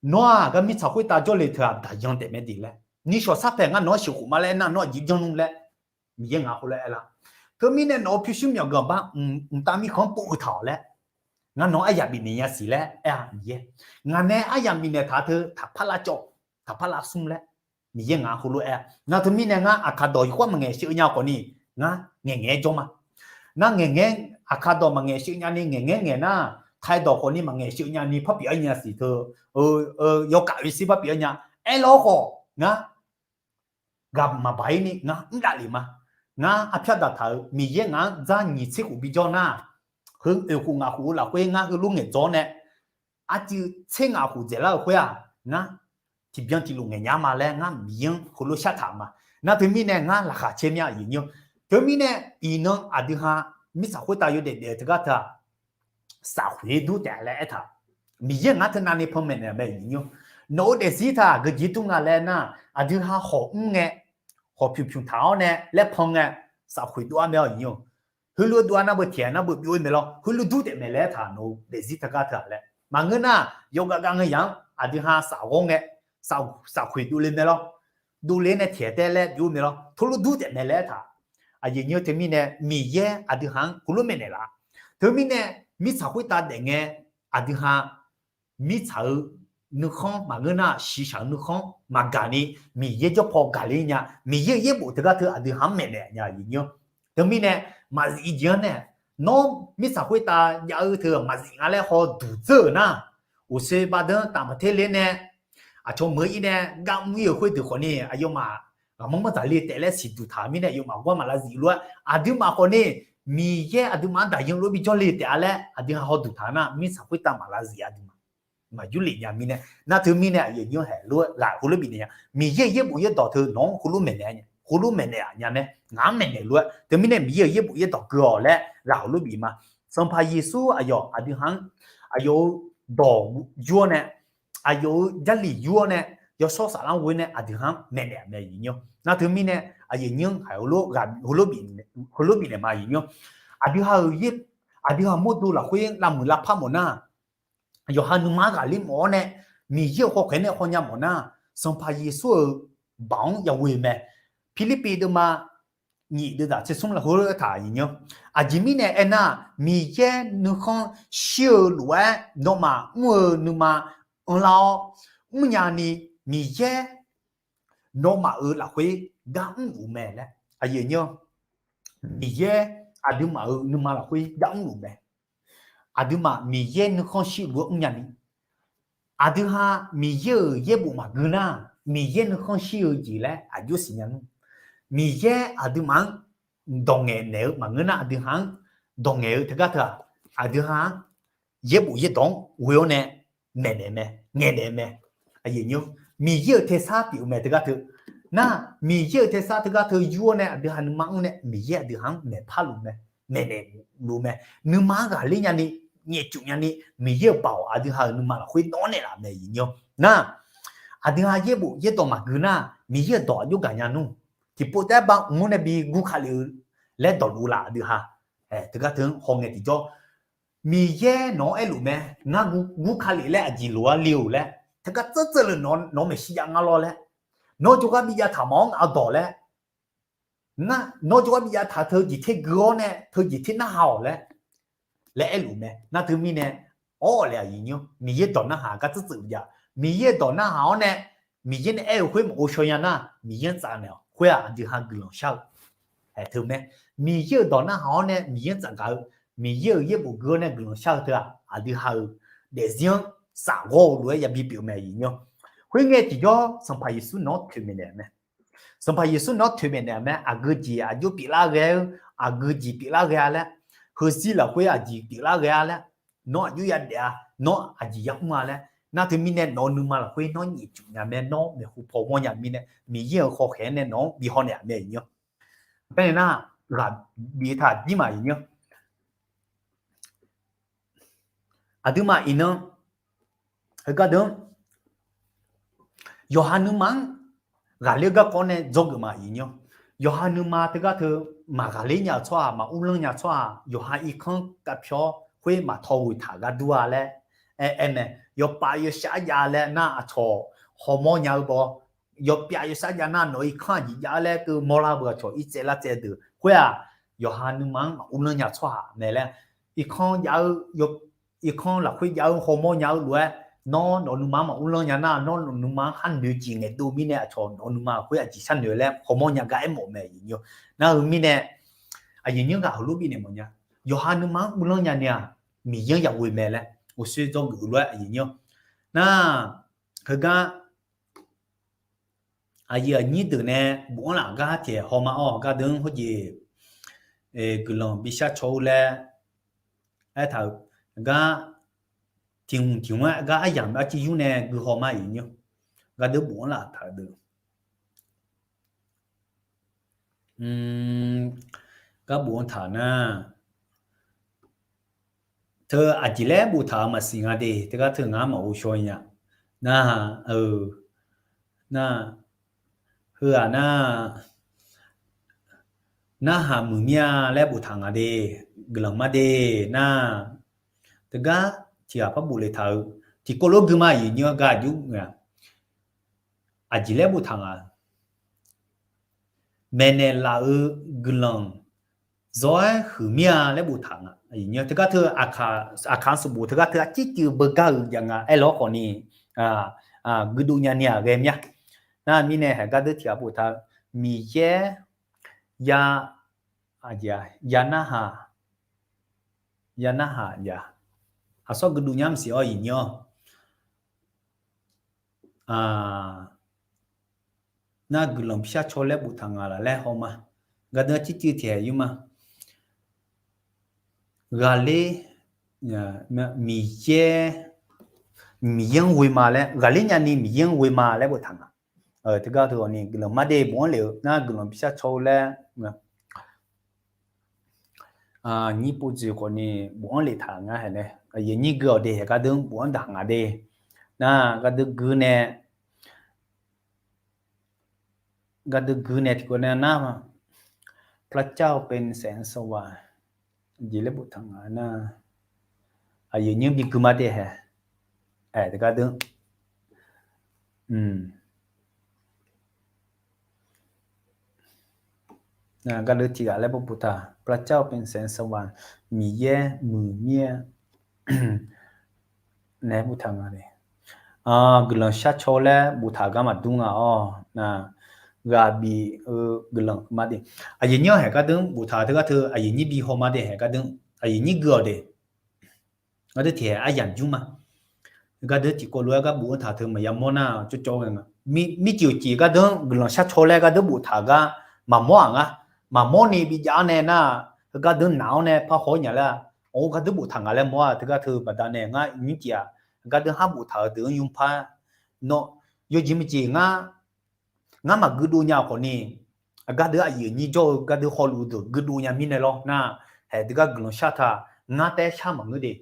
Nawr-aq gar mirtsaq khoertav jawrle teu-aq daqyan taef mae de laer, nishawq sarpaeq ngar nawq-anr sheuqkhof ma laer nar nawr aqjeq janr nmr laer, Miqyaer ngaq heulof aer lar. Teumirnae nawq-euq pyurshuir myawqganq bar, mqtav mirkhanq-anr pov-eu taq-awq laer, ngar nawq-anr aryamq bifnaeq nya siq laer aer-a Miqyaer. Ngaq nae aryamq bifnaeq taq teu taqpar lavcawv, taqpar lavsmr laer, Miqyaer ngaq heulof aer-a. Nar teumirnae ngar Aqkaq dawq yawkhav maqngaeq sheuq nya khawfni, ngar ngaeqngaeq-aer jawr ma. Nar ngaeqngaeq, Aqkaq dawq maqngaeq sheuq nyani ngaeqngaeq ngaeq nar, Taiq dawq khawfni maqngaeq sheuq nyani parpyeuf-aer nya siq teu, yawkaf oe sir parpyeuf-aer nya. Aerlar khawf ngar ghaq maqbaq-ir ni ngar mr davlef ma. Ngar arpyar daqtaq-euq Miqyaer ngaq-anr dzar nyiq tser khof bijawr nar, heu oeq khof ngaq khof-eu lafkhoer ngar heulof ngaeqdzawr nae, arcuiv tser ngaq khof dzaeqlar-euq khoer-aq, ngar tiqbyan tiqlof ngaeqnya ma laer ngar Miqyaer-anr heulof shartaq ma. Nar teumirnae ngar laqkhaq caer mya iqnyir. Teumirnae iqnan aqdui ha mirtsaq khoertav yawdaef daef-eu teugar teu-aq, safkhoeq-aer dur taef laer aertaq. Miqyaer ngaq-anr teunav ni panmaeq naeq mae iqnyir. Nawq-eu daefzir taq geujeq dur nga laer nar, aqdui ha hawq mr ngae, hawq pyuq pyuq taq-awr nae laer pan ngae, safkhoeq dov-ar mae-awq iqnyir. Heulof-aer dov-a nar beu tiq ghaq nar beu byov-ir mae lawr. Heulof dur taef maeqlaeq-aer taq nawq-eu daefzir teugar teu-aq laer. Maqngeur nar, yawqghaq gaq ngae yaq-anr aqdui ha safghawr ngae, safkhoeq dovle mae lawr. Dovle nae tiq ghaq tae laer byov mae lawr. Teulof dur taef maeqlaeq-aer taq. Aqyuif nyir-eu teumirnae Miqyaer aqdui ha-anr heulof maeqnaeq laf. Teumirnae mirtsaq khoertav daef ngae aqdui ha mirtsaq-eu nuikhanr maqngeur nar, shiqshaq-eu nuikhanr maqgaq ni Miqyaer jawr paw gaqler nya. Miqyaer-euq yaerbof teugar teu aqdui ha-anr maeqnaeq nya aqyuif nyir-awr. Teumirnae maqzif-i jeq-anr nae, nawr mirtsaq khoertav jav-eu teu maqzif nga laer hawduq dzeur-euq nar, uqshoe baqdeuq taf maqter ler nae, aqcawq meuq-ir nae gar mr-ir-euq khoerdeuq khawf ni aqyawfmaf ghaqmanr manr dzaqle taef laer siqduq taq mirnae aqyawfmaf gar maqlavzif lof-aer aqduimaf khawf ni Miqyaer aqduimaf-anr daqyan lof-aer bijawr le taef-a laer aqdui ha hawduq taq nar mirtsaq khoertav maqlavzif aqduimaf maqyur lef nya mirnae. Nar teumirnae aqyuif nyir-anr haeq lof-aer ghaq heulof bifnaeq nya. Miqyaer-euq yaerbof yaerdawq teu nawq-anr heulof maeqnaeq nya. Heulof maeqnaeq nya mae. Ngaq-anr maeqnaeq lof-aer teumirnae Miqyaer-euq yaerbof yaerdawq gui-awq laer ghaq heulof bif ma. Sanqpaq Yeqsur aqyawf aqdui ha-anr aqyawf-euq dawq yur-awr nae, aqyawf-euq Jarlif yur-awr nae, yawshawr saflar ghoe nae aqdui ha-anr maeqnaeq mae aqyuif nyir-awr. Nar teumirnae aqyuif nyir-anr haeq heulof bifnaeq ma aqyuif nyir-awr. Aqdui ha-euq, aqdui ha mawrdo lafkhoer lavmuiq lavpar mawf nar, yawqha nuima-anr ghaqler mawf-awr nae, Miqyaer-euq khawkhaeq nae khawnya mawf nar, Sanqpaq Yeqsur-euq baoq-anr yaghoe mae. Pirlirpiv deuvma nyiq deuv dzaq tser smr lafkhoer taq aqyuif nyir-awr. Aqjeq mirnae aernar, Miqyaer nuikhanr shir-eu lof-aer nawmaf mr-eu nuima anrlar-awr, mrnya ni Miqyaer nawmaf-euq lafkhoer gar mrluf mae laer aqyuif nyir-awr. Miqyaer aqduimaf-euq nuima lafkhoer gar mrluf mae. Aqduimaf Miqyaer nuikhanr shir lof-aer mrnya ni, aqdui ha Miqyaer-euq yaerbof maqgui nar, Miqyaer nuikhanr shir-eu jeq laer aqjox siqnya nmr. Miqyaer aqduimaf-anr dawq ngaeq naeq-eu maqngeur nar, aqdui ha-anr dawq ngaeq-eu teugar teu-aq, aqdui ha-anr yaerbof yaerdawq-anr ghoe-awr nae maeqnaeq mae, ngaeqnaeq mae. Miqyaer-euq tersar pyeuf-eu mae teugar teu. Nar, Miqyaer-euq tersar teugar teu yur-awr nae aqdui ha nuima mr nae Miqyaer aqdui ha-anr maeqpar luf mae, maeqnaeq luf mae. Nuima-anr ghaqler nyani, nyaefcuf nyani, Miqyaer-euq baoq aqdui ha-euq nuima lafkhoer dawr naeqlaf mae aqyuif nyir-awr. Nar, aqdui ha yaerbof yaerdawq maqgui nar, Miqyaer-euq dawq aqjox gaqnya nmr. Tiqpov taef-aer bar mr nae bi gur ka lef-eu laer dawqluf laf aqdui ha. Teugar teu-anr hawngae tiqjawr, Miqyaer nawq-anr aerluf mae, ngar gur ka lef laer aqjeq loq-ar le-euq laer, teugar tseuvtseuvlef nawq-anr maeqshi jav ngar lawr laer, nawr jawrgar bi jav taq mawf-awr ngaq-eu dawq laer, nawr jawrgar bi jav taq teujeq ter gui-awr nae teujeq ter narhaq-awq laer, laer aerluf mae. Nar teumirnae, awr-awq le aqyuif nyir-awr, Miqyaer-euq dawq narhaq gar tseuvtseuvluf jav. Miqyaer-euq dawq narhaq-awr nae, Miqyaer nae aer-eu khoer maqghov shaw nya nar, Miqyaer-anr tsaf naeq-awq. Khoer-aq aqdui ha guiqlanq shar-eu. Ae, teu mae. Miqyaer-euq dawq narhaq-awr nae Miqyaer-anr tsafgaq-eu, Miqyaer-euq yaerbof gui-awr nae guiqlanq shar-eu teu-aq, aqdui ha-euq daefzir-anr safghawr-eu lof-aer yabi pyeuf-eu mae aqyuif nyir-awr. Khoerngae tiqjawr Sanqpaq Yeqsur nawq-anr toeqmaeq naeq-a mae. Sanqpaq Yeqsur nawq-anr toeqmaeq naeq-a mae. Aqgeu jeq aqjox pyeuflar ghae-eu, aqgeu jeq pyeuflar ghae-a laer, heuzir lafkhoer aqjeq pyeuflar ghae-a laer, nawr aqjox yadeuf-a, nawr aqjeq yamr-a laer, nar teumirnae nawq-eu nuima lafkhoer nawr nyaefcuf nya mae, nawr maeqhu paw mawrnya mirnae Miqyaer-euq hawkhaeq-anr nae nawq-anr bi hawnaeq-a mae aqyuif nyir-awr. Aernar, ghaq bi taq jir ma aqyuif nyir-awr. Aqduimaf iqnan, heugar deuq-anr, yawqha nuima-anr ghaqler garkawv nae dzawgeuf ma aqyuif nyir-awr. Yawqha nuima teugar teu maqghaqler nya-eu tsawrhaq, maqurlanr nya-eu tsawrhaq, yawqha irkanr kavpyawr khoer maqtaw ghoeq taq ghardur-a laer aer, aer mae. Yawpav yawshar jav laer nar aqcawq hawmawr nya-eu baw, yawpav yawshar jav nar nawq-eu irkanr aqjeq jav-ar laer keuv mawrlar beu aqcawq irtsaev lar tsaev deuq khoer-aq, yawqha nuima-anr maqurlanr nya-eu tsawrhaq mae laer, irkanr jav-eu, irkanr lafkhoer jav-eu hawmawr nya-eu lof-aer, nawr nawq-eu nuima-anr maqurlanr nya nar, nawr nawq-eu nuima-anr khar noeq jeq ngaeqdov mirnae aqcawq nawq-eu nuima lafkhoer aqjeq sharnoeq laer hawmawr nya gar aermawf mae aqyuif nyir-awr. Nar-eu mirnae, aqyuif nyir ghaq heulof bifnaeq mawf nya. Yawqha nuima-anr urlanr nya ni-aq, Miqyaer-anr yaghoe mae laer uqshoe dzawgeuf-eu lof-aer aqyuif nyir-awr. Nar, heugar aqyuif aqnyir deuq nae bofanr laf gar tiq hawma-awr gar deuq-anr hawjeq guiqlanq bishar caw-eu laer aertaq-euq gar tiq hmq tiq hmq-aer gar aryamq arciv yur nae guihaw ma aqyuif nyir-awr. Gar deuq bofanr laf taq-eu deuq gar bofanr taq nar, teu aqjeq laer boftaq-euq maqsiq nga de. Teugar teu ngar maqghov shaw nya. Nar, eu, nar, heu-aq nar, Narhaq muiq mir-a laer boftaq nga de, guiqlanq mar de nar, teugar tiq ghaq par bof le taq-eu, tiqkawv lof gui ma aqyuif nymr-anr gar aqjox nga. Aqjeq laer boftaq nga. Maeqnaeq laf-eu guiqlanq zawr-aer huiq mir-a laer boftaq nga. Aqyuif nymr teugar teu aqkaq sanqbof teugar teu arcir cuiv beugar-euq jav nga aer lawr khawf ni, guidov nya ni-aq ghae mir-a. Nar mirnae haeq gar deuq tiq ghaq boftaq-eu, Miqyaer ya, ya narhaq, ya narhaq ya, aqsawr guidov nya maqsiq-awr aqyuif nymr-awr. Nar guiqlanq bishar caw laer boftaq nga laf laer haw ma. Gardeuv arcir cuiv tiq haeq yur ma. Ghaqler, Miqyaer, Miqyaer-anr ghoe ma laer, ghaqler nyani Miqyaer-anr ghoe ma laer boftaq nga. Teugar teu-awq ni guiqlanq mar de bof-anr lef-eu nar guiqlanq bishar caw-eu laer nyir pov dzoeq khawf ni bof-anr leftaq nga haeq nae, aqyuif nyir gui-awq de haeq gardeuv bof-anr daq nga de. Nar gardeuv gui nae, gardeuv gui nae tiqkawv nar, พระเจ้าเป็นแสงสว่าง jeq laer boftaq nga nar, aqyuif nyir bi gui mar de haeq. Aer teugar deuv Gardeuv tiq ghaq laer boftaq, พระเจ้าเป็นแสงสว่าง Miqyaer muiq mir-a nae boftaq nga de. Guiqlanq shar caw laer boftaq gar maqdur nga-awr nar, ghaq bif-eu guiqlanq mar de. Aqyuif nyir-anr haeq gardeuv boftaq teugar teu aqyuif nyir bi haw mar de haeq gardeuv, aqyuif nyir gui-awq de. Gardeuv tiq haeq aryamq jmr ma. Gardeuv tiqkawv lof-aer gar bof-anr taq teu maqya mawr nar cawvcawv-aer ghae nga. Mircif-euq cif gardeuv guiqlanq shar caw laer gardeuv boftaq gar maqmawr-aq ngar. Maqmawr ni bijav-awr nae nar, gardeuv naq-awr nae parhaw nya laer, awq gardeuv boftaq nga laer mawr-aq teugar teu baqdanae ngar mircif-aq, gardeuv har boftaq-eu deuq-anr nymr par, nawr yawjeq maqjeq ngar, ngar maqguidov nya khawf ni, gardeuv aqyuif aqnyir jawr-eu gardeuv hawluf-eu deuq guidov nya mirnae lawr nar, haeq deugar guiqlanq shar taq, ngar taef shar maqngeur de.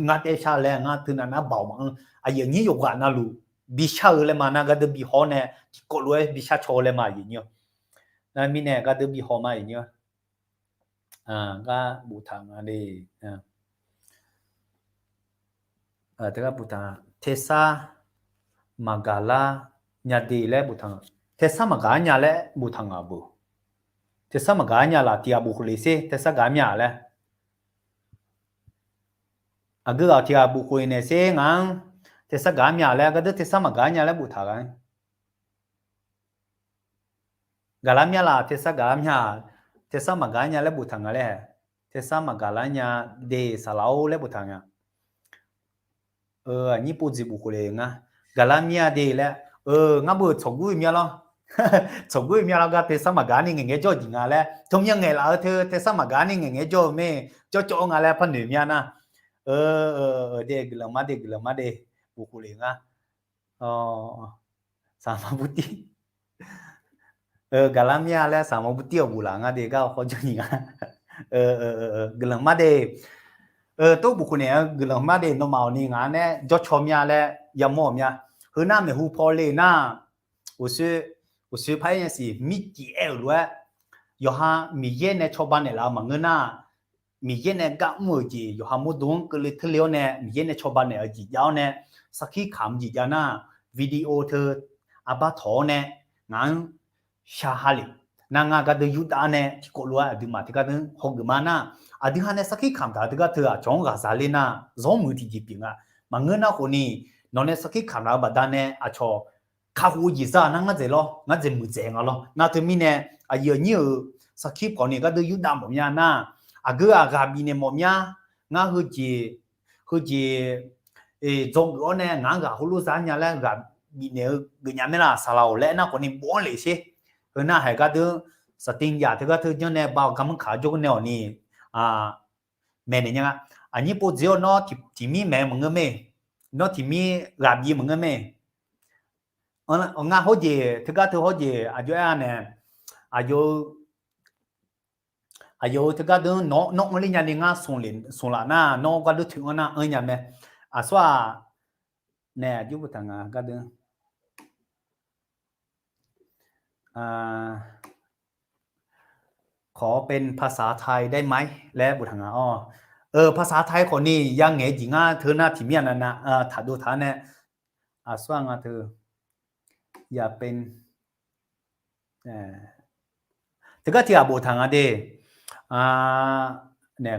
Ngar taef shar laer ngar teunav nar baoq maqanr. Aqyuif aqnyir yawqghaq navluf bishar-eu laer ma nar gardeuv bi haw-awr nae tiqkawv lof-aer bishar caw laer ma aqyuif aqnyir-awr. Nar mirnae gardeuv bi haw ma aqyuif aqnyir-awr. Gar boftaq nga de. Teugar boftaq, tersar maqgaqlar nya de laer boftaq nga. Tersar maqgaq-ar nya laer boftaq nga beu. Tersar maqgaq-ar nya laf tiq ghaq bof khof le sher, tersar gaq-ar mya laer. Aqgeu ghaq tiq ghaq bof khof-iq naeq sher ngaq-anr, tersar gaq-ar mya laer gardeuv tersar maqgaq-ar nya laer boftaq gha-aer. Gaqlar mya laf tersar gaq-ar mya, tersar maqgaq-ar nya laer boftaq nga laer. Tersar maqgaqlar nya de saqlaq-or laer boftaq nga. Aqnyir pov dzeq bof khof le nga. Gaqlar mya de laer, ngar beu tsawqgur-iq mya lawr. Tsawqgur-iq mya lawr gar tersar maqgaq-ar ni ngaeqngaeq jawr-eu jeq nga laer. Tawmya ngaeqlaf-eu teu tersar maqgaq-ar ni ngaeqngaeq jawr-eu mae. Jawrcawv-awr nga laer par noeq mya nar. De guiqlanq mar de guiqlanq mar de bof khof le nga. Saqma burtir. Gaqlar mya laer saqma burtir-awq bof laf nga de gar khawr jawr nyiq nga. Guiqlanq mar de. Tov bof khof naeq-a guiqlanq mar de nawmaf-awq ni ngaq-anr nae jawrcawv mya laer yamawr-awq mya. Heu nar maeqhu paw le nar, uqshoe par-aer nya siq mircif aer-euq lof-aer, yawqha Miqyaer nae cawba naeqlaf-eu maqngeur nar, Miqyaer nae gar mr-euq jeq yawqha mawrdo-anr keuvle teurle-awr nae Miqyaer nae cawba naeq-eu jeq jav-awr nae, sarkir kamq jeq jav nar, video teu arbar tawq-awr nae ngaq-anr shar ha lef. Nar ngar gardeuv yurdav-awr nae tiqkawv lof-aer aqduimaf teugar deuq hawgeuf ma nar, aqdui ha nae sarkir kamq taq-eu teugar teu aqcawq-anr ghaqzaq ler nar zawr muiq-eu tiqjeq pyeuf nga. Maqngeur nar khawf ni, nawq nae sarkir kamq taq-eu baqdanae aqcawq kakhof-eu jeq zar nar ngar dzaeq lawr, ngar dzaeq muiqdzaeq nga lawr. Nar teumirnae aqyuif aqnyir-euq sarkir pawf ni gardeuv yurdav mawf mya nar, aqgeu aqghaq bifnaeq mawf mya. Ngar heujeq heujeq dzawgeuf-awr nae ngaq-anr ghaq heulof zar nya laer ghaq bifnaeq-eu geufnya maer laf saqlaq-awq laer nar khawf ni bof-anr lef sher. Heu nar haeq gardeuv saqtiq yaq teugar teu janr nae ba-awq garmanr kaq-a jawrgar nae-awq ni maeqnaeq nya nga. Aqnyir pov dzeq-awr nawr tiqmir maeq-eu maqngeur mae. Nawr tiqmir ghaq bif-eu maqngeur mae. Ngar hawjeq teugar teu hawjeq aqjox aer-a nae, aqyawf-eu, aqyawf-eu teugar deuq nawr anr ler nya ni ngar smq laf nar nawr gardeuv toeq-anr nar anr nya mae. Aqsur-aq, nae aqjox boftaq nga gardeuv. ขอเป็นภาษาไทยได้ไหม laer boftaq nga-awr. ภาษาไทย khawfni yangaeq-eu jeq ngar teu nar tiqmir aqnav nav taqdov taq-anr nae, aqsur-aq nga teu, ya pen, teugar tiq ghaq boftaq nga de. Nae,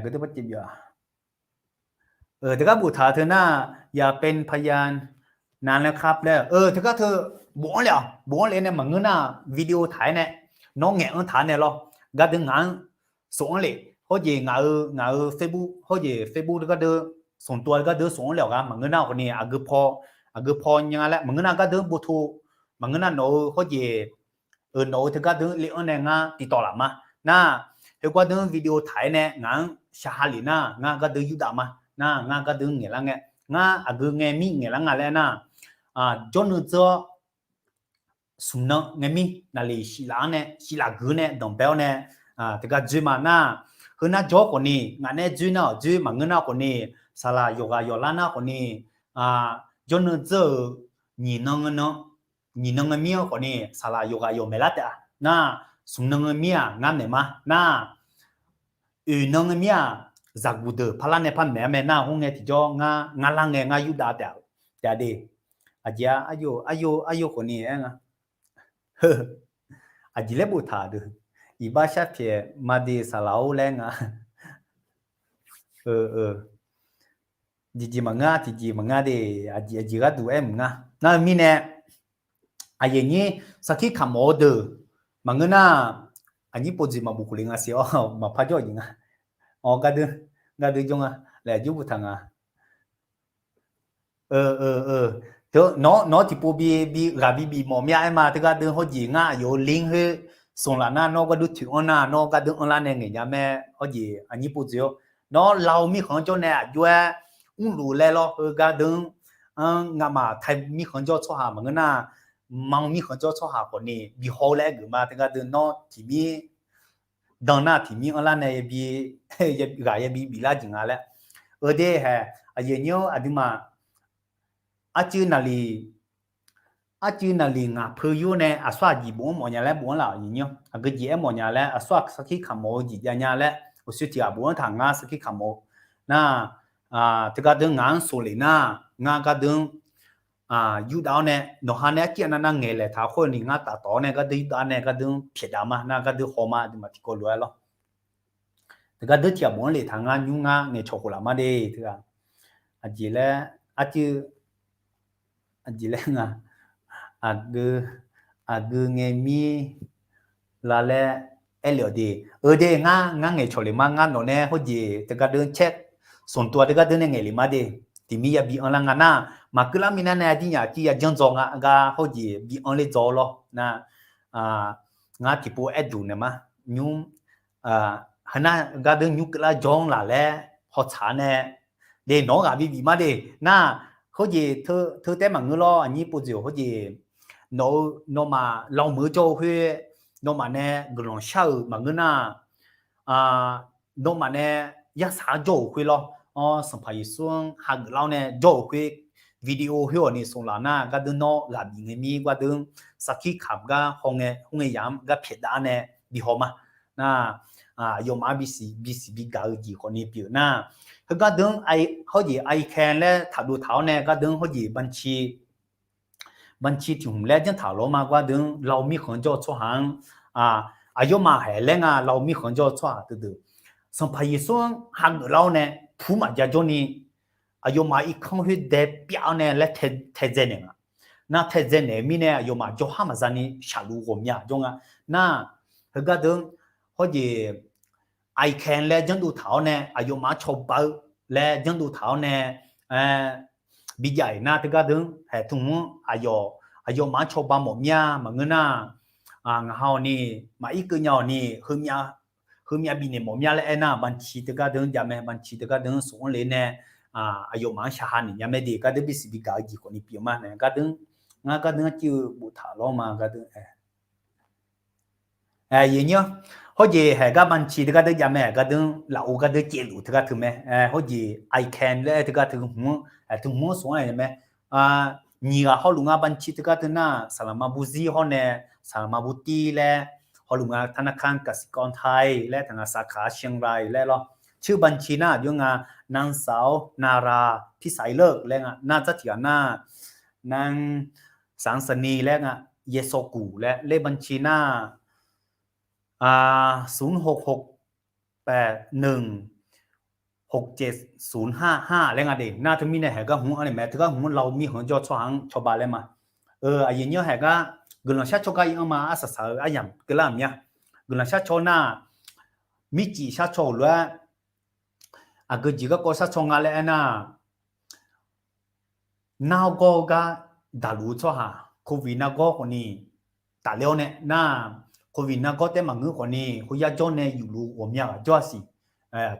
teugar boftaq teu nar, ya pen paya nan laer kar laer, teugar teu bof-anr le-awq, bof-anr le nae maqngeur nar video taq-aer nae, nawr ngaeq-anr taq-aer nae lawr, gardeuv ngaq-anr sof-anr le, hawjeq ngaq-eu, ngaq-eu Facebook, hawjeq Facebook gardeuv, smq tov-a gardeuv sof-anr le-awq gar maqngeur nar khawfni, aqgeu paw, aqgeu paw nya nga laer maqngeur nar gardeuv boto, maqngeur nar nawq-eu hawjeq, nawq-eu teu gardeuv le-anr nae ngar tiqtawv laf ma. Nar, heu gardeuv video taq-aer nae ngaq-anr shaqha lef nar, ngar gardeuv yurdav ma. Nar, ngar gardeuv ngaeqlar ngae, ngar aqgeu ngae mir ngaeqlar nga laer nar, jawrneu dzeur-awr, smq nan ngae mir naqliq shiflaf-anr nae, shiflaf gui nae, danqbae-awr nae, teugar dzoer ma nar, heu nar jawr khawfni, ngaq nae dzoer nar-awq dzoer maqngeur nar khawfni, saqlaq yawqghaq yawqlar nar khawfni, jawrneu dzeur-euq nyiq nan, nyiq nan ngae mir-anr khawfni saqlaq yawqghaq yawq maeqlar taef-a. Nar, smq nan ngae mir-aq ngar maeq ma. Nar, oeq nan ngae mir-aq, zaqguq deuq parlar nae par maeq-ar mae. Nar, khoerngae tiqjawr ngar, ngar lar ngae ngar yurdav taef-a de. Aqjeq-a, aqyawf, aqyawf khawfni aer nga. Aqjeq laer boftaq deuq, iqbax sharpyaeq maqde saqlaq-or laer nga. Jeqjeq maqngeur, tiqjeq maqngeur de, aqjeq, aqjeq gharduq aer mq ngar. Nar-eu mirnae, aqyuif aqnyir sarkir kamq-eu deuq maqngeur nar, aqnyir povjeq maqbof khof le nga siq-awr maqpar jawr-eu jeq nga. Awr, gardeuv, gardeuv jawr nga laer jawr boftaq nga. Nawq, nawq tiqpov bi, bi ghaq bi bif mawf mya aer ma. Teugar deuv hawjeq ngar aqyawf-eu link khoer smq laf nar, nawr gardeuv toeq-anr nar, nawr gardeuv anrlar nae ngaeq nya mae. Hawjeq aqnyir povjeq-awr, nawr lao mirkhanq-anr jawr nae aqjox-aer mrluf laer lawr. Heugar deuv-anr, ngamaf tai mirkhanq jawr tsawrhaq maqngeur nar, ma mirkhanq jawr tsawrhaq khawfni bi haw-eu laer aer geuf ma. Teugar deuv nawr tiqmir dan nar tiqmir anrlar nae bi, ghaq yabi biflar jeq nga laer. Eudeuq hae, aqyuif aqnyir-anr aqduimaf, arcuiv naqliq, arcuiv naqliq ngaq peu yur nae aqsur aqjeq bofanr mawf nya laer bofanr laf-awq aqyuif aqnyir-anr. Aqgeu jeq aer mawf nya laer aqsur-aq sarkir kamq-eu jeq jav nya laer, uqshoe tiq ghaq bofanr taq ngar sarkir kamq-eu nar, teugar deuv ngaq-anr soq lef nar, ngar gardeuv-anr yurdav-awr nae, nawqha nae arcuiv aqnav nav ngaeqlaeq taq khoer ni ngar taf tawq-awr nae gardeuv yurdav nae gardeuv-anr pyaeqdav ma. Nar gardeuv haw ma, aqduimaf tiqkawv lof-aer lawr. Teugar deuv tiq ghaq bofanr lef taq ngar nymr ngar ngaeqcawq khof laf ma de teugar. Aqjeq laer, arcuiv, aqjeq laer nga, aqgeu, aqgeu ngae mir la laer aer le-awq de. Eudeuq ngar, ngar ngaeqcawq lef ma. Ngar nawq nae hawjeq teugar deuv caer smq tov-a teugar deuv nae ngaeq lef ma de. Tiqmir yabi anrlar nga nar, maqkeuv lar mirnae nae ardirnyaf arcuiv yajanr dzaw nga gar hawjeq bi anr ler dzaw lawr nar, ngar tiqpov aer duq naeq ma. Nymr, heunar gardeuv nymr keuvlar jawr-anr laf laer hawtsaq-a nae, de nawq-anr ghaq bi bif ma de. Nar, hawjeq teu taef maqngeur lawr aqnyir povjeq-awq hawjeq, nawq-eu nawmaf law meuq-eu jawr-eu khoer, nawmaf nae guiqlanq shar-euq maqngeur nar, nawmaf nae yarsaq-anr jawr-euq khoer lawr, Sanqpaq Yeqsur-anr hageuf lar-awr nae jawr-euq khoer, video khoer-awq ni smq laf nar gardeuv nawr ghaq bif ngae mir gardeuv sarkir kamq gar hawngae, hawngae yamq-anr gar pyaeqdav-awr nae bi haw ma. Nar, aqyawfmaf-anr bisiq, bisiq bi gaq-eu jeq khawfni pyeuf nar, heugar deuv-anr hawjeq icon laer taqdov taq-awr nae gardeuv-anr hawjeq banci, banci tiq hmq laer janr taq lawr ma. Gardeuv-anr lao mirkhanq jawr-eu tsawrhaq-anr, aqyawfmaf haeq laer nga lao mirkhanq jawr-eu tsawrhaq teudeuq, Sanqpaq Yeqsur-anr hageuf lar-awr nae pur maqjav jawrni, aqyawfmaf irkanr khoer dae pyav-awr nae laer taedzae naeq nga. Nar taedzae naeq-eu mirnae aqyawfmaf jawrhar maqza ni shaqluf ghawqmya jawr nga. Nar, heugar deuv-anr hawjeq icon laer janrdov taq-awr nae aqyawfmaf-anr cawba-eu laer janrdov taq-awr nae bijav-iq nar teugar deuv-anr haeq tmq-anr aqyawf, aqyawfmaf-anr cawba mawf mir-a maqngeur nar, ngaq ha-awq ni, maqir keuv nya-awq ni, heumyav bifnaeq mawf mir-a laer aernar banci teugar deuv-anr jav mae. Banci teugar deuv-anr smq-anr le nae aqyawfmaf-anr shaqha naeq nya mae de. Gardeuv bisiq bi gaq-eu jeq khawfni pyeuf ma nae gardeuv, ngar gardeuv-anr civ-eu boftaq lawr ma gardeuv-aer. Aqyuif aqnyir-anr, hawjeq haeq gar banci teugar deuv jav mae. Gardeuv-anr lafov gardeuv caevluf teugar teu mae. Hawjeq icon laer teugar teu hmq-anr, teu hmq-anr smq-anr mae. Nyiq ghaq hawluf nga banci teugar teu nar saqlaqma burzir hawr nae, saqlaqma burtir laer hawluf nga ธนาคารกสิกรไทย laer taq nga สาขาเชียงราย laer lawr. ชื่อบัญชี nar aqjox nga นางสาว นารา พิสัยเลิก laer nga. Nar dzar tiq ghaq nar นาง สางสนี laer nga, เยซอกู laer. เลขบัญชี nar ศูนย์หกหกแปดหนึ่ง หกเจ็ดศูนย์ห้าห้า laer nga de. Nar teumirnae haeq gar hmq-anr nae mae, teugar hmq-anr เรามีของเจ้า tsawrhaq-anr cawba laer ma. Aqyuif nyir-anr haeq gar guiqlanq shar caw gar ir-anr ma. Arsaq saq-eu aryamq keuvlar-euq mya. Guiqlanq shar caw nar, mircif shar caw-euq lof-aer, aqgeu jeq garkawv shar caw nga laer aernar, nargawr gar daqluf-eu tsawrhaq, โควิด nargawr khawfni tafler-awr nae nar, โควิด nargawr taef maqngeur khawfni khoer yar jawr nae yufluf-eu ghawqmya ghaq jawr-a siq.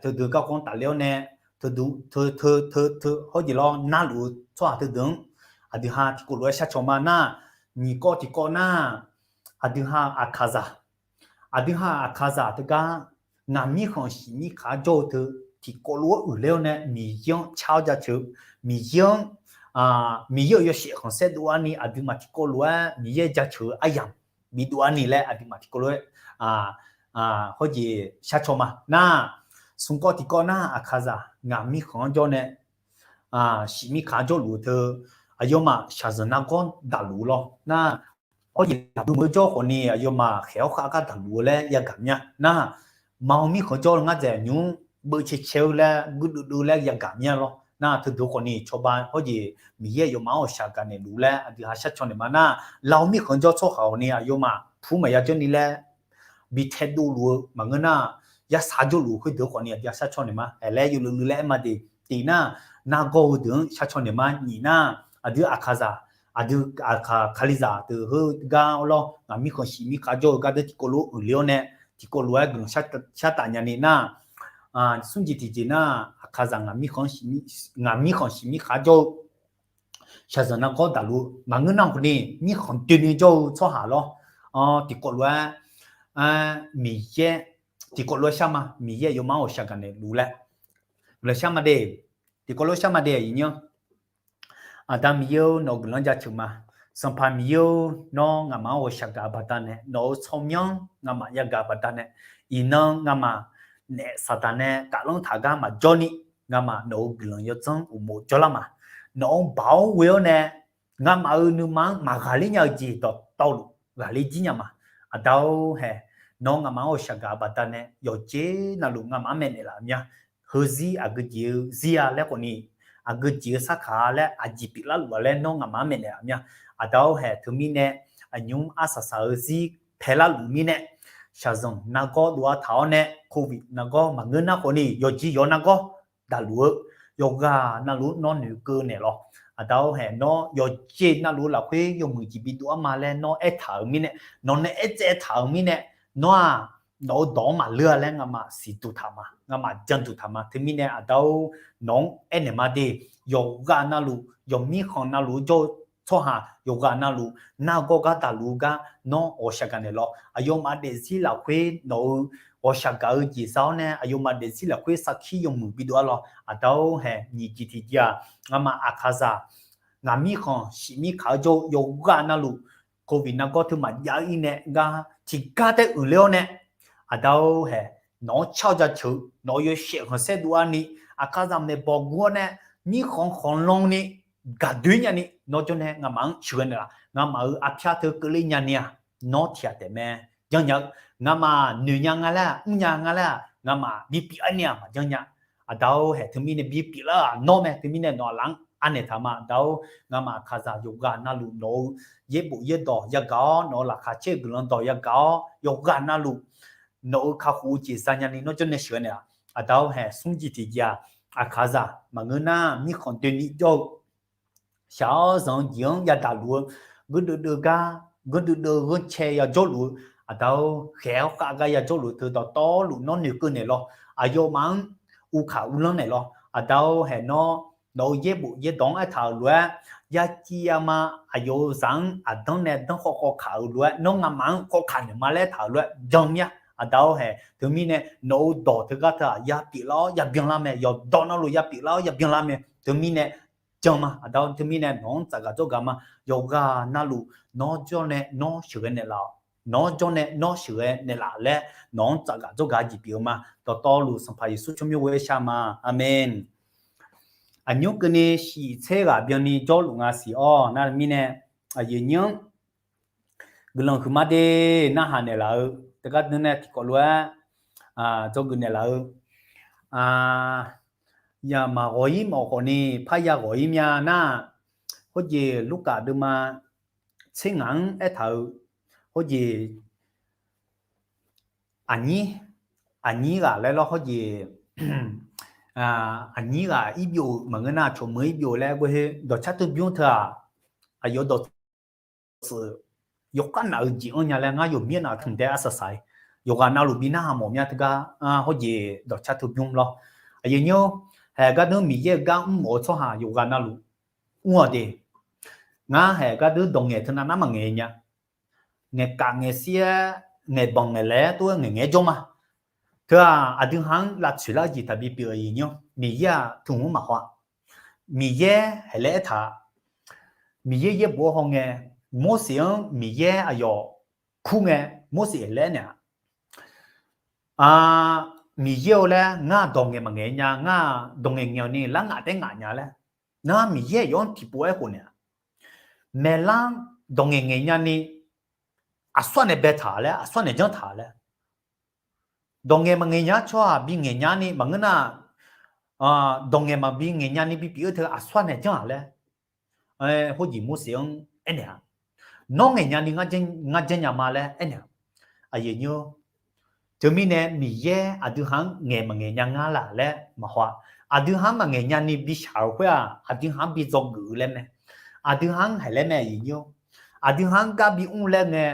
Teudeuq garkawv-anr tafler-awr nae, teu, teu, teu, teu hawrjeq lawr narluf-eu tsawrhaq teudeuq-anr aqdui ha tiqkawv lof-aer shar caw ma nar, nyiq kawv tiqkawv nar, aqdui ha Aqkaqzaq, aqdui ha Aqkaqzaq teugar ngaq mirkhanq shif mirkhanq-anr jawr-eu teu tiqkawv lof-aer uiqler-awr nae Miqyaer-anr car-awr jaceuq-eu, Miqyaer-anr, Miqyaer-euq yawshaef khanqsaer dov-ar ni aqduimaf tiqkawv lof-aer Miqyaer jaceuq-eu aryamq bidov-ar ni laer aqduimaf tiqkawv lof-aer hawrjeq shar caw ma nar, smq kawv tiqkawv nar Aqkaqzaq ngaq mirkhanq-anr jawr nae shif mirkhanq-anr jawrluf-eu teu, aqyawfmaf shaqzanq nargawr daqluf-eu lawr nar, hawrjeq daqluf meuq-eu jawr khawfni aqyawfmaf khaeq-awr khav gar daqluf-eu laer yagaq mya nar, maqanr mirkhanq jawr-eu ngar dzaeq nymr beuv cae cae-eu laer guirdeuv deuv laer yagaq mya lawr nar, teudeuq khawfni cawba hawrjeq Miqyaer yawfmaf-anr ghawqshaq gaqnaeq luf laer aqdui ha shar caw naeq ma nar, เรามีของเจ้า tsawrhaq khawfni aqyawfmaf pur maqya jawr ni laer bi taedov luf-eu maqngeur nar, yasaq jawrluf khoerdeuq khawfni aqdui ha shar caw naeq ma. Aerlaer yawluf luf laer aer ma de. Tiq nar, nargawr-eu deuq-anr shar caw naeq ma. Nyiq nar, aqdui Aqkaqzaq, aqdui Aqkaq Kalizaq deuq heu gar-awr lawr, ngaq mirkhanq shif mirkhanq jawr-eu gar deuq tiqkawv lof-aer uiqler-awr nae tiqkawv lof-aer guiqlanq shar taf nya ni nar, smr jeq tiqjeq nar, Aqkaqzaq ngaq mirkhanq shif mirkhanq jawr-eu shaqzanq nargawr daqluf-eu maqngeur nar khawfni, mirkhanq doeni jawr-eu tsawrhaq lawr, tiqkawv lof-aer, Miqyaer, tiqkawv lof-aer shar ma. Miqyaer yawfmaf-anr ghawqshaq gaqnaeq luf laer, guiqlanq shar ma de. Tiqkawv lof-aer shar ma de, aqyuif nyir-anr. Aqda Miqyaer-or, nawq-euq guiqlanq jaceuq ma. Sanqpaq Miqyaer-or, nawr nga'maf-anr ghawqshaq gaq-eu baqdanae, nawq-euq tsawrmyanr nga'maf yagaq-eu baqdanae, iqnan nga'maf naef Saqdaq nae kaflanr taq gar maqjawr ni, nga'maf nawq-euq guiqlanq yawdzanr uqmov jawrlar ma. Nawq-anr baoq-anr ghoe-awr nae, nga'maf-euq nuima-anr maqghaqler nya-eu jeq dawqtawvluf ghaqler jir nya ma. Aqda-or hae, nawr nga'maf-anr ghawqshaq gaq-eu baqdanae, yawqjeq navluf nga'maf-anr maeqnaeq laf-eu mya. Heuzir aqgeu jeq-eu zir-a laer khawfni, aqgeu jeq-eu sarkaq-a laer aqjeq pyeuflar luf-a laer nawr nga'maf-anr maeqnaeq laf-eu mya. Aqda-or hae, teumirnae aqnymr arsaq saq-eu zir paelar luf mirnae, shaqzanq nargawr dov-ar taq-awr nae, โควิด nargawr maqngeur nar khawfni, yawqjeq yawq nargawr daqluf-eu, yawqghaq navluf nawr noeqkeuv naeq lawq. Aqda-or hae, nawr yawqjeq navluf lafkhoer yawmuiq jeq bidov-ar ma laer nawr aertaq-euq mirnae, nawq nae aertsaev taq-euq mirnae, nawr-aq, nawq-euq dawq-anr maqleur-a laer nga'maf siqduq taq ma, nga'maf janduq taq ma. Teumirnae Aqda-or, nawq-anr aernaeq ma de. Yawqghaq navluf, yawqmirkhanq navluf-eu jawr-eu tsawrhaq yawqghaq navluf, nargawr gar daqluf-eu gar nawr ghawqshaq gaqnaeq lawq. Aqyawfmaf daefzir lafkhoer nawq-euq ghawqshaq gaq-eu jeq za-awr nae, aqyawfmaf daefzir lafkhoer sarkir yawmuiq bidov-ar lawq. Aqda-or hae, nyiq jeq tiqjeq-aq, nga'maf Aqkaqzaq ngaq mirkhanq shif mirkhanq-eu jawr-eu yawqghaq navluf, โควิด nargawr teu maqjav-ir nae gar tiqgar taer uiqler-awr nae, Aqda-or hae, nawq-anr car-awr jaceuq-eu, nawq-euq yawshaef khanqsaer dov-ar ni, Aqkaqzaq maeqbawq guv-awr nae, mirkhanq khanqlan ni, gaqdoer nyani, nawr jawr nae nga'maf-anr sheuqghae naeqlaf. Nga'maf-euq arpyar teu keuvler nyani-aq, nawr tiqghaq taef mae. Janrnya-eu, nga'maf noeq nya nga laer-aq, mrnya nga laer-aq, nga'maf bipyeuf-ar ni-aq maqjanr nya. Aqda-or hae, teumirnae bipyeuf lar-aq nawr mae. Teumirnae nawq aqlaf-anr arnaeq taq ma. Aqda-or, nga'maf Aqkaqzaq yawqghaq navluf nawq-euq yaerbof yaerdawq yagaq-awr, nawq-euq laqkhaq caer-eu guiqlanq dawq yagaq-awr, yawqghaq navluf nawq-euq kakhof-eu jeq za nyani nawr jawr nae sheuqghae naeqlaf. Aqda-or hae, smr jeq tiqjeq-aq, Aqkaqzaq maqngeur nar mirkhanq doeni jawr-eu shaq-awr zanq-eu jeq-anr yadaq luf-eu, geuduv deuv gar, geuduv deuv-eu ghanrcae yajawr luf-eu, Aqda-or, khaeq-awr khav gar yajawr luf-eu teu dawqtawvluf nawr noeqkeuv naeq lawq. Aqyawfmaf-anr uvkaq uvlanr naeq lawq. Aqda-or hae, nawr nawq-euq yaerbof yaerdawq-anr aertaq-euq lof-aer, ya civ ya ma, aqyawf-euq zaq-anr aqdanr nae danr khawv khawv kaq-euq lof-aer, nawr nga'maf-anr khawv kaq naeq ma laer aertaq-euq lof-aer jan mir-a. Aqda-or hae, teumirnae nawq-euq dawq teugar teu-aq ya pyeuflar-awr ya byanlar mae. Yawqdawq navluf ya pyeuflar-awr ya byanlar mae. Teumirnae jan ma. Aqda-or, teumirnae nawq-anr tsafgaq dzawrgaq ma. Yawqghaq navluf nawr jawr nae nawr sheuqghae naeqlaf-awq. nawq-anr jawr nae nawr sheuqghae naeqlaf laer nawq-anr tsafgaq dzawrgaq jeq pyeuf-eu ma. Dawqtawvluf Sanqpaq Yeqsur tsawrmyanr ghoe-aer shar ma. Aqmeq. Aqnymr keuvni shiq tser ghaq byanni jawrluf nga siq-awr nar mirnae, aqyuif aqnyir-anr guiqlanq huiqma de narhaq naeqlaf-eu, teugar dm nae tiqkawv lof-aer dzawgeuf naeqlaf-eu, maqghawq-ir mawf khawfni parya ghawq-ir mya nar, hawjeq Lurkaf deuvma tser ngaq-anr aertaq-eu, hawjeq aqnyir, aqnyir ghaq laer lawr hawjeq, aqnyir ghaq irbyov-eu maqngeur nar, cawq meuq irbyov laer ghoer-eu dawqcar teu bymr teu-aq, aqyawf dawqtsuif yawkhav naf-eu jeq anr nya laer ngar yawqmir naf tmq tae arsaq saq-ir. Yawqghaq navluf bi narhaq mawf mya teugar, hawjeq dawqcar teu bymr lawr. Aqyuif aqnyir-or, haeq gardeur Miqyaer-euq gar mr mawf-eu tsawrhaq yawqghaq navluf mr-awq de. Ngar haeq gardeur dawq ngaeq teunav nar maqngaeq nya. Ngaeqkaf ngaeqshir-aer ngaeqbanq ngaeqlaeq-aer tov-aer ngaeqngaeq-aer jawr ma. Teu-aq, aqdui ha-anr lavtsoeq lar-eu jeq taqbi pyeuf-eu aqyuif aqnyir-or, Miqyaer-aq teuhmq-anr maqhaw-a. Miqyaer haeq laer aertaq-a. Miqyaer yaerbof-anr hawngae, Morseq-anr Miqyaer aqyawf kur ngae, Morseq laer aernaeq-a, Miqyaer-eu laer ngar dawq ngaeq maqngaeq nya, ngar dawq ngaeq ngaeq-awq ni lar ngaq taef ngaq nya laer. Nar Miqyaer aqyawf-anr tiqpov aerkhof naeq-a, maeqlar dawq ngaeq ngaeq nyani aqsur-aq nae baetaq laer, aqsur-aq nae janr taq laer. Dawq ngaeq maqngaeq nya tsawrhaq bi ngaeq nya ni maqngeur nar, dawq ngaeq maqbi ngaeq nya ni bipyeuf-eu teu aqsur-aq nae janr-aq laer, hawjeq Morseq-anr aernaeq-a. Nawr ngaeq nya ni ngar janr nya ma laer aernaeq-a. Aqyuif aqnyir-or, teumirnae Miqyaer aqdui ha-anr ngaeq maqngaeq nya ngar laq laer maqhaw-a. Aqdui ha-anr maqngaeq nya ni bishaq-euq khoer-aq, aqdui ha-anr bi dzawgeuf-eu laer mae. Aqdui ha-anr haeq laer mae, aqyuif aqnyir-or. Aqdui ha-anr gar bi mr laer ngae,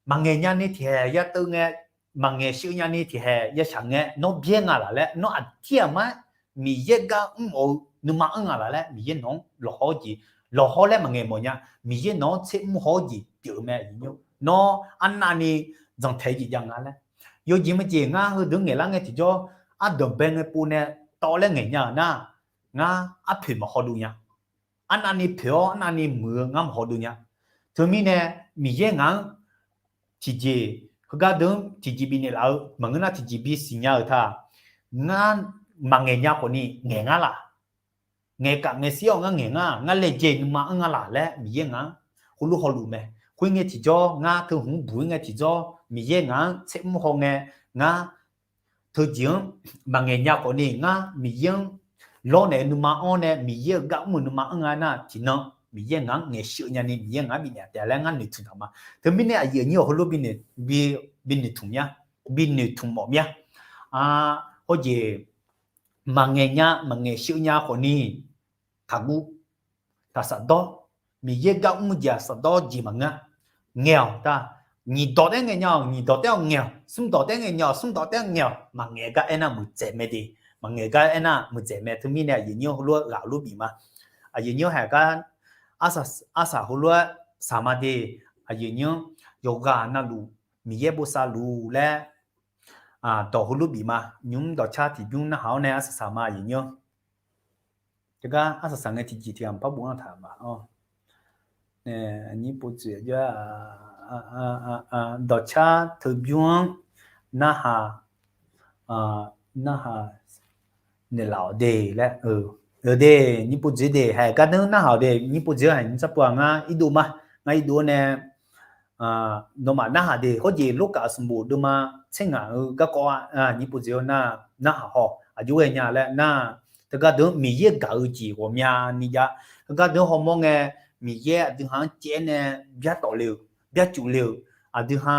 maqngaeq nya ni tiqhaeq ya teuv ngae, maqngaeq sheuv nya ni tiqhaeq ya shaq ngae, nawr byaer nga laq laer, nawr aqdir aqmar Miqyaer gar mr mawf-eu nuima anr nga laq laer, Miqyaer nawq-anr lawqhaw-eu jeq, lawqhaw laer maqngaeq mawf nya, Miqyaer nawq-anr tser mr haw-eu jeq pyeuf-eu mae, aqyuif aqnyir-or. Nawr arnavni zanqtaeq jeq jav nga laer. Yawjeq maqjeq ngar heudeuq ngaeqlar ngae tiqjawr, ardanq bae ngae pov nae tawv laer ngaeq nya-euq nar, ngar arpoeq maqhaw duv nya. Arnavni poeq-awr arnavni muiq-eu ngar maqhaw duv nya. Teumirnae Miqyaer ngaq-anr tiqjeq, heugar deuq-anr tiqjeq bifnaeq laf-eu maqngeur nar, tiqjeq bisiq nya-euq ta, ngar maqngaeq nya khawfni ngaeq ngar laq. Ngaeqkaf ngaeqshir-awr ngar ngaeq ngar, ngar laejae nuima anr nga laq laer Miqyaer ngaq-anr heulof hawluf mae. Khoerngae tiqjawr ngar teuhmq-anr buq-ir ngae tiqjawr Miqyaer ngaq-anr tser mr haw ngae, ngar teujeq-anr maqngaeq nya khawfni ngar Miqyaer-anr lawrnaeq-eu nuima anr nae Miqyaer-euq gar mr-eu nuima anr nga nar, tiqnan Miqyaer ngaq-anr ngaeqsheuv nyani Miqyaer ngaq-anr bifnaeq taef laer ngar noeqtmq taq ma. Teumirnae aqyuif aqnyir-awq, heulof binoeqtmq mya, binoeqtmq mawf mya. Hawjeq maqngaeq nya maqngaeq sheuv nya khawfni, taqguv, taqsafdawr, Miqyaer gar mr jeq-aq safdawr jeq maqngeur. Ngaeq-awq ta, nyiq dawq taef-aer ngaeq nya-awq, nyiq dawq taef-awq ngaeq-awq, smr dawq taef-aer ngaeq nya-awq, smr dawq taef-aer ngaeq-awq, maqngaeq gar aernar muiqdzaeq mae de. Maqngaeq gar aernar muiqdzaeq mae. Teumirnae aqyuif aqnyir heulof-aer ghaq heulof bif ma. Aqyuif aqnyir haiq gar arsaq heulof-aer saq ma de. Aqyuif aqnyir yawqghaq navluf Miqyaer bosav luf laer dawq heulof bif ma. Nymq-mr dawqcar tiqbymr narhaq-awr nae arsaq saq ma, aqyuif aqnyir. Teugar arsaq saq ngae tiqjeq tiqghaq maqpar bofanr taq ma-awr, aqnyir pov tsoeq-a, dawqcar teubymr-anr narhaq, narhaq naeqlaf-awq de laer, eu de, nyir pov dzoeq de, haeq gardanr narhaq-awq de, nyir pov dzoeq-anr haeq nymr tsar pov-aq ngar irdov ma, ngar irdov-awr nae, nawmaf narhaq de, hawjeq Lorkaf sanqbof deuvma tser ngaq-eu garkawv-a, nyir pov dzoeq-awr nar, narhaq haw, aqjox ghae nya laer nar, teugar deuq-anr Miqyaer gaq-eu jeq ghawqmyani jav, teugar deuq-anr hawmawr ngae, Miqyaer aqdui ha-anr caev-aer nae byartawf le-euq, byarcuf le-euq, aqdui ha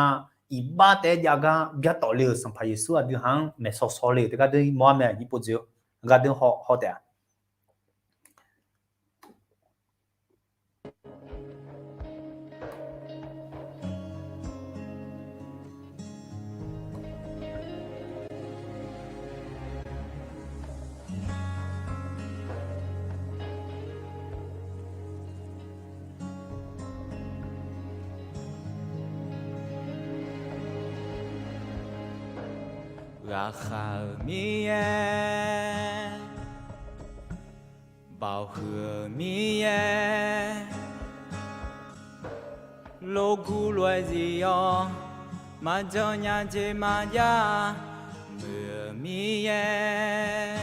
iqbax taef-aer jav gar byartawf le-euq Sanqpaq Yeqsur aqdui ha-anr maeqshaw shaw le-euq teugar deuq-anr mawr-ar mae, nyir pov dzoeq-awr, teugar deuq-anr haw taef-a. Ghaqkhav-euq Miqyaer, baoq huiq-euq Miqyaer, Lof guv lof-aer zif-awr, maqjan nya jeq maqjav, muiq-eu Miqyaer.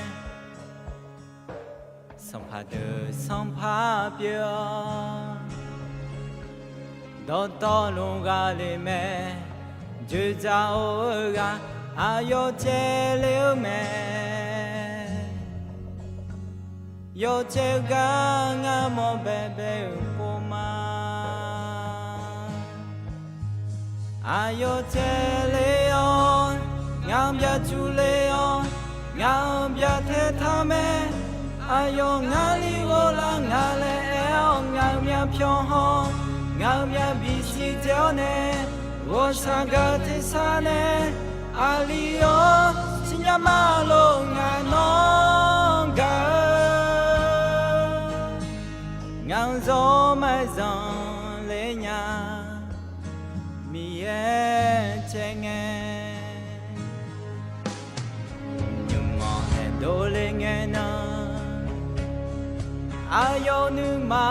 Sanqpaq deuq sanqpaq pyeuf-awr, dawqtawvluf ghaq le mae. Dzoeqdzaq or-eu ghaq aqyawf caev le-eu mae. Yawcaev gar ngar mawr baebae-euq pov ma. Aqyawf caev le-awr, ngaq-anr byacuq le-awr, ngaq-anr byaqtae taq mae. Aqyawf ngar li ghoflar nga laer aer-awr, ngaq-euq myavpyawq haw, ngaq-euq myavbif siqdzae-awr nae, ghawqshaq gaq-eu tersar nae, aqli-awr siqnya ma lof ngaq nawr gaq-eu. Ngaq-anr zawr maqzanq le nya, Miqyaer caev ngae. Nymq-anr aerdov le ngae nan, aqyawf-euq nuima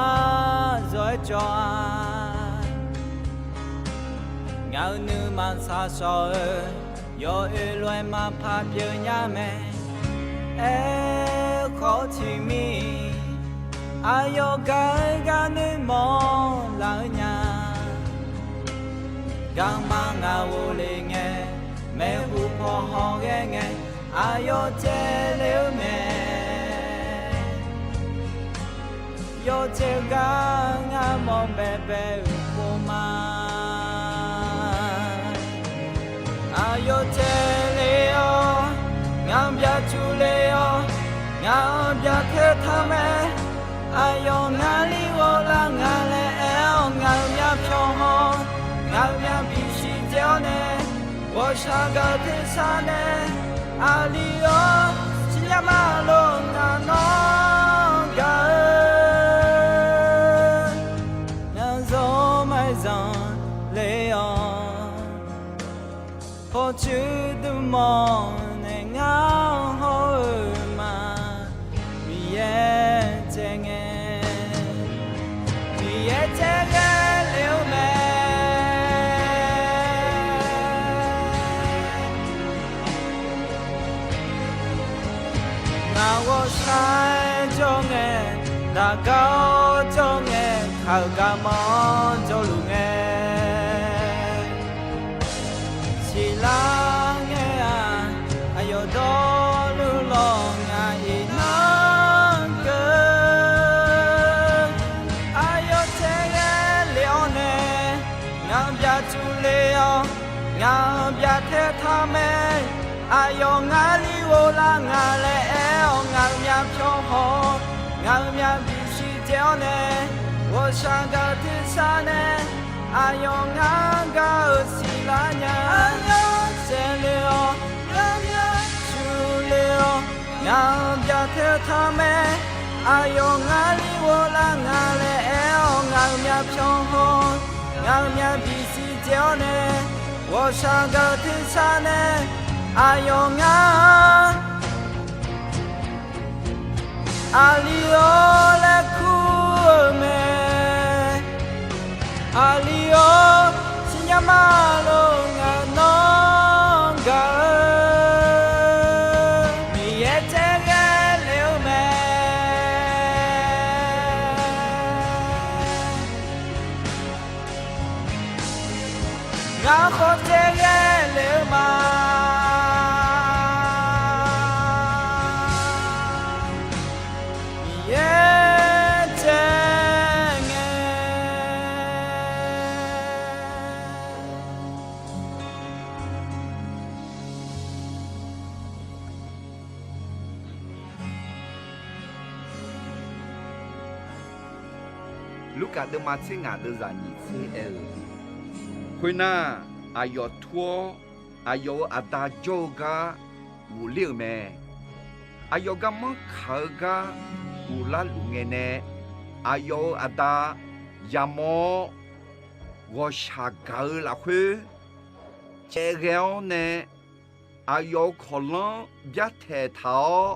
zawr-aer cawv-a. Ngaq-euq nuima shaqshawq-eu, yawoer lof-aer maqpar pyeuf nya mae. Aerkhawf tiqmir, aqyawf gaq-eu gar noeqmawf laf-eu nya. Garma ngaq ghofle ngae, maeqhu paw hawghae ngae, aqyawf caev le-eu mae. Yawcaev gar ngar mawr baebae-euq pov ma. Aqyawf caev le-awr, ngaq-anr byacuq le-awr, ngaq-anr byaqtae taq mae. Aqyawf ngar li ghoflar nga laer aer-awr, ngaq-euq myavpyawq haw, ngaq-euq myavbif siqdzae-awr nae, ghawqshaq gaq-eu tersar nae, aqli-awr siqnya ma lof ngaq nawr gaq-eu. Ngaq-anr zawr maqzanq le-awr, pawqtsuif dmq mawf nae ngar hawr-eu ma. Miqyaer caev ngae, Miqyaer caev ghae le-eu mae. Ngaq ghawqshaq-aer jawr ngae, daqgar-awr jawr ngae, kaq-euq garma-anr jawrluf ngae, siqlar ngae-aq, aqyawf dawrluf lawq ngaq iqnan keuv. Aqyawf caev ghae le-awr nae, ngaq-anr byacuq le-awr, ngaq-anr byaqtae taq mae. Aqyawf ngar li ghoflar nga laer aer-awr, ngaq-euq myavpyawq haw, ngaq-euq myavbif siqdzae-awr nae, ghawqshaq gaq-eu tersar nae, aqyawf ngar gaq-eu siqlar nya. Aqyawf caev le-awr, ngaq-anr byacuq le-awr, ngaq-anr byaqtae taq mae. Aqyawf ngar li ghoflar nga laer aer-awr, ngaq-euq myavpyawq haw, ngaq-euq myavbif siqdzae-awr nae, ghawqshaq gaq-eu tersar nae, aqyawf ngar aqli-awr laer kur-eu mae. Aqli-awr siqnya ma lof ngaq nawr gaq-eu. Miqyaer caev ghae le-eu mae. Ngar khawf caev ghae le-eu ma. Miqyaer caev ngae. Lurkaf deuvma tser ngaq deuvzaq nyiq tser aer-eu, khoernar, aqyawf tur-awr, aqyawf-euq aqda jawr-eu gar ghofler-euq mae. Aqyawf garmanr kaq-eu gar ghoflar luf ngae nae, aqyawf-euq aqda yamawr-awr, ghawqshaq gaq-eu lafkhoer caev ghae-awr nae, aqyawf-euq kawqlanr byartaeq taq-awr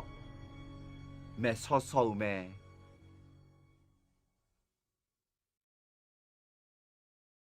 maeqsaw saw-euq mae.